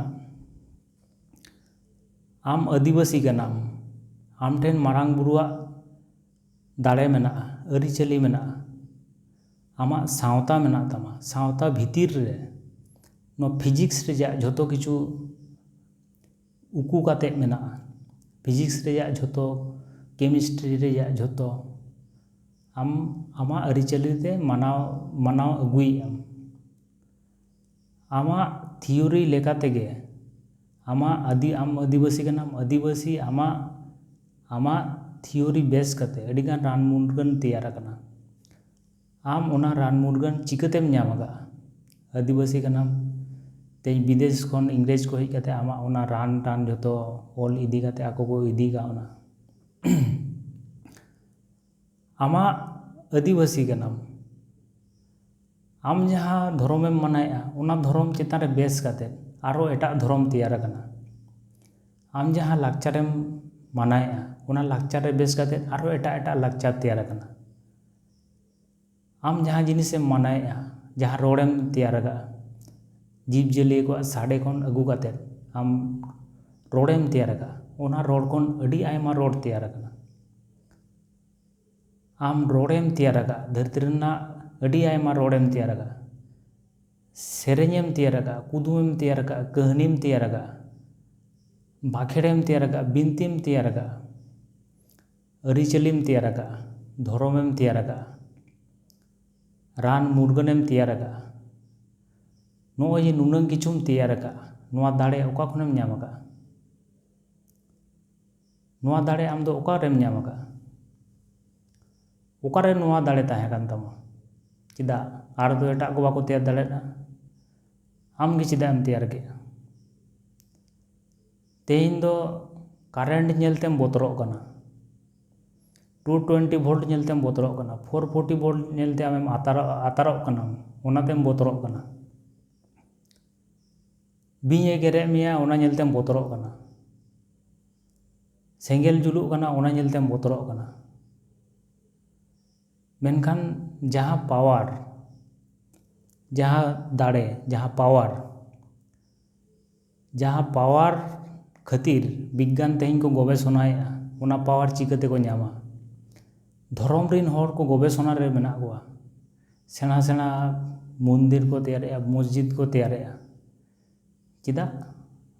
ᱟᱢ ᱟᱹᱫᱤᱵᱟᱹᱥᱤ ᱠᱟᱱᱟᱢ, ᱟᱢ ᱴᱷᱮᱱ ᱢᱟᱨᱟᱝ ᱵᱩᱨᱩᱣᱟᱜ ᱫᱟᱲᱮ ᱢᱮᱱᱟᱜᱼᱟ, ᱟᱹᱨᱤᱪᱟᱹᱞᱤ ᱢᱮᱱᱟᱜᱼᱟ, ᱟᱢᱟᱜ ᱥᱟᱶᱛᱟ ᱢᱮᱱᱟᱜ ᱛᱟᱢᱟ, ᱥᱟᱶᱛᱟ ᱵᱷᱤᱛᱤᱨ ᱨᱮ ᱱᱚᱣᱟ ᱯᱷᱤᱡᱤᱠᱥ ᱨᱮᱭᱟᱜ ᱡᱷᱚᱛᱚ ᱠᱤᱪᱷᱩ ᱩᱠᱩ ᱠᱟᱛᱮᱫ ᱢᱮᱱᱟᱜᱼᱟ᱾ ᱯᱷᱤᱡᱤᱠᱥ ᱨᱮᱭᱟᱜ ᱡᱷᱚᱛᱚ, ᱠᱮᱢᱤᱥᱴᱨᱤ ᱨᱮᱭᱟᱜ ᱡᱷᱚᱛᱚ, ᱟᱢ ᱟᱢᱟᱜ ᱟᱹᱨᱤᱪᱟᱹᱞᱤ ᱛᱮ ᱢᱟᱱᱟᱣ, ᱢᱟᱱᱟᱣ ᱟᱹᱜᱩᱭᱮᱫ ᱟᱢ᱾ ᱟᱢᱟᱜ ᱛᱷᱤᱭᱳᱨᱤ ᱞᱮᱠᱟ ᱛᱮᱜᱮ, ᱟᱢᱟᱜ ᱟᱹᱫᱤ-, ᱟᱢ ᱟᱹᱫᱤᱵᱟᱹᱥᱤ ᱠᱟᱱᱟᱢ, ᱟᱹᱫᱤᱵᱟᱹᱥᱤ ᱟᱢᱟᱜ, ᱟᱢᱟᱜ ᱛᱷᱤᱭᱳᱨᱤ ᱵᱮᱥ ᱠᱟᱛᱮ ᱟᱹᱰᱤᱜᱟᱱ ᱨᱟᱱ ᱢᱩᱨᱜᱟᱹᱱ ᱛᱮᱭᱟᱨ ᱟᱠᱟᱱᱟ᱾ ᱟᱢ ᱚᱱᱟ ᱨᱟᱱ ᱢᱩᱨᱜᱟᱹᱱ ᱪᱤᱠᱟᱹᱛᱮᱢ ᱧᱟᱢ ᱟᱠᱟᱫᱼᱟ? ᱟᱹᱫᱤᱵᱟᱹᱥᱤ ᱠᱟᱱᱟᱢ, ᱛᱮᱦᱮᱧ ᱵᱤᱫᱮᱥ ᱠᱷᱚᱱ ᱤᱝᱨᱮᱡᱽ ᱠᱚ ᱦᱮᱡ ᱠᱟᱛᱮ ᱟᱢᱟᱜ ᱚᱱᱟ ᱨᱟᱱ ᱴᱟᱱ ᱡᱷᱚᱛᱚ ᱚᱞ ᱤᱫᱤ ᱠᱟᱛᱮ ᱟᱠᱚ ᱠᱚ ᱤᱫᱤ ᱠᱟᱣᱱᱟ᱾ ᱟᱢᱟᱜ ᱟᱹᱫᱤᱵᱟᱹᱥᱤ ᱠᱟᱱᱟᱢ, ᱟᱢ ᱡᱟᱦᱟᱸ ᱫᱷᱚᱨᱚᱢᱮᱢ ᱢᱟᱱᱟᱣᱮᱫᱼᱟ, ᱚᱱᱟ ᱫᱷᱚᱨᱚᱢ ᱪᱮᱛᱟᱱ ᱨᱮ ᱵᱮᱥ ᱠᱟᱛᱮ ᱟᱨᱚ ᱮᱴᱟᱜ ᱫᱷᱚᱨᱚᱢ ᱛᱮᱭᱟᱨ ᱟᱠᱟᱱᱟ᱾ ᱟᱢ ᱡᱟᱦᱟᱸ ᱞᱟᱠᱪᱟᱨᱮᱢ ᱢᱟᱱᱟᱣᱮᱫᱼᱟ, ᱚᱱᱟ ᱞᱟᱠᱪᱟᱨ ᱨᱮ ᱵᱮᱥ ᱠᱟᱛᱮ ᱟᱨᱚ ᱮᱴᱟᱜ ᱮᱴᱟᱜ ᱞᱟᱠᱪᱟᱨ ᱛᱮᱭᱟᱨ ᱟᱠᱟᱱᱟ᱾ ᱟᱢ ᱡᱟᱦᱟᱸ ᱡᱤᱱᱤᱥᱮᱢ ᱢᱟᱱᱟᱣᱮᱫᱼᱟ, ᱡᱟᱦᱟᱸ ᱨᱚᱲᱮᱢ ᱛᱮᱭᱟᱨ ᱟᱠᱟᱫᱼᱟ, ᱡᱤᱵᱽᱼᱡᱤᱭᱟᱹᱞᱤ ᱠᱚᱣᱟᱜ ᱥᱟᱰᱮ ᱠᱷᱚᱱ ᱟᱹᱜᱩ ᱠᱟᱛᱮ ᱟᱢ ᱨᱚᱲᱮᱢ ᱛᱮᱭᱟᱨ ᱟᱠᱟᱫᱼᱟ, ᱚᱱᱟ ᱨᱚᱲ ᱠᱷᱚᱱ ᱟᱹᱰᱤ ᱟᱭᱢᱟ ᱨᱚᱲ ᱛᱮᱭᱟᱨ ᱟᱠᱟᱱᱟ᱾ ᱟᱢ ᱨᱚᱲᱮᱢ ᱛᱮᱭᱟᱨ ᱟᱠᱟᱫᱼᱟ, ᱫᱷᱟᱹᱨᱛᱤ ᱨᱮᱱᱟᱜ ᱟᱹᱰᱤ ᱟᱭᱢᱟ ᱨᱚᱲᱮᱢ ᱛᱮᱭᱟᱨ ᱟᱠᱟᱫᱼᱟ, ᱥᱮᱨᱮᱧᱮᱢ ᱛᱮᱭᱟᱨ ᱟᱠᱟᱫᱼᱟ, ᱠᱩᱫᱩᱢᱮᱢ ᱛᱮᱭᱟᱨ ᱟᱠᱟᱫᱼᱟ, ᱠᱟᱹᱦᱱᱤᱢ ᱛᱮᱭᱟᱨ ᱟᱠᱟᱫᱼᱟ, ᱵᱟᱠᱷᱮᱲᱮᱢ ᱛᱮᱭᱟᱨ ᱟᱠᱟᱫᱼᱟ, ᱵᱤᱱᱛᱤᱢ ᱛᱮᱭᱟᱨ ᱟᱠᱟᱫᱼᱟ, ᱟᱹᱨᱤᱪᱟᱹᱞᱤᱢ ᱛᱮᱭᱟᱨ ᱟᱠᱟᱫᱼᱟ, ᱫᱷᱚᱨᱚᱢᱮᱢ ᱛᱮᱭᱟᱨ ᱟᱠᱟᱫᱼᱟ, ᱨᱟᱱ ᱢᱩᱨᱜᱟᱹᱱᱮᱢ ᱛᱮᱭᱟᱨ ᱟᱠᱟᱫᱼᱟ᱾ ᱱᱚᱜᱼᱚᱭ ᱡᱮ ᱱᱩᱱᱟᱹᱝ ᱠᱤᱪᱷᱩᱢ ᱛᱮᱭᱟᱨ ᱟᱠᱟᱫᱼᱟ, ᱱᱚᱣᱟ ᱫᱟᱲᱮ ᱚᱠᱟ ᱠᱷᱚᱱᱮᱢ ᱧᱟᱢ ᱟᱠᱟᱫᱼᱟ? ᱱᱚᱣᱟ ᱫᱟᱲᱮ ᱟᱢ ᱫᱚ ᱚᱠᱟᱨᱮᱢ ᱧᱟᱢ ᱟᱠᱟᱫᱼᱟ? ᱚᱠᱟᱨᱮ ᱱᱚᱣᱟ ᱫᱟᱲᱮ ᱛᱟᱦᱮᱸ ᱠᱟᱱ ᱛᱟᱢᱟ? ᱪᱮᱫᱟᱜ ᱟᱨ ᱫᱚ ᱮᱴᱟᱜ ᱠᱚ ᱵᱟᱠᱚ ᱛᱮᱭᱟᱨ ᱫᱟᱲᱮᱭᱟᱜᱼᱟ? ᱟᱢ ᱜᱮ ᱪᱮᱫᱟᱜ ᱮᱢ ᱛᱮᱭᱟᱨ ᱠᱮᱫᱼᱟ? ᱛᱮᱦᱮᱧ ᱫᱚ ᱠᱟᱨᱮᱱᱴ ᱧᱮᱞ ᱛᱮᱢ ᱵᱚᱛᱚᱨᱚᱜ ᱠᱟᱱᱟ, ᱴᱩ ᱴᱩᱭᱮᱱᱴᱤ ᱵᱷᱳᱞᱴ ᱧᱮᱞ ᱛᱮᱢ ᱵᱚᱛᱚᱨᱚᱜ ᱠᱟᱱᱟ, ᱯᱷᱳᱨ ᱯᱷᱳᱨᱴᱤ ᱵᱷᱳᱞᱴ ᱧᱮᱞ ᱛᱮ ᱟᱢᱮᱢ ᱟᱛᱟᱨᱚᱜ, ᱟᱛᱟᱨᱚᱜ ᱠᱟᱱᱟᱢ, ᱚᱱᱟᱛᱮᱢ ᱵᱚᱛᱚᱨᱚᱜ ᱠᱟᱱᱟ᱾ ᱵᱤᱧ ᱮ ᱜᱮᱨᱮᱫ ᱢᱮᱭᱟ, ᱚᱱᱟ ᱧᱮᱞᱛᱮᱢ ᱵᱚᱛᱚᱨᱚᱜ ᱠᱟᱱᱟ᱾ ᱥᱮᱸᱜᱮᱞ ᱡᱩᱞᱩᱜ ᱠᱟᱱᱟ, ᱚᱱᱟ ᱧᱮᱞᱛᱮᱢ ᱵᱚᱛᱚᱨᱚᱜ ᱠᱟᱱᱟ᱾ ᱢᱮᱱᱠᱷᱟᱱ ᱡᱟᱦᱟᱸ ᱯᱟᱣᱟᱨ, ᱡᱟᱦᱟᱸ ᱫᱟᱲᱮ, ᱡᱟᱦᱟᱸ ᱯᱟᱣᱟᱨ, ᱡᱟᱦᱟᱸ ᱯᱟᱣᱟᱨ ᱠᱷᱟᱹᱛᱤᱨ ᱵᱤᱜᱽᱜᱟᱱ ᱛᱮᱦᱮᱧ ᱠᱚ ᱜᱚᱵᱮᱥᱚᱱᱟᱭᱮᱫᱼᱟ, ᱚᱱᱟ ᱯᱟᱣᱟᱨ ᱪᱤᱠᱟᱹ ᱛᱮᱠᱚ ᱧᱟᱢᱟ? ᱫᱷᱚᱨᱚᱢ ᱨᱤᱱ ᱦᱚᱲ ᱠᱚ ᱜᱚᱵᱮᱥᱚᱱᱟ ᱨᱮ ᱢᱮᱱᱟᱜ ᱠᱚᱣᱟ᱾ ᱥᱮᱬᱟ ᱥᱮᱬᱟ ᱢᱚᱱᱫᱤᱨ ᱠᱚ ᱛᱮᱭᱟᱨᱮᱜᱼᱟ, ᱢᱚᱥᱡᱤᱫ ᱠᱚ ᱛᱮᱭᱟᱨᱮᱜᱼᱟ᱾ ᱪᱮᱫᱟᱜ?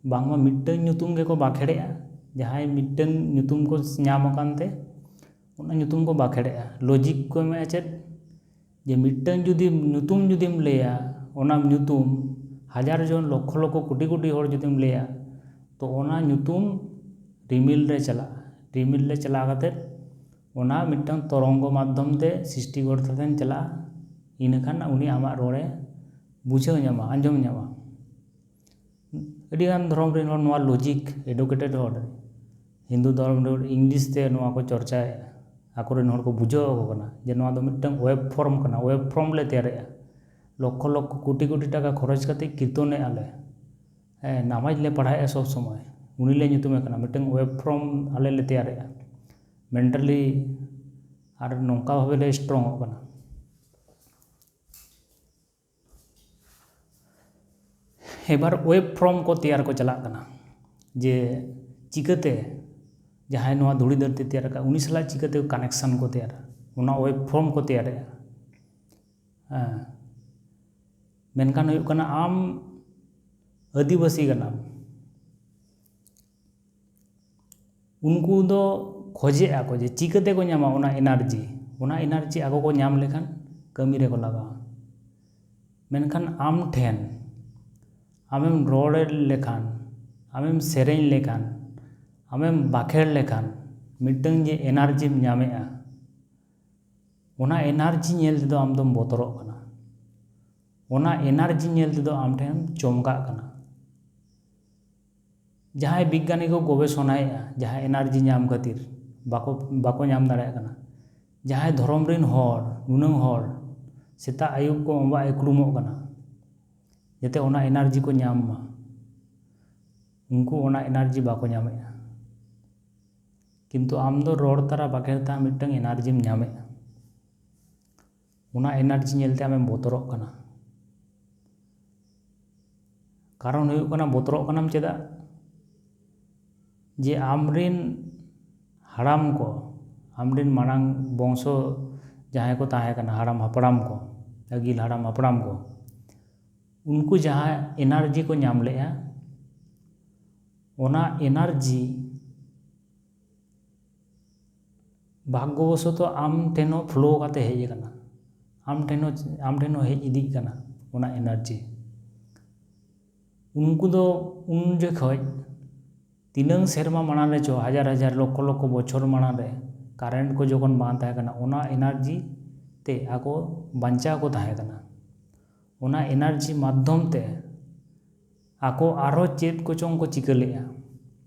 ᱵᱟᱝᱢᱟ ᱢᱤᱫᱴᱟᱝ ᱧᱩᱛᱩᱢ ᱜᱮᱠᱚ ᱵᱟᱠᱷᱮᱲᱮᱜᱼᱟ᱾ ᱡᱟᱦᱟᱸᱭ ᱢᱤᱫᱴᱟᱝ ᱧᱩᱛᱩᱢ ᱠᱚ ᱧᱟᱢ ᱟᱠᱟᱱ ᱛᱮ, ᱚᱱᱟ ᱧᱩᱛᱩᱢ ᱠᱚ ᱵᱟᱠᱷᱮᱲᱮᱜᱼᱟ᱾ ᱞᱚᱡᱤᱠ ᱠᱚ ᱮᱢᱮᱜᱼᱟ ᱪᱮᱫ? ᱡᱮ ᱢᱤᱫᱴᱟᱝ ᱡᱩᱫᱤ ᱧᱩᱛᱩᱢ ᱡᱩᱫᱤᱢ ᱞᱟᱹᱭᱟ, ᱚᱱᱟ ᱧᱩᱛᱩᱢ ᱦᱟᱡᱟᱨ ᱡᱚᱱ, ᱞᱚᱠᱠᱷᱚ ᱞᱚᱠᱠᱷᱚ, ᱠᱳᱴᱤ ᱠᱳᱴᱤ ᱦᱚᱲ ᱡᱩᱫᱤᱢ ᱞᱟᱹᱭᱟ, ᱛᱚ ᱚᱱᱟ ᱧᱩᱛᱩᱢ ᱨᱤᱢᱤᱞ ᱨᱮ ᱪᱟᱞᱟᱜᱼᱟ᱾ ᱨᱤᱢᱤᱞ ᱨᱮ ᱪᱟᱞᱟᱣ ᱠᱟᱛᱮ ᱚᱱᱟ ᱢᱤᱫᱴᱟᱝ ᱛᱚᱨᱚᱝᱜᱚ ᱢᱟᱫᱽᱫᱷᱚᱢ ᱛᱮ ᱥᱨᱤᱥᱴᱤ ᱜᱚᱲ ᱴᱷᱮᱱ ᱪᱟᱞᱟᱜᱼᱟ᱾ ᱤᱱᱟᱹᱠᱷᱟᱱ ᱩᱱᱤ ᱟᱢᱟᱜ ᱨᱚᱲᱮ ᱵᱩᱡᱷᱟᱹᱣ ᱧᱟᱢᱟ, ᱟᱸᱡᱚᱢ ᱧᱟᱢᱟ᱾ ᱟᱹᱰᱤᱜᱟᱱ ᱫᱷᱚᱨᱚᱢ ᱨᱮᱱ ᱦᱚᱲ ᱱᱚᱣᱟ ᱞᱚᱡᱤᱠ, ᱮᱰᱩᱠᱮᱴᱮᱰ ᱦᱚᱲ, ᱦᱤᱱᱫᱩ ᱫᱷᱚᱨᱚᱢ ᱨᱮ ᱤᱝᱞᱤᱥ ᱛᱮ ᱱᱚᱣᱟ ᱠᱚ ᱪᱚᱨᱪᱟᱭᱮᱫᱼᱟ᱾ ᱟᱠᱚᱨᱮᱱ ᱦᱚᱲ ᱠᱚ ᱵᱩᱡᱷᱟᱹᱣ ᱟᱠᱚ ᱠᱟᱱᱟ ᱡᱮ ᱱᱚᱣᱟ ᱫᱚ ᱢᱤᱫᱴᱟᱝ ᱣᱮᱵᱽ ᱯᱷᱚᱨᱢ ᱠᱟᱱᱟ, ᱣᱮᱵᱽ ᱯᱷᱚᱨᱢ ᱞᱮ ᱛᱮᱭᱟᱨᱮᱜᱼᱟ᱾ ᱞᱚᱠᱠᱷᱚ ᱞᱚᱠᱠᱷᱚ, ᱠᱳᱴᱤ ᱠᱳᱴᱤ ᱴᱟᱠᱟ ᱠᱷᱚᱨᱚᱪ ᱠᱟᱛᱮ ᱠᱤᱨᱛᱚᱱᱮᱜᱼᱟ ᱞᱮ᱾ ᱦᱮᱸ, ᱱᱟᱢᱟᱡᱽ ᱞᱮ ᱯᱟᱲᱦᱟᱣᱮᱫᱼᱟ ᱥᱚᱵᱽ ᱥᱚᱢᱚᱭ᱾ ᱩᱱᱤ ᱞᱮ ᱧᱩᱛᱩᱢᱮ ᱠᱟᱱᱟ, ᱢᱤᱫᱴᱟᱝ ᱣᱮᱵᱽ ᱯᱷᱚᱨᱢ ᱟᱞᱮ ᱞᱮ ᱛᱮᱭᱟᱨᱮᱜᱼᱟ᱾ ᱢᱮᱱᱴᱟᱞᱤ ᱟᱨ ᱱᱚᱝᱠᱟ ᱵᱷᱟᱵᱮ ᱞᱮ ᱥᱴᱨᱚᱝᱚᱜ ᱠᱟᱱᱟ᱾ ᱮᱵᱟᱨ ᱣᱮᱵᱽ ᱯᱷᱚᱨᱢ ᱠᱚ ᱛᱮᱭᱟᱨ ᱠᱚ ᱪᱟᱞᱟᱜ ᱠᱟᱱᱟ, ᱡᱮ ᱪᱤᱠᱟᱹᱛᱮ ᱡᱟᱦᱟᱸᱭ ᱱᱚᱣᱟ ᱫᱷᱩᱲᱤ ᱫᱷᱟᱹᱨᱛᱤ ᱛᱮᱭᱟᱨ ᱟᱠᱟᱫ, ᱩᱱᱤ ᱥᱟᱞᱟᱜ ᱪᱤᱠᱟᱹᱛᱮ ᱠᱟᱱᱮᱠᱥᱚᱱ ᱠᱚ ᱛᱮᱭᱟᱨᱟ, ᱚᱱᱟ ᱣᱮᱵᱽ ᱯᱷᱚᱨᱢ ᱠᱚ ᱛᱮᱭᱟᱨᱮᱜᱼᱟ᱾ ᱦᱮᱸ, ᱢᱮᱱᱠᱷᱟᱱ ᱦᱩᱭᱩᱜ ᱠᱟᱱᱟ, ᱟᱢ ᱟᱹᱫᱤᱵᱟᱹᱥᱤ ᱠᱟᱱᱟᱢ, ᱩᱱᱠᱩ ᱫᱚ ᱠᱷᱚᱡᱮᱜᱼᱟ ᱠᱚ ᱡᱮ ᱪᱤᱠᱟᱹᱛᱮ ᱠᱚ ᱧᱟᱢᱟ ᱚᱱᱟ ᱮᱱᱟᱨᱡᱤ᱾ ᱚᱱᱟ ᱮᱱᱟᱨᱡᱤ ᱟᱠᱚ ᱠᱚ ᱧᱟᱢ ᱞᱮᱠᱷᱟᱱ ᱠᱟᱹᱢᱤ ᱨᱮᱠᱚ ᱞᱟᱜᱟᱣᱟ᱾ ᱢᱮᱱᱠᱷᱟᱱ ᱟᱢ ᱴᱷᱮᱱ, ᱟᱢᱮᱢ ᱨᱚᱲ ᱞᱮᱠᱷᱟᱱ, ᱟᱢᱮᱢ ᱥᱮᱨᱮᱧ ᱞᱮᱠᱷᱟᱱ, ᱟᱢᱮᱢ ᱵᱟᱠᱷᱮᱲ ᱞᱮᱠᱷᱟᱱ, ᱢᱤᱫᱴᱟᱝ ᱡᱮ ᱮᱱᱟᱨᱡᱤᱢ ᱧᱟᱢᱮᱜᱼᱟ, ᱚᱱᱟ ᱮᱱᱟᱨᱡᱤ ᱧᱮᱞ ᱛᱮᱫᱚ ᱟᱢ ᱫᱚᱢ ᱵᱚᱛᱚᱨᱚᱜ ᱠᱟᱱᱟ᱾ ᱚᱱᱟ ᱮᱱᱟᱨᱡᱤ ᱧᱮᱞ ᱛᱮᱫᱚ ᱟᱢ ᱴᱷᱮᱱᱮᱢ ᱪᱚᱢᱠᱟᱜ ᱠᱟᱱᱟ᱾ ᱡᱟᱦᱟᱸᱭ ᱵᱤᱜᱽᱜᱟᱱᱤ ᱠᱚ ᱜᱚᱵᱮᱥᱚᱱᱟᱭᱮᱫᱼᱟ, ᱡᱟᱦᱟᱸᱭ ᱮᱱᱟᱨᱡᱤ ᱧᱟᱢ ᱠᱷᱟᱹᱛᱤᱨ ᱵᱟᱠᱚ, ᱵᱟᱠᱚ ᱧᱟᱢ ᱫᱟᱲᱮᱭᱟᱜ ᱠᱟᱱᱟ, ᱡᱟᱦᱟᱸᱭ ᱫᱷᱚᱨᱚᱢ ᱨᱮᱱ ᱦᱚᱲ, ᱱᱩᱱᱟᱹᱝ ᱦᱚᱲ ᱥᱮᱛᱟᱜ ᱟᱹᱭᱩᱵ ᱠᱚ ᱚᱸᱵᱟᱜ ᱮᱠᱲᱩᱢᱚᱜ ᱠᱟᱱᱟ, ᱡᱟᱛᱮ ᱚᱱᱟ ᱮᱱᱟᱨᱡᱤ ᱠᱚ ᱧᱟᱢ ᱢᱟ, ᱩᱱᱠᱩ ᱚᱱᱟ ᱮᱱᱟᱨᱡᱤ ᱵᱟᱠᱚ ᱧᱟᱢᱮᱫᱼᱟ᱾ ᱠᱤᱱᱛᱩ ᱟᱢ ᱫᱚ ᱨᱚᱲ ᱛᱟᱨᱟ ᱵᱟᱠᱷᱮᱲ ᱛᱟᱨᱟ ᱢᱤᱫᱴᱟᱝ ᱮᱱᱟᱨᱡᱤᱢ ᱧᱟᱢᱮᱫᱼᱟ᱾ ᱚᱱᱟ ᱮᱱᱟᱨᱡᱤ ᱧᱮᱞᱛᱮ ᱟᱢᱮᱢ ᱵᱚᱛᱚᱨᱚᱜ ᱠᱟᱱᱟ᱾ ᱠᱟᱨᱚᱱ ᱦᱩᱭᱩᱜ ᱠᱟᱱᱟ, ᱵᱚᱛᱚᱨᱚᱜ ᱠᱟᱱᱟᱢ ᱪᱮᱫᱟᱜ? ᱡᱮ ᱟᱢᱨᱮᱱ ᱦᱟᱲᱟᱢ ᱠᱚ, ᱟᱢᱨᱮᱱ ᱢᱟᱲᱟᱝ ᱵᱚᱝᱥᱚ ᱡᱟᱦᱟᱸᱭ ᱠᱚ ᱛᱟᱦᱮᱸ ᱠᱟᱱᱟ, ᱦᱟᱲᱟᱢ ᱦᱟᱯᱲᱟᱢ ᱠᱚ, ᱟᱹᱜᱤᱞ ᱦᱟᱲᱟᱢ ᱦᱟᱯᱲᱟᱢ ᱠᱚ, ᱩᱱᱠᱩ ᱡᱟᱦᱟᱸ ᱮᱱᱟᱨᱡᱤ ᱠᱚ ᱧᱟᱢ ᱞᱮᱫᱼᱟ, ᱚᱱᱟ ᱮᱱᱟᱨᱡᱤ ᱵᱷᱟᱜᱽᱜᱚᱵᱚᱥᱚᱛᱚ ᱟᱢ ᱴᱷᱮᱱ ᱦᱚᱸ ᱯᱷᱞᱳ ᱠᱟᱛᱮ ᱦᱮᱡ ᱟᱠᱟᱱᱟ, ᱟᱢ ᱴᱷᱮᱱ ᱦᱚᱸ, ᱟᱢ ᱴᱷᱮᱱ ᱦᱚᱸ ᱦᱮᱡ ᱤᱫᱤᱜ ᱠᱟᱱᱟ ᱚᱱᱟ ᱮᱱᱟᱨᱡᱤ᱾ ᱩᱱᱠᱩ ᱫᱚ ᱩᱱ ᱡᱚᱠᱷᱚᱡ ᱛᱤᱱᱟᱹᱝ ᱥᱮᱨᱢᱟ ᱢᱟᱲᱟᱝ ᱨᱮ ᱪᱚ, ᱦᱟᱡᱟᱨ ᱦᱟᱡᱟᱨ, ᱞᱚᱠᱠᱷᱚ ᱞᱚᱠᱠᱷᱚ ᱵᱚᱪᱷᱚᱨ ᱢᱟᱲᱟᱝ ᱨᱮ ᱠᱟᱨᱮᱱᱴ ᱠᱚ ᱡᱚᱠᱷᱚᱱ ᱵᱟᱝ ᱛᱟᱦᱮᱸ ᱠᱟᱱᱟ, ᱚᱱᱟ ᱮᱱᱟᱨᱡᱤ ᱛᱮ ᱟᱠᱚ ᱵᱟᱧᱪᱟᱣ ᱠᱚ ᱛᱟᱦᱮᱸ ᱠᱟᱱᱟ᱾ ᱚᱱᱟ ᱮᱱᱟᱨᱡᱤ ᱢᱟᱫᱽᱫᱷᱚᱢ ᱛᱮ ᱟᱠᱚ ᱟᱨᱦᱚᱸ ᱪᱮᱫ ᱠᱚᱪᱚᱝ ᱠᱚ ᱪᱤᱠᱟᱹ ᱞᱮᱫᱼᱟ,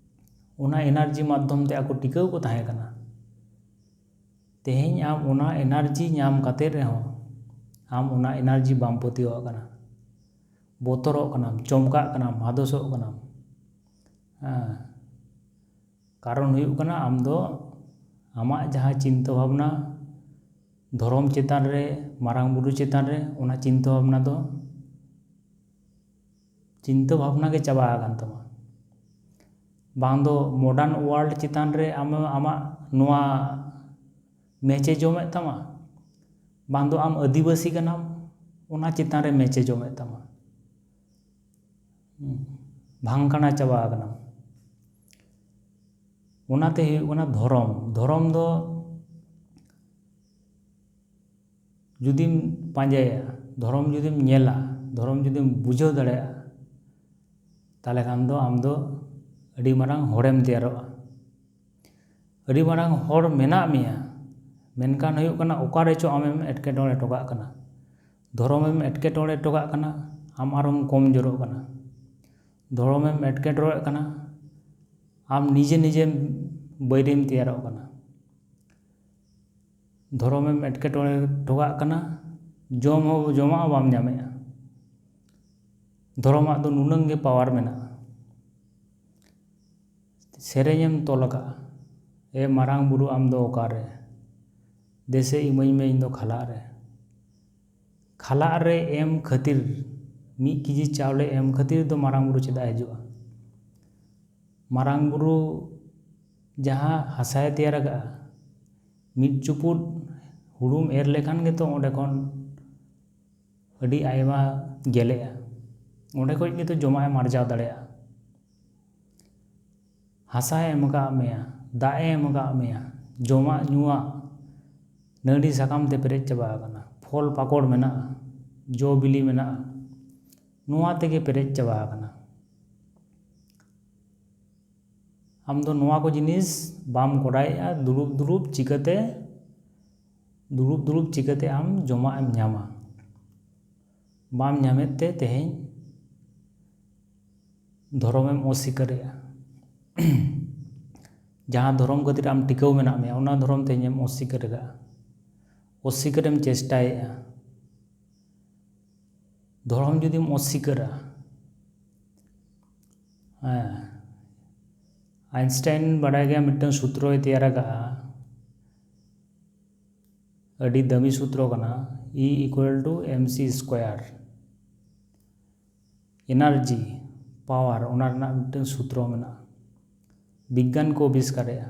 ᱚᱱᱟ ᱮᱱᱟᱨᱡᱤ ᱢᱟᱫᱽᱫᱷᱚᱢ ᱛᱮ ᱟᱠᱚ ᱴᱤᱠᱟᱹᱣ ᱠᱚ ᱛᱟᱦᱮᱸ ᱠᱟᱱᱟ᱾ ᱛᱮᱦᱮᱧ ᱟᱢ ᱚᱱᱟ ᱮᱱᱟᱨᱡᱤ ᱧᱟᱢ ᱠᱟᱛᱮ ᱨᱮᱦᱚᱸ ᱟᱢ ᱚᱱᱟ ᱮᱱᱟᱨᱡᱤ ᱵᱟᱢ ᱯᱟᱹᱛᱭᱟᱹᱣᱟᱜ ᱠᱟᱱᱟ, ᱵᱚᱛᱚᱨᱚᱜ ᱠᱟᱱᱟᱢ, ᱪᱚᱢᱠᱟᱜ ᱠᱟᱱᱟᱢ, ᱦᱟᱫᱚᱥᱚᱜ ᱠᱟᱱᱟᱢ᱾ ᱦᱮᱸ, ᱠᱟᱨᱚᱱ ᱦᱩᱭᱩᱜ ᱠᱟᱱᱟ, ᱟᱢ ᱫᱚ ᱟᱢᱟᱜ ᱡᱟᱦᱟᱸ ᱪᱤᱱᱛᱟᱹ ᱵᱷᱟᱵᱽᱱᱟ ᱫᱷᱚᱨᱚᱢ ᱪᱮᱛᱟᱱ ᱨᱮ, ᱢᱟᱨᱟᱝ ᱵᱩᱨᱩ ᱪᱮᱛᱟᱱ ᱨᱮ, ᱚᱱᱟ ᱪᱤᱱᱛᱟᱹ ᱵᱷᱟᱵᱽᱱᱟ ᱫᱚ, ᱪᱤᱱᱛᱟᱹ ᱵᱷᱟᱵᱽᱱᱟ ᱜᱮ ᱪᱟᱵᱟ ᱟᱠᱟᱱ ᱛᱟᱢᱟ᱾ ᱵᱟᱝ ᱫᱚ modern world ᱪᱮᱛᱟᱱ ᱨᱮ ᱟᱢ, ᱟᱢᱟᱜ ᱱᱚᱣᱟ match ᱮ ᱡᱚᱢᱮᱫ ᱛᱟᱢᱟ, ᱵᱟᱝ ᱫᱚ ᱟᱢ ᱟᱹᱫᱤᱵᱟᱹᱥᱤ ᱠᱟᱱᱟᱢ, ᱚᱱᱟ ᱪᱮᱛᱟᱱ ᱨᱮ match ᱮ ᱡᱚᱢᱮᱫ ᱛᱟᱢᱟ᱾ ᱦᱩᱸ, ᱵᱷᱟᱝᱠᱟᱱᱟ ᱪᱟᱵᱟ ᱟᱠᱟᱱᱟᱢ᱾ ᱚᱱᱟᱛᱮ ᱦᱩᱭᱩᱜ ᱠᱟᱱᱟ ᱫᱷᱚᱨᱚᱢ᱾ ᱫᱷᱚᱨᱚᱢ ᱫᱚ ᱡᱩᱫᱤᱢ ᱯᱟᱸᱡᱟᱭᱟ, ᱫᱷᱚᱨᱚᱢ ᱡᱩᱫᱤᱢ ᱧᱮᱞᱟ, ᱫᱷᱚᱨᱚᱢ ᱡᱩᱫᱤᱢ ᱵᱩᱡᱷᱟᱹᱣ ᱫᱟᱲᱮᱭᱟᱜᱼᱟ, ᱛᱟᱦᱚᱞᱮ ᱠᱷᱟᱱ ᱫᱚ ᱟᱢ ᱫᱚ ᱟᱹᱰᱤ ᱢᱟᱨᱟᱝ ᱦᱚᱲᱮᱢ ᱛᱮᱭᱟᱨᱚᱜᱼᱟ᱾ ᱟᱹᱰᱤ ᱢᱟᱨᱟᱝ ᱦᱚᱲ ᱢᱮᱱᱟᱜ ᱢᱮᱭᱟ, ᱢᱮᱱᱠᱷᱟᱱ ᱦᱩᱭᱩᱜ ᱠᱟᱱᱟ ᱚᱠᱟᱨᱮ ᱪᱚ ᱟᱢᱮᱢ ᱮᱴᱠᱮᱴᱚᱬᱮ ᱦᱚᱴᱚ ᱠᱟᱜ ᱠᱟᱱᱟ᱾ ᱫᱷᱚᱨᱚᱢᱮᱢ ᱮᱴᱠᱮᱴᱚᱬᱮ ᱦᱚᱴᱚ ᱠᱟᱜ ᱠᱟᱱᱟ, ᱟᱢ ᱟᱨᱚᱢ ᱠᱚᱢ ᱡᱳᱨᱚᱜ ᱠᱟᱱᱟ᱾ ᱫᱷᱚᱨᱚᱢᱮᱢ ᱮᱴᱠᱮᱴᱚᱬᱮᱜ ᱠᱟᱱᱟ, ᱟᱢ ᱱᱤᱡᱮ ᱱᱤᱡᱮᱢ ᱵᱟᱹᱭᱨᱤᱢ ᱛᱮᱭᱟᱨᱚᱜ ᱠᱟᱱᱟ᱾ ᱫᱷᱚᱨᱚᱢᱮᱢ ᱮᱴᱠᱮᱴᱚᱬᱮ ᱦᱚᱴᱚ ᱠᱟᱜ ᱠᱟᱱᱟ, ᱡᱚᱢ ᱦᱚᱸ, ᱡᱚᱢᱟᱜ ᱦᱚᱸ ᱵᱟᱢ ᱧᱟᱢᱮᱜᱼᱟ᱾ ᱫᱷᱚᱨᱚᱢᱟᱜ ᱫᱚ ᱱᱩᱱᱟᱹᱝ ᱜᱮ power ᱢᱮᱱᱟᱜᱼᱟ᱾ ᱥᱮᱨᱮᱧᱮᱢ ᱛᱚᱞ ᱟᱠᱟᱫᱼᱟ, ᱮ ᱢᱟᱨᱟᱝ ᱵᱩᱨᱩ ᱟᱢ ᱫᱚ ᱚᱠᱟᱨᱮ, ᱫᱮᱥᱮ ᱤᱢᱟᱹᱧ ᱢᱮ ᱤᱧ ᱫᱚ ᱠᱷᱟᱞᱟᱜ ᱨᱮ᱾ ᱠᱷᱟᱞᱟᱜ ᱨᱮ ᱮᱢ ᱠᱷᱟᱹᱛᱤᱨ ᱢᱤᱫ ᱠᱮᱡᱤ ᱪᱟᱣᱞᱮ ᱮᱢ ᱠᱷᱟᱹᱛᱤᱨ ᱫᱚ ᱢᱟᱨᱟᱝ ᱵᱩᱨᱩ ᱪᱮᱫᱟᱜ ᱮ ᱦᱤᱡᱩᱜᱼᱟ? ᱢᱟᱨᱟᱝ ᱵᱩᱨᱩ ᱡᱟᱦᱟᱸ ᱦᱟᱥᱟᱭ ᱛᱮᱭᱟᱨ ᱟᱠᱟᱫᱼᱟ, ᱢᱤᱫ ᱪᱩᱯᱩᱫ ᱦᱩᱲᱩᱢ ᱮᱨ ᱞᱮᱠᱷᱟᱱ ᱜᱮᱛᱚ ᱚᱸᱰᱮ ᱠᱷᱚᱱ ᱟᱹᱰᱤ ᱟᱭᱢᱟ ᱜᱮᱞᱮᱜᱼᱟ᱾ ᱚᱸᱰᱮ ᱠᱷᱚᱱ ᱜᱮᱛᱚ ᱡᱚᱢᱟᱜ ᱮᱢ ᱟᱨᱡᱟᱣ ᱫᱟᱲᱮᱭᱟᱜᱼᱟ᱾ ᱦᱟᱥᱟᱭ ᱮᱢ ᱟᱠᱟᱫ ᱢᱮᱭᱟ, ᱫᱟᱜ ᱮ ᱮᱢ ᱟᱠᱟᱫ ᱢᱮᱭᱟ, ᱡᱚᱢᱟᱜ ᱧᱩᱣᱟᱜ ᱱᱟᱹᱲᱤ ᱥᱟᱠᱟᱢ ᱛᱮ ᱯᱮᱨᱮᱡ ᱪᱟᱵᱟ ᱟᱠᱟᱱᱟ, ᱯᱷᱚᱞ ᱯᱟᱠᱚᱲ ᱢᱮᱱᱟᱜᱼᱟ, ᱡᱚ ᱵᱤᱞᱤ ᱢᱮᱱᱟᱜᱼᱟ, ᱱᱚᱣᱟ ᱛᱮᱜᱮ ᱯᱮᱨᱮᱡ ᱪᱟᱵᱟ ᱟᱠᱟᱱᱟ᱾ ᱟᱢ ᱫᱚ ᱱᱚᱣᱟ ᱠᱚ ᱡᱤᱱᱤᱥ ᱵᱟᱢ ᱠᱚᱨᱟᱣᱮᱫᱼᱟ, ᱫᱩᱲᱩᱵ ᱫᱩᱲᱩᱵ ᱪᱤᱠᱟᱹᱛᱮ, ᱫᱩᱲᱩᱵ ᱫᱩᱲᱩᱵ ᱪᱤᱠᱟᱹᱛᱮ ᱟᱢ ᱡᱚᱢᱟᱜ ᱮᱢ ᱧᱟᱢᱟ? ᱵᱟᱢ ᱧᱟᱢᱮᱫ ᱛᱮ ᱛᱮᱦᱮᱧ ᱫᱷᱚᱨᱚᱢᱮᱢ ᱚᱥᱥᱤᱠᱟᱹᱨᱮᱜᱼᱟ᱾ ᱡᱟᱦᱟᱸ ᱫᱷᱚᱨᱚᱢ ᱠᱷᱟᱹᱛᱤᱨ ᱟᱢ ᱴᱤᱠᱟᱹᱣ ᱢᱮᱱᱟᱜ ᱢᱮᱭᱟ, ᱚᱱᱟ ᱫᱷᱚᱨᱚᱢ ᱛᱮᱦᱮᱧᱮᱢ ᱚᱥᱥᱤᱠᱟᱹᱨ ᱟᱠᱟᱫᱼᱟ, ᱚᱥᱥᱤᱠᱟᱹᱨᱮᱢ ᱪᱮᱥᱴᱟᱭᱮᱫᱼᱟ᱾ ᱫᱷᱚᱨᱚᱢ ᱡᱩᱫᱤᱢ ᱚᱥᱥᱤᱠᱟᱹᱨᱟ, ᱦᱮᱸ, ᱟᱭᱤᱱᱥᱴᱟᱭᱤᱱ ᱵᱟᱰᱟᱭ ᱜᱮᱭᱟ, ᱢᱤᱫᱴᱟᱝ ᱥᱩᱛᱨᱚᱭ ᱛᱮᱭᱟᱨ ᱟᱠᱟᱫᱼᱟ, ᱟᱹᱰᱤ ᱫᱟᱹᱢᱤ ᱥᱩᱛᱨᱚ ᱠᱟᱱᱟ, E equal to M C square᱾ Energy, power, ᱚᱱᱟ ᱨᱮᱱᱟᱜ ᱢᱤᱫᱴᱟᱝ ᱥᱩᱛᱨᱚ ᱢᱮᱱᱟᱜᱼᱟ, ᱵᱤᱜᱽᱜᱟᱱ ᱠᱚ ᱟᱵᱤᱥᱠᱟᱨᱮᱜᱼᱟ᱾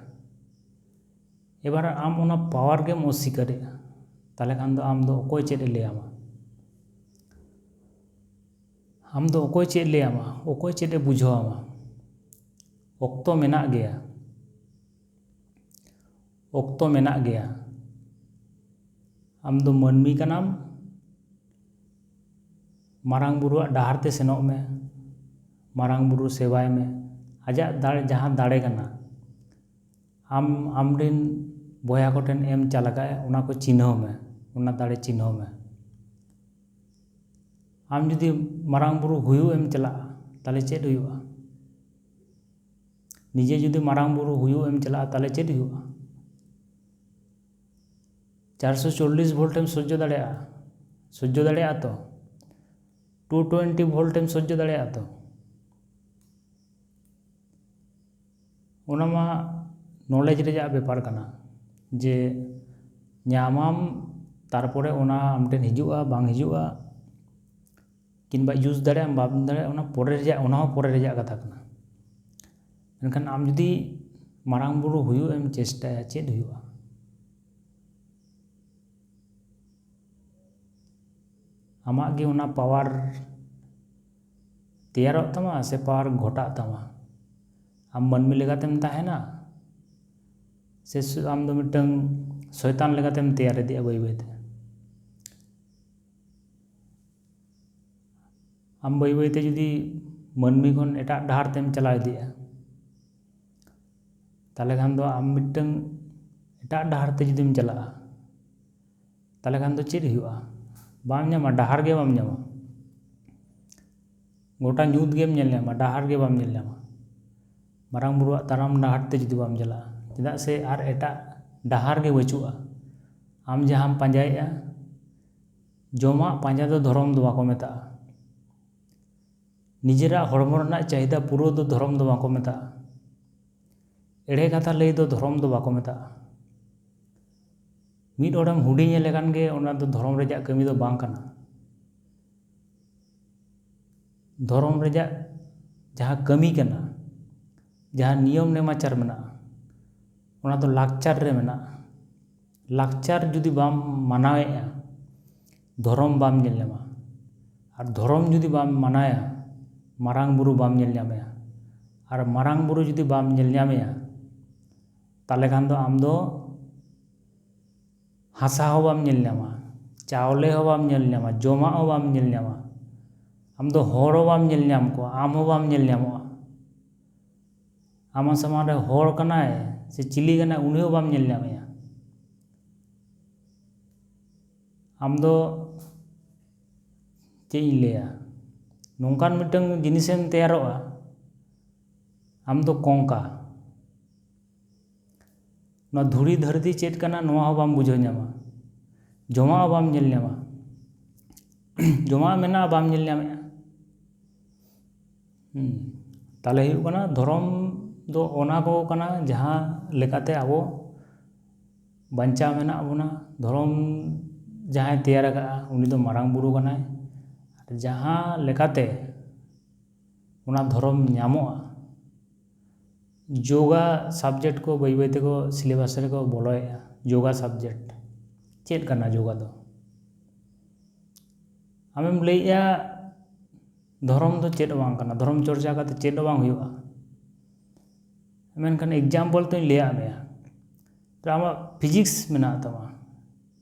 ᱮᱵᱟᱨ ᱟᱢ ᱚᱱᱟ ᱯᱟᱣᱟᱨ ᱜᱮᱢ ᱚᱥᱥᱤᱠᱟᱨᱮᱜᱼᱟ, ᱛᱟᱦᱚᱞᱮ ᱠᱷᱟᱱ ᱫᱚ ᱟᱢ ᱫᱚ ᱚᱠᱚᱭ ᱪᱮᱫ ᱮ ᱞᱟᱹᱭᱟᱢᱟ? ᱟᱢ ᱫᱚ ᱚᱠᱚᱭ ᱪᱮᱫ ᱞᱟᱹᱭᱟᱢᱟ? ᱚᱠᱚᱭ ᱪᱮᱫ ᱮ ᱵᱩᱡᱷᱟᱹᱣᱟᱢᱟ? ᱚᱠᱛᱚ ᱢᱮᱱᱟᱜ ᱜᱮᱭᱟ, ᱚᱠᱛᱚ ᱢᱮᱱᱟᱜ ᱜᱮᱭᱟ᱾ ᱟᱢ ᱫᱚ ᱢᱟᱹᱱᱢᱤ ᱠᱟᱱᱟᱢ, ᱢᱟᱨᱟᱝ ᱵᱩᱨᱩᱣᱟᱜ ᱰᱟᱦᱟᱨ ᱛᱮ ᱥᱮᱱᱚᱜ ᱢᱮ, ᱢᱟᱨᱟᱝ ᱵᱩᱨᱩ ᱥᱮᱵᱟᱭ ᱢᱮ᱾ ᱟᱡᱟᱜ ᱫᱟᱲᱮ, ᱡᱟᱦᱟᱸ ᱫᱟᱲᱮ ᱠᱟᱱᱟ, ᱟᱢ ᱟᱢᱨᱮᱱ ᱵᱚᱭᱦᱟ ᱠᱚᱴᱷᱮᱱ ᱮᱢ ᱪᱟᱞ ᱟᱠᱟᱫ, ᱚᱱᱟ ᱠᱚ ᱪᱤᱱᱦᱟᱹᱣ ᱢᱮ, ᱚᱱᱟ ᱫᱟᱲᱮ ᱪᱤᱱᱦᱟᱹᱣ ᱢᱮ᱾ ᱟᱢ ᱡᱩᱫᱤ ᱢᱟᱨᱟᱝ ᱵᱩᱨᱩ ᱦᱩᱭᱩᱜ ᱮᱢ ᱪᱟᱞᱟᱜᱼᱟ, ᱛᱟᱦᱚᱞᱮ ᱪᱮᱫ ᱦᱩᱭᱩᱜᱼᱟ? ᱱᱤᱡᱮ ᱡᱩᱫᱤ ᱢᱟᱨᱟᱝ ᱵᱩᱨᱩ ᱦᱩᱭᱩᱜ ᱮᱢ ᱪᱟᱞᱟᱜᱼᱟ, ᱛᱟᱦᱚᱞᱮ ᱪᱮᱫ ᱦᱩᱭᱩᱜᱼᱟ? ᱪᱟᱨᱥᱚ ᱪᱚᱞᱞᱤᱥ ᱵᱷᱳᱞᱴ ᱮᱢ ᱥᱚᱡᱽᱡᱚ ᱫᱟᱲᱮᱭᱟᱜᱼᱟ? ᱥᱚᱡᱽᱡᱚ ᱫᱟᱲᱮᱭᱟᱜᱼᱟ ᱛᱚ? ᱴᱩ ᱴᱩᱭᱮᱱᱴᱤ ᱵᱷᱳᱞᱴ ᱮᱢ ᱥᱚᱡᱽᱡᱚ ᱫᱟᱲᱮᱭᱟᱜᱼᱟ ᱛᱚ? ᱚᱱᱟ ᱢᱟ ᱱᱚᱞᱮᱡᱽ ᱨᱮᱭᱟᱜ ᱵᱮᱯᱟᱨ ᱠᱟᱱᱟ, ᱡᱮ ᱧᱟᱢᱟᱢ, ᱛᱟᱨᱯᱚᱨᱮ ᱚᱱᱟ ᱟᱢ ᱴᱷᱮᱱ ᱦᱤᱡᱩᱜᱼᱟ ᱵᱟᱝ ᱦᱤᱡᱩᱜᱼᱟ, ᱠᱤᱝᱵᱟ ᱤᱭᱩᱡᱽ ᱫᱟᱲᱮᱭᱟᱜ ᱟᱢ ᱵᱟᱢ ᱫᱟᱲᱮᱭᱟᱜᱼᱟ, ᱚᱱᱟ ᱯᱚᱨᱮ ᱨᱮᱭᱟᱜ, ᱚᱱᱟ ᱦᱚᱸ ᱯᱚᱨᱮ ᱨᱮᱭᱟᱜ ᱠᱟᱛᱷᱟ ᱠᱟᱱᱟ᱾ ᱢᱮᱱᱠᱷᱟᱱ ᱟᱢ ᱡᱩᱫᱤ ᱢᱟᱨᱟᱝ ᱵᱩᱨᱩ ᱦᱩᱭᱩᱜ ᱮᱢ ᱪᱮᱥᱴᱟᱭᱟ, ᱪᱮᱫ ᱦᱩᱭᱩᱜᱼᱟ? ᱟᱢᱟᱜ ᱜᱮ ᱚᱱᱟ ᱯᱟᱣᱟᱨ ᱛᱮᱭᱟᱨᱚᱜ ᱛᱟᱢᱟ ᱥᱮ ᱯᱟᱣᱟᱨ ᱜᱷᱚᱴᱟᱜ ᱛᱟᱢᱟ? ᱟᱢ ᱢᱟᱹᱱᱢᱤ ᱞᱮᱠᱟᱛᱮᱢ ᱛᱟᱦᱮᱱᱟ, ᱥᱮ ᱥᱩ-, ᱟᱢ ᱫᱚ ᱢᱤᱫᱴᱟᱝ ᱥᱚᱭᱛᱟᱱ ᱞᱮᱠᱟᱛᱮᱢ ᱛᱮᱭᱟᱨ ᱤᱫᱤᱜᱼᱟ ᱵᱟᱹᱭ ᱵᱟᱹᱭ ᱛᱮ? ᱟᱢ ᱵᱟᱹᱭ ᱵᱟᱹᱭ ᱛᱮ ᱡᱩᱫᱤ ᱢᱟᱹᱱᱢᱤ ᱠᱷᱚᱱ ᱮᱴᱟᱜ ᱰᱟᱦᱟᱨ ᱛᱮᱢ ᱪᱟᱞᱟᱣ ᱤᱫᱤᱜᱼᱟ, ᱛᱟᱦᱚᱞᱮ ᱠᱷᱟᱱ ᱫᱚ ᱟᱢ ᱢᱤᱫᱴᱟᱝ ᱮᱴᱟᱜ ᱰᱟᱦᱟᱨ ᱛᱮ ᱡᱩᱫᱤᱢ ᱪᱟᱞᱟᱜᱼᱟ, ᱛᱟᱦᱚᱞᱮ ᱠᱷᱟᱱ ᱫᱚ ᱪᱮᱫ ᱦᱩᱭᱩᱜᱼᱟ? ᱵᱟᱢ ᱧᱟᱢᱟ, ᱰᱟᱦᱟᱨ ᱜᱮ ᱵᱟᱢ ᱧᱟᱢᱟ᱾ ᱜᱚᱴᱟ ᱧᱩᱛ ᱜᱮᱢ ᱧᱮᱞ ᱧᱟᱢᱟ, ᱰᱟᱦᱟᱨ ᱜᱮ ᱵᱟᱢ ᱧᱮᱞ ᱧᱟᱢᱟ᱾ ᱢᱟᱨᱟᱝ ᱵᱩᱨᱩᱣᱟᱜ ᱛᱟᱲᱟᱢ ᱰᱟᱦᱟᱨ ᱛᱮ ᱡᱩᱫᱤ ᱵᱟᱢ ᱪᱟᱞᱟᱜᱼᱟ, ᱪᱮᱫᱟᱜ ᱥᱮ ᱟᱨ ᱮᱴᱟᱜ ᱰᱟᱦᱟᱨ ᱜᱮ ᱵᱟᱹᱪᱩᱜᱼᱟ᱾ ᱟᱢ ᱡᱟᱦᱟᱸᱢ ᱯᱟᱸᱡᱟᱭᱮᱫᱼᱟ, ᱡᱚᱢᱟᱜ ᱯᱟᱸᱡᱟ ᱫᱚ ᱫᱷᱚᱨᱚᱢ ᱫᱚ ᱵᱟᱠᱚ ᱢᱮᱛᱟᱜᱼᱟ᱾ ᱱᱤᱡᱮᱨᱟᱜ ᱦᱚᱲᱢᱚ ᱨᱮᱱᱟᱜ ᱪᱟᱦᱤᱫᱟ ᱯᱩᱨᱟᱹᱣ ᱫᱚ ᱫᱷᱚᱨᱚᱢ ᱫᱚ ᱵᱟᱠᱚ ᱢᱮᱛᱟᱜᱼᱟ᱾ ᱮᱲᱮ ᱠᱟᱛᱷᱟ ᱞᱟᱹᱭ ᱫᱚ ᱫᱷᱚᱨᱚᱢ ᱫᱚ ᱵᱟᱠᱚ ᱢᱮᱛᱟᱜᱼᱟ᱾ ᱢᱤᱫ ᱦᱚᱲᱮᱢ ᱦᱩᱰᱤᱧᱮ ᱞᱮᱠᱷᱟᱱ ᱜᱮ ᱚᱱᱟ ᱫᱚ ᱫᱷᱚᱨᱚᱢ ᱨᱮᱭᱟᱜ ᱠᱟᱹᱢᱤ ᱫᱚ ᱵᱟᱝ ᱠᱟᱱᱟ᱾ ᱫᱷᱚᱨᱚᱢ ᱨᱮᱭᱟᱜ ᱡᱟᱦᱟᱸ ᱠᱟᱹᱢᱤ ᱠᱟᱱᱟ, ᱡᱟᱦᱟᱸ ᱱᱤᱭᱚᱢ ᱱᱮᱢᱟᱪᱟᱨ ᱢᱮᱱᱟᱜᱼᱟ, ᱚᱱᱟ ᱫᱚ ᱞᱟᱠᱪᱟᱨ ᱨᱮ ᱢᱮᱱᱟᱜᱼᱟ᱾ ᱞᱟᱠᱪᱟᱨ ᱡᱩᱫᱤ ᱵᱟᱢ ᱢᱟᱱᱟᱣᱮᱫᱼᱟ, ᱫᱷᱚᱨᱚᱢ ᱵᱟᱢ ᱧᱮᱞ ᱧᱟᱢᱟ᱾ ᱟᱨ ᱫᱷᱚᱨᱚᱢ ᱡᱩᱫᱤ ᱵᱟᱢ ᱢᱟᱱᱟᱣᱟ, ᱢᱟᱨᱟᱝ ᱵᱩᱨᱩ ᱵᱟᱢ ᱧᱮᱞ ᱧᱟᱢᱮᱭᱟ᱾ ᱟᱨ ᱢᱟᱨᱟᱝ ᱵᱩᱨᱩ ᱡᱩᱫᱤ ᱵᱟᱢ ᱧᱮᱞ ᱧᱟᱢᱮᱭᱟ, ᱛᱟᱦᱚᱞᱮ ᱠᱷᱟᱱ ᱫᱚ ᱟᱢ ᱫᱚ ᱦᱟᱥᱟ ᱦᱚᱸ ᱵᱟᱢ ᱧᱮᱞ ᱧᱟᱢᱟ, ᱪᱟᱣᱞᱮ ᱦᱚᱸ ᱵᱟᱢ ᱧᱮᱞ ᱧᱟᱢᱟ, ᱡᱚᱢᱟᱜ ᱦᱚᱸ ᱵᱟᱢ ᱧᱮᱞ ᱧᱟᱢᱟ᱾ ᱟᱢ ᱫᱚ ᱦᱚᱲ ᱦᱚᱸ ᱵᱟᱢ ᱧᱮᱞ ᱧᱟᱢ ᱠᱚᱣᱟ, ᱟᱢ ᱦᱚᱸ ᱵᱟᱢ ᱧᱮᱞ ᱧᱟᱢᱚᱜᱼᱟ᱾ ᱟᱢᱟᱜ ᱥᱟᱢᱟᱝ ᱨᱮ ᱦᱚᱲ ᱠᱟᱱᱟᱭ ᱥᱮ ᱪᱤᱞᱤ ᱠᱟᱱᱟᱭ, ᱩᱱᱤ ᱦᱚᱸ ᱵᱟᱢ ᱧᱮᱞ ᱧᱟᱢᱮᱭᱟ᱾ ᱟᱢ ᱫᱚ ᱪᱮᱫ ᱤᱧ ᱞᱟᱹᱭᱟ, ᱱᱚᱝᱠᱟᱱ ᱢᱤᱫᱴᱟᱝ ᱡᱤᱱᱤᱥᱮᱢ ᱛᱮᱭᱟᱨᱚᱜᱼᱟ, ᱟᱢ ᱫᱚ ᱠᱚᱝᱠᱟ᱾ ᱱᱚᱣᱟ ᱫᱷᱩᱲᱤ ᱫᱷᱟᱹᱨᱛᱤ ᱪᱮᱫ ᱠᱟᱱᱟ, ᱱᱚᱣᱟ ᱦᱚᱸ ᱵᱟᱢ ᱵᱩᱡᱷᱟᱹᱣ ᱧᱟᱢᱟ᱾ ᱡᱚᱢᱟᱜ ᱦᱚᱸ ᱵᱟᱢ ᱧᱮᱞ ᱧᱟᱢᱟ᱾ ᱡᱚᱢᱟᱜ ᱢᱮᱱᱟᱜᱼᱟ, ᱵᱟᱢ ᱧᱮᱞ ᱧᱟᱢᱮᱜᱼᱟ᱾ ᱦᱩᱸ᱾ ᱛᱟᱦᱞᱮ ᱦᱩᱭᱩᱜ ᱠᱟᱱᱟ, ᱫᱷᱚᱨᱚᱢ ᱫᱚ ᱚᱱᱟ ᱠᱚ ᱠᱟᱱᱟ ᱡᱟᱦᱟᱸ ᱞᱮᱠᱟᱛᱮ ᱟᱵᱚ ᱵᱟᱧᱪᱟᱣ ᱢᱮᱱᱟᱜ ᱵᱚᱱᱟ᱾ ᱫᱷᱚᱨᱚᱢ ᱡᱟᱦᱟᱸᱭ ᱛᱮᱭᱟᱨ ᱟᱠᱟᱫᱼᱟ, ᱩᱱᱤ ᱫᱚ ᱢᱟᱨᱟᱝ ᱵᱩᱨᱩ ᱠᱟᱱᱟᱭ᱾ ᱟᱨ ᱡᱟᱦᱟᱸ ᱞᱮᱠᱟᱛᱮ ᱚᱱᱟ ᱫᱷᱚᱨᱚᱢ ᱧᱟᱢᱚᱜᱼᱟ, ᱡᱳᱜᱟ subject ᱠᱚ ᱵᱟᱹᱭ ᱵᱟᱹᱭ ᱛᱮᱠᱚ syllabus ᱨᱮᱠᱚ ᱵᱚᱞᱚᱭᱮᱫᱼᱟ᱾ ᱡᱳᱜᱟ subject ᱪᱮᱫ ᱠᱟᱱᱟ ᱡᱳᱜᱟ ᱫᱚ? ᱟᱢᱮᱢ ᱞᱟᱹᱭᱮᱫᱼᱟ, ᱫᱷᱚᱨᱚᱢ ᱫᱚ ᱪᱮᱫ ᱦᱚᱸ ᱵᱟᱝ ᱠᱟᱱᱟ, ᱫᱷᱚᱨᱚᱢ ᱪᱚᱨᱪᱟ ᱠᱟᱛᱮ ᱪᱮᱫ ᱦᱚᱸ ᱵᱟᱝ ᱦᱩᱭᱩᱜᱼᱟ᱾ ᱢᱮᱱᱠᱷᱟᱱ example ᱛᱚᱧ ᱞᱟᱹᱭᱟᱫ ᱢᱮᱭᱟ᱾ ᱛᱚ, ᱟᱢᱟᱜ physics ᱢᱮᱱᱟᱜ ᱛᱟᱢᱟ,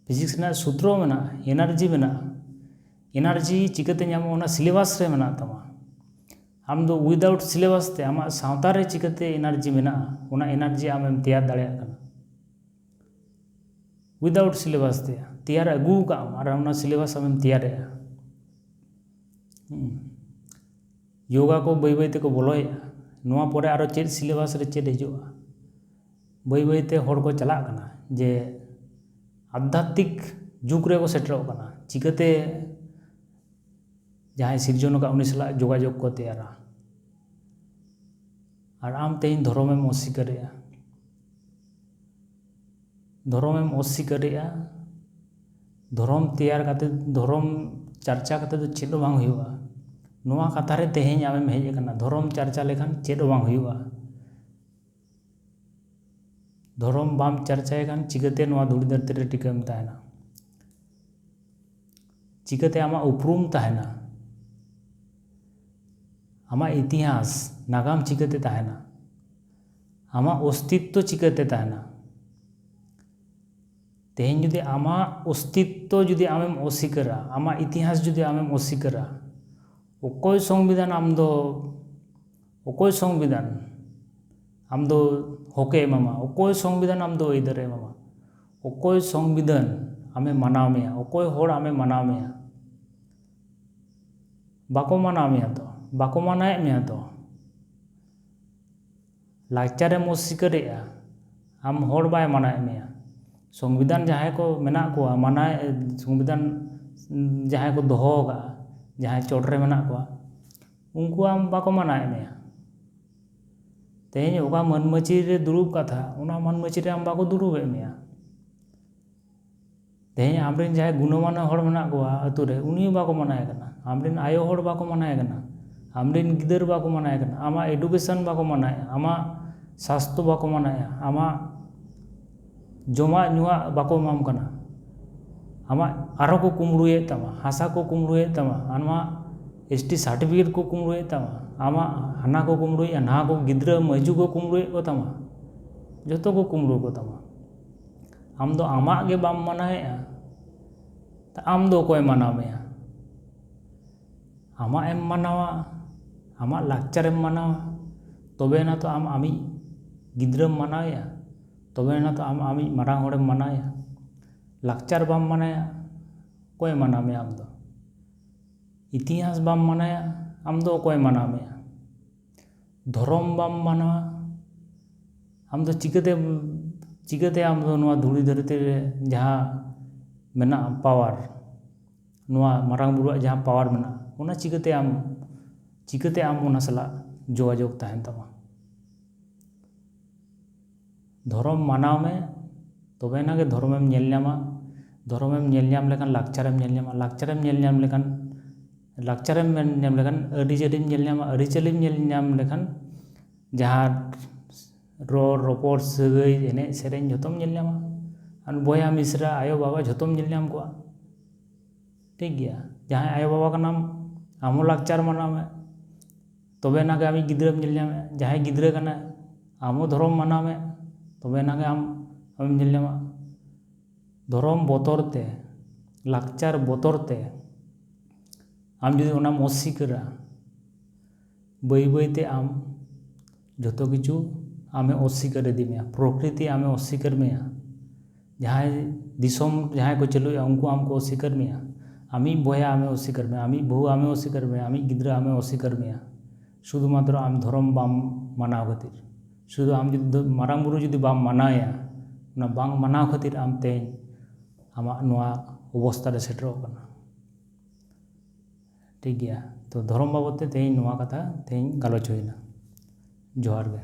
physics ᱨᱮᱱᱟᱜ ᱥᱩᱛᱨᱚ ᱢᱮᱱᱟᱜᱼᱟ, energy ᱢᱮᱱᱟᱜᱼᱟ᱾ Energy ᱪᱤᱠᱟᱹᱛᱮ ᱧᱟᱢᱚᱜᱼᱟ, ᱚᱱᱟ syllabus ᱨᱮ ᱢᱮᱱᱟᱜ ᱛᱟᱢᱟ᱾ ᱟᱢ ᱫᱚ without syllabus ᱛᱮ ᱟᱢᱟᱜ ᱥᱟᱶᱛᱟ ᱨᱮ ᱪᱤᱠᱟᱹᱛᱮ energy ᱢᱮᱱᱟᱜᱼᱟ, ᱚᱱᱟ energy ᱟᱢᱮᱢ ᱛᱮᱭᱟᱨ ᱫᱟᱲᱮᱭᱟᱜ ᱠᱟᱱᱟ᱾ Without syllabus ᱛᱮ ᱛᱮᱭᱟᱨ ᱟᱹᱜᱩ ᱠᱟᱜ ᱟᱢ, ᱟᱨ ᱚᱱᱟ syllabus ᱟᱢᱮᱢ ᱛᱮᱭᱟᱨᱮᱜᱼᱟ᱾ ᱦᱩᱸ᱾ ᱡᱳᱜᱟ ᱠᱚ ᱵᱟᱹᱭ ᱵᱟᱹᱭ ᱛᱮᱠᱚ ᱵᱚᱞᱚᱭᱮᱜᱼᱟ᱾ ᱱᱚᱣᱟ ᱯᱚᱨᱮ ᱟᱨᱚ ᱪᱮᱫ syllabus ᱨᱮ ᱪᱮᱫ ᱦᱤᱡᱩᱜᱼᱟ? ᱵᱟᱹᱭ ᱵᱟᱹᱭ ᱛᱮ ᱦᱚᱲ ᱠᱚ ᱪᱟᱞᱟᱜ ᱠᱟᱱᱟ ᱡᱮ ᱟᱫᱷᱭᱟᱛᱢᱤᱠ ᱡᱩᱜᱽ ᱨᱮᱠᱚ ᱥᱮᱴᱮᱨᱚᱜ ᱠᱟᱱᱟ᱾ ᱪᱤᱠᱟᱹᱛᱮ ᱡᱟᱦᱟᱸᱭ ᱥᱤᱨᱡᱚᱱ ᱟᱠᱟᱫ ᱩᱱᱤ ᱥᱟᱞᱟᱜ ᱡᱳᱜᱟᱡᱳᱜᱽ ᱠᱚ ᱛᱮᱭᱟᱨᱟ? ᱟᱨ ᱟᱢ ᱛᱮᱦᱮᱧ ᱫᱷᱚᱨᱚᱢᱮᱢ ᱚᱥᱥᱤᱠᱟᱨᱮᱜᱼᱟ, ᱫᱷᱚᱨᱚᱢᱮᱢ ᱚᱥᱥᱤᱠᱟᱨᱮᱜᱼᱟ᱾ ᱫᱷᱚᱨᱚᱢ ᱛᱮᱭᱟᱨ ᱠᱟᱛᱮ, ᱫᱷᱚᱨᱚᱢ ᱪᱟᱨᱪᱟ ᱠᱟᱛᱮ ᱫᱚ ᱪᱮᱫ ᱦᱚᱸ ᱵᱟᱝ ᱦᱩᱭᱩᱜᱼᱟ᱾ ᱱᱚᱣᱟ ᱠᱟᱛᱷᱟ ᱨᱮ ᱛᱮᱦᱮᱧ ᱟᱢᱮᱢ ᱦᱮᱡ ᱟᱠᱟᱱᱟ, ᱫᱷᱚᱨᱚᱢ ᱪᱟᱨᱪᱟ ᱞᱮᱠᱷᱟᱱ ᱪᱮᱫ ᱦᱚᱸ ᱵᱟᱝ ᱦᱩᱭᱩᱜᱼᱟ᱾ ᱫᱷᱚᱨᱚᱢ ᱵᱟᱢ ᱪᱟᱨᱪᱟᱭ ᱠᱷᱟᱱ ᱪᱤᱠᱟᱹᱛᱮ ᱱᱚᱣᱟ ᱫᱷᱩᱲᱤ ᱫᱷᱟᱹᱨᱛᱤ ᱨᱮ ᱴᱤᱠᱟᱹᱢ ᱛᱟᱦᱮᱱᱟ? ᱪᱤᱠᱟᱹᱛᱮ ᱟᱢᱟᱜ ᱩᱯᱨᱩᱢ ᱛᱟᱦᱮᱱᱟ? ᱟᱢᱟᱜ ᱤᱛᱤᱦᱟᱥ, ᱱᱟᱜᱟᱢ ᱪᱤᱠᱟᱹᱛᱮ ᱛᱟᱦᱮᱱᱟ? ᱟᱢᱟᱜ ᱚᱥᱛᱤᱛᱛᱚ ᱪᱤᱠᱟᱹᱛᱮ ᱛᱟᱦᱮᱱᱟ? ᱛᱮᱦᱮᱧ ᱡᱩᱫᱤ ᱟᱢᱟᱜ ᱚᱥᱛᱤᱛᱛᱚ ᱡᱩᱫᱤ ᱟᱢᱮᱢ ᱚᱥᱤᱠᱟᱹᱨᱟ, ᱟᱢᱟᱜ ᱤᱛᱤᱦᱟᱥ ᱡᱩᱫᱤ ᱟᱢᱮᱢ ᱚᱥᱤᱠᱟᱹᱨᱟ, ᱚᱠᱚᱭ ᱥᱚᱝᱵᱤᱫᱷᱟᱱ ᱟᱢ ᱫᱚ, ᱚᱠᱚᱭ ᱥᱚᱝᱵᱤᱫᱷᱟᱱ ᱟᱢ ᱫᱚ ᱦᱚᱠᱮ ᱮᱢᱟᱢᱟ? ᱚᱠᱚᱭ ᱥᱚᱝᱵᱤᱫᱷᱟᱱ ᱟᱢ ᱫᱚ ᱟᱹᱭᱫᱟᱹᱨᱮ ᱮᱢᱟᱢᱟ? ᱚᱠᱚᱭ ᱥᱚᱝᱵᱤᱫᱷᱟᱱ ᱟᱢᱮ ᱢᱟᱱᱟᱣ ᱢᱮᱭᱟ? ᱚᱠᱚᱭ ᱦᱚᱲ ᱟᱢᱮ ᱢᱟᱱᱟᱣ ᱢᱮᱭᱟ? ᱵᱟᱠᱚ ᱢᱟᱱᱟᱣ ᱢᱮᱭᱟ ᱛᱚ, ᱵᱟᱠᱚ ᱢᱟᱱᱟᱣᱮᱫ ᱢᱮᱭᱟ ᱛᱚ᱾ ᱞᱟᱠᱪᱟᱨᱮᱢ ᱚᱥᱤᱠᱟᱹᱨᱮᱜᱼᱟ, ᱟᱢ ᱦᱚᱲ ᱵᱟᱭ ᱢᱟᱱᱟᱣᱮᱫ ᱢᱮᱭᱟ᱾ ᱥᱚᱝᱵᱤᱫᱷᱟᱱ ᱡᱟᱦᱟᱸᱭ ᱠᱚ ᱢᱮᱱᱟᱜ ᱠᱚᱣᱟ, ᱢᱟᱱᱟᱣ, ᱥᱚᱝᱵᱤᱫᱷᱟᱱ ᱡᱟᱦᱟᱸᱭ ᱠᱚ ᱫᱚᱦᱚ ᱟᱠᱟᱫᱼᱟ, ᱡᱟᱦᱟᱸᱭ ᱪᱚᱴ ᱨᱮ ᱢᱮᱱᱟᱜ ᱠᱚᱣᱟ, ᱩᱱᱠᱩ ᱟᱢ ᱵᱟᱠᱚ ᱢᱟᱱᱟᱣᱮᱫ ᱢᱮᱭᱟ᱾ ᱛᱮᱦᱮᱧ ᱚᱠᱟ ᱢᱟᱹᱱ ᱢᱟᱹᱪᱤ ᱨᱮ ᱫᱩᱲᱩᱵ ᱠᱟᱛᱷᱟ, ᱚᱱᱟ ᱢᱟᱹᱱ ᱢᱟᱹᱪᱤ ᱨᱮ ᱟᱢ ᱵᱟᱠᱚ ᱫᱩᱲᱩᱵᱮᱫ ᱢᱮᱭᱟ᱾ ᱛᱮᱦᱮᱧ ᱟᱢᱨᱮᱱ ᱡᱟᱦᱟᱸᱭ ᱜᱩᱱᱚᱢᱟᱱ ᱦᱚᱲ ᱢᱮᱱᱟᱜ ᱠᱚᱣᱟ ᱟᱹᱛᱩ ᱨᱮ, ᱩᱱᱤ ᱦᱚᱸ ᱵᱟᱠᱚ ᱢᱟᱱᱟᱭᱮ ᱠᱟᱱᱟ, ᱟᱢᱨᱮᱱ ᱟᱭᱳ ᱦᱚᱲ ᱵᱟᱠᱚ ᱢᱟᱱᱟᱭᱮ ᱠᱟᱱᱟ, ᱟᱢᱨᱮᱱ ᱜᱤᱫᱟᱹᱨ ᱵᱟᱠᱚ ᱢᱟᱱᱟᱭᱮ ᱠᱟᱱᱟ, ᱟᱢᱟᱜ education ᱵᱟᱠᱚ ᱢᱟᱱᱟᱭᱮᱫᱼᱟ, ᱟᱢᱟᱜ ᱥᱟᱥᱛᱷᱚ ᱵᱟᱠᱚ ᱢᱟᱱᱟᱭᱮᱫᱼᱟ, ᱟᱢᱟᱜ ᱡᱚᱢᱟᱜ ᱧᱩᱣᱟᱜ ᱵᱟᱠᱚ ᱮᱢᱟᱢ ᱠᱟᱱᱟ, ᱟᱢᱟᱜ ᱟᱨᱚ ᱠᱚ ᱠᱩᱢᱵᱽᱲᱩᱭᱮᱫ ᱛᱟᱢᱟ, ᱦᱟᱥᱟ ᱠᱚ ᱠᱩᱢᱵᱽᱲᱩᱭᱮᱫ ᱛᱟᱢᱟ, ᱟᱢᱟᱜ S T certificate ᱠᱚ ᱠᱩᱢᱵᱽᱲᱩᱭᱮᱫ ᱛᱟᱢᱟ, ᱟᱢᱟᱜ ᱦᱟᱱᱟ ᱠᱚ ᱠᱩᱢᱵᱽᱲᱩᱭᱮᱫᱼᱟ, ᱱᱟᱣᱟ ᱠᱚ, ᱜᱤᱫᱽᱨᱟᱹ ᱢᱟᱹᱭᱡᱩ ᱠᱚ ᱠᱩᱢᱵᱽᱲᱩᱭᱮᱫ ᱠᱚ ᱛᱟᱢᱟ, ᱡᱚᱛᱚ ᱠᱚ ᱠᱩᱢᱵᱽᱲᱩ ᱠᱚ ᱛᱟᱢᱟ᱾ ᱟᱢ ᱫᱚ ᱟᱢᱟᱜ ᱜᱮ ᱵᱟᱢ ᱢᱟᱱᱟᱣᱮᱫᱼᱟ, ᱛᱟ ᱟᱢ ᱫᱚ ᱚᱠᱚᱭ ᱢᱟᱱᱟᱣ ᱢᱮᱭᱟ? ᱟᱢᱟᱜ ᱮᱢ ᱢᱟᱱᱟᱣᱟ, ᱟᱢᱟᱜ ᱞᱟᱠᱪᱟᱨᱮᱢ ᱢᱟᱱᱟᱣᱟ, ᱛᱚᱵᱮ ᱮᱱᱟ ᱛᱚ ᱟᱢ ᱟᱢᱤᱡ ᱜᱤᱫᱽᱨᱟᱹᱢ ᱢᱟᱱᱟᱣᱮᱭᱟ, ᱛᱚᱵᱮ ᱮᱱᱟ ᱛᱚ ᱟᱢ ᱟᱢᱤᱡ ᱢᱟᱨᱟᱝ ᱦᱚᱲᱮᱢ ᱢᱟᱱᱟᱣᱮᱭᱟ᱾ ᱞᱟᱠᱪᱟᱨ ᱵᱟᱢ ᱢᱟᱱᱟᱣᱟ, ᱚᱠᱚᱭᱮ ᱢᱟᱱᱟᱣ ᱢᱮᱭᱟ ᱟᱢ ᱫᱚ? ᱤᱛᱤᱦᱟᱥ ᱵᱟᱢ ᱢᱟᱱᱟᱣᱟ, ᱟᱢ ᱫᱚ ᱚᱠᱚᱭᱮ ᱢᱟᱱᱟᱣ ᱢᱮᱭᱟ? ᱫᱷᱚᱨᱚᱢ ᱵᱟᱢ ᱢᱟᱱᱟᱣᱟ, ᱟᱢ ᱫᱚ ᱪᱤᱠᱟᱹᱛᱮ, ᱪᱤᱠᱟᱹᱛᱮ ᱟᱢ ᱫᱚ ᱱᱚᱣᱟ ᱫᱷᱩᱲᱤ ᱫᱷᱟᱹᱨᱛᱤ ᱨᱮ ᱡᱟᱦᱟᱸ ᱢᱮᱱᱟᱜᱼᱟ power, ᱱᱚᱣᱟ ᱢᱟᱨᱟᱝ ᱵᱩᱨᱩᱣᱟᱜ ᱡᱟᱦᱟᱸ power ᱢᱮᱱᱟᱜᱼᱟ, ᱚᱱᱟ ᱪᱤᱠᱟᱹᱛᱮ ᱟᱢ, ᱪᱤᱠᱟᱹᱛᱮ ᱟᱢ ᱚᱱᱟ ᱥᱟᱞᱟᱜ ᱡᱳᱜᱟᱡᱳᱜᱽ ᱛᱟᱦᱮᱱ ᱛᱟᱢᱟ? ᱫᱷᱚᱨᱚᱢ ᱢᱟᱱᱟᱣ ᱢᱮ, ᱛᱚᱵᱮ ᱮᱱᱟ ᱜᱮ ᱫᱷᱚᱨᱚᱢᱮᱢ ᱧᱮᱞ ᱧᱟᱢᱟ᱾ ᱫᱷᱚᱨᱚᱢᱮᱢ ᱧᱮᱞ ᱧᱟᱢ ᱞᱮᱠᱷᱟᱱ ᱞᱟᱠᱪᱟᱨᱮᱢ ᱧᱮᱞ ᱧᱟᱢᱟ᱾ ᱞᱟᱠᱪᱟᱨᱮᱢ ᱧᱮᱞ ᱧᱟᱢ ᱞᱮᱠᱷᱟᱱ, ᱞᱟᱠᱪᱟᱨᱮᱢ ᱧᱮᱞ ᱧᱟᱢ ᱞᱮᱠᱷᱟᱱ ᱟᱹᱨᱤᱪᱟᱹᱞᱤᱢ ᱧᱮᱞ ᱧᱟᱢ ᱞᱮᱠᱷᱟᱱ, ᱡᱟᱦᱟᱸ ᱨᱚᱲ, ᱨᱚᱯᱚᱲ, ᱥᱟᱹᱜᱟᱹᱭ, ᱮᱱᱮᱡ, ᱥᱮᱨᱮᱧ ᱡᱷᱚᱛᱚᱢ ᱧᱮᱞ ᱧᱟᱢᱟ᱾ ᱟᱨ ᱵᱚᱭᱦᱟ, ᱢᱤᱥᱨᱟ, ᱟᱭᱳ, ᱵᱟᱵᱟ ᱡᱷᱚᱛᱚᱢ ᱧᱮᱞ ᱧᱟᱢ ᱠᱚᱣᱟ᱾ ᱴᱷᱤᱠ ᱜᱮᱭᱟ, ᱡᱟᱦᱟᱸᱭ ᱟᱭᱳ, ᱵᱟᱵᱟ ᱠᱟᱱᱟᱢ, ᱟᱢ ᱦᱚᱸ ᱞᱟᱠᱪᱟᱨ ᱢᱟᱱᱟᱣ ᱢᱮ, ᱛᱚᱵᱮ ᱮᱱᱟ ᱜᱮ ᱟᱢᱤᱡ ᱜᱤᱫᱽᱨᱟᱹᱢ ᱧᱮᱞ ᱧᱟᱢᱮᱭᱟ᱾ ᱡᱟᱦᱟᱸᱭ ᱜᱤᱫᱽᱨᱟᱹ ᱠᱟᱱᱟᱭ, ᱟᱢ ᱦᱚᱸ ᱫᱷᱚᱨᱚᱢ ᱢᱟᱱᱟᱣ ᱢᱮ, ᱛᱚᱵᱮ ᱮᱱᱟ ᱜᱮ ᱟᱢ, ᱟᱢᱮᱢ ᱧᱮᱞ ᱧᱟᱢᱟ᱾ ᱫᱷᱚᱨᱚᱢ ᱵᱚᱛᱚᱨ ᱛᱮ, ᱞᱟᱠᱪᱟᱨ ᱵᱚᱛᱚᱨ ᱛᱮ ᱟᱢ ᱡᱩᱫᱤ ᱚᱱᱟᱢ ᱚᱥᱥᱤᱠᱟᱹᱨᱟ, ᱵᱟᱹᱭ ᱵᱟᱹᱭ ᱛᱮ ᱟᱢ ᱡᱷᱚᱛᱚ ᱠᱤᱪᱷᱩ ᱟᱢᱮ ᱚᱥᱥᱤᱠᱟᱹᱨ ᱤᱫᱤ ᱢᱮᱭᱟ, ᱯᱨᱚᱠᱨᱤᱛᱤ ᱟᱢᱮ ᱚᱥᱥᱤᱠᱟᱹᱨ ᱢᱮᱭᱟ᱾ ᱡᱟᱦᱟᱸᱭ ᱫᱤᱥᱚᱢ, ᱡᱟᱦᱟᱸᱭ ᱠᱚ ᱪᱟᱹᱞᱩᱭᱟ, ᱩᱱᱠᱩ ᱟᱢ ᱠᱚ ᱚᱥᱥᱤᱠᱟᱹᱨ ᱢᱮᱭᱟ, ᱟᱢᱤᱡ ᱵᱚᱭᱦᱟ ᱟᱢᱮ ᱚᱥᱥᱤᱠᱟᱹᱨ ᱢᱮᱭᱟ, ᱟᱢᱤᱡ ᱵᱟᱹᱦᱩ ᱟᱢᱮ ᱚᱥᱥᱤᱠᱟᱹᱨ ᱢᱮᱭᱟ, ᱟᱢᱤᱡ ᱜᱤᱫᱽᱨᱟᱹ ᱟᱢᱮ ᱚᱥᱥᱤᱠᱟᱹᱨ ᱢᱮᱭᱟ, ᱥᱩᱫᱷᱩ ᱢᱟᱛᱨᱚ ᱟᱢ ᱫᱷᱚᱨᱚᱢ ᱵᱟᱢ ᱢᱟᱱᱟᱣ ᱠᱷᱟᱹᱛᱤᱨ᱾ ᱥᱩᱫᱷᱩ ᱟᱢ ᱡᱩᱫᱤ ᱫᱷᱚ-, ᱢᱟᱨᱟᱝ ᱵᱩᱨᱩ ᱡᱩᱫᱤ ᱵᱟᱢ ᱢᱟᱱᱟᱣᱮᱭᱟ, ᱚᱱᱟ ᱵᱟᱝ ᱢᱟᱱᱟᱣ ᱠᱷᱟᱹᱛᱤᱨ ᱟᱢ ᱛᱮᱦᱮᱧ ᱟᱢᱟᱜ ᱱᱚᱣᱟ ᱚᱵᱚᱥᱛᱟ ᱨᱮ ᱥᱮᱴᱮᱨᱚᱜ ᱠᱟᱱᱟ᱾ ᱴᱷᱤᱠ ᱜᱮᱭᱟ, ᱛᱚ ᱫᱷᱚᱨᱚᱢ ᱵᱟᱵᱚᱫ ᱛᱮ ᱛᱮᱦᱮᱧ ᱱᱚᱣᱟ ᱠᱟᱛᱷᱟ ᱛᱮᱦᱮᱧ ᱜᱟᱞᱚᱪ ᱦᱩᱭᱱᱟ᱾ ᱡᱚᱦᱟᱨ ᱜᱮ᱾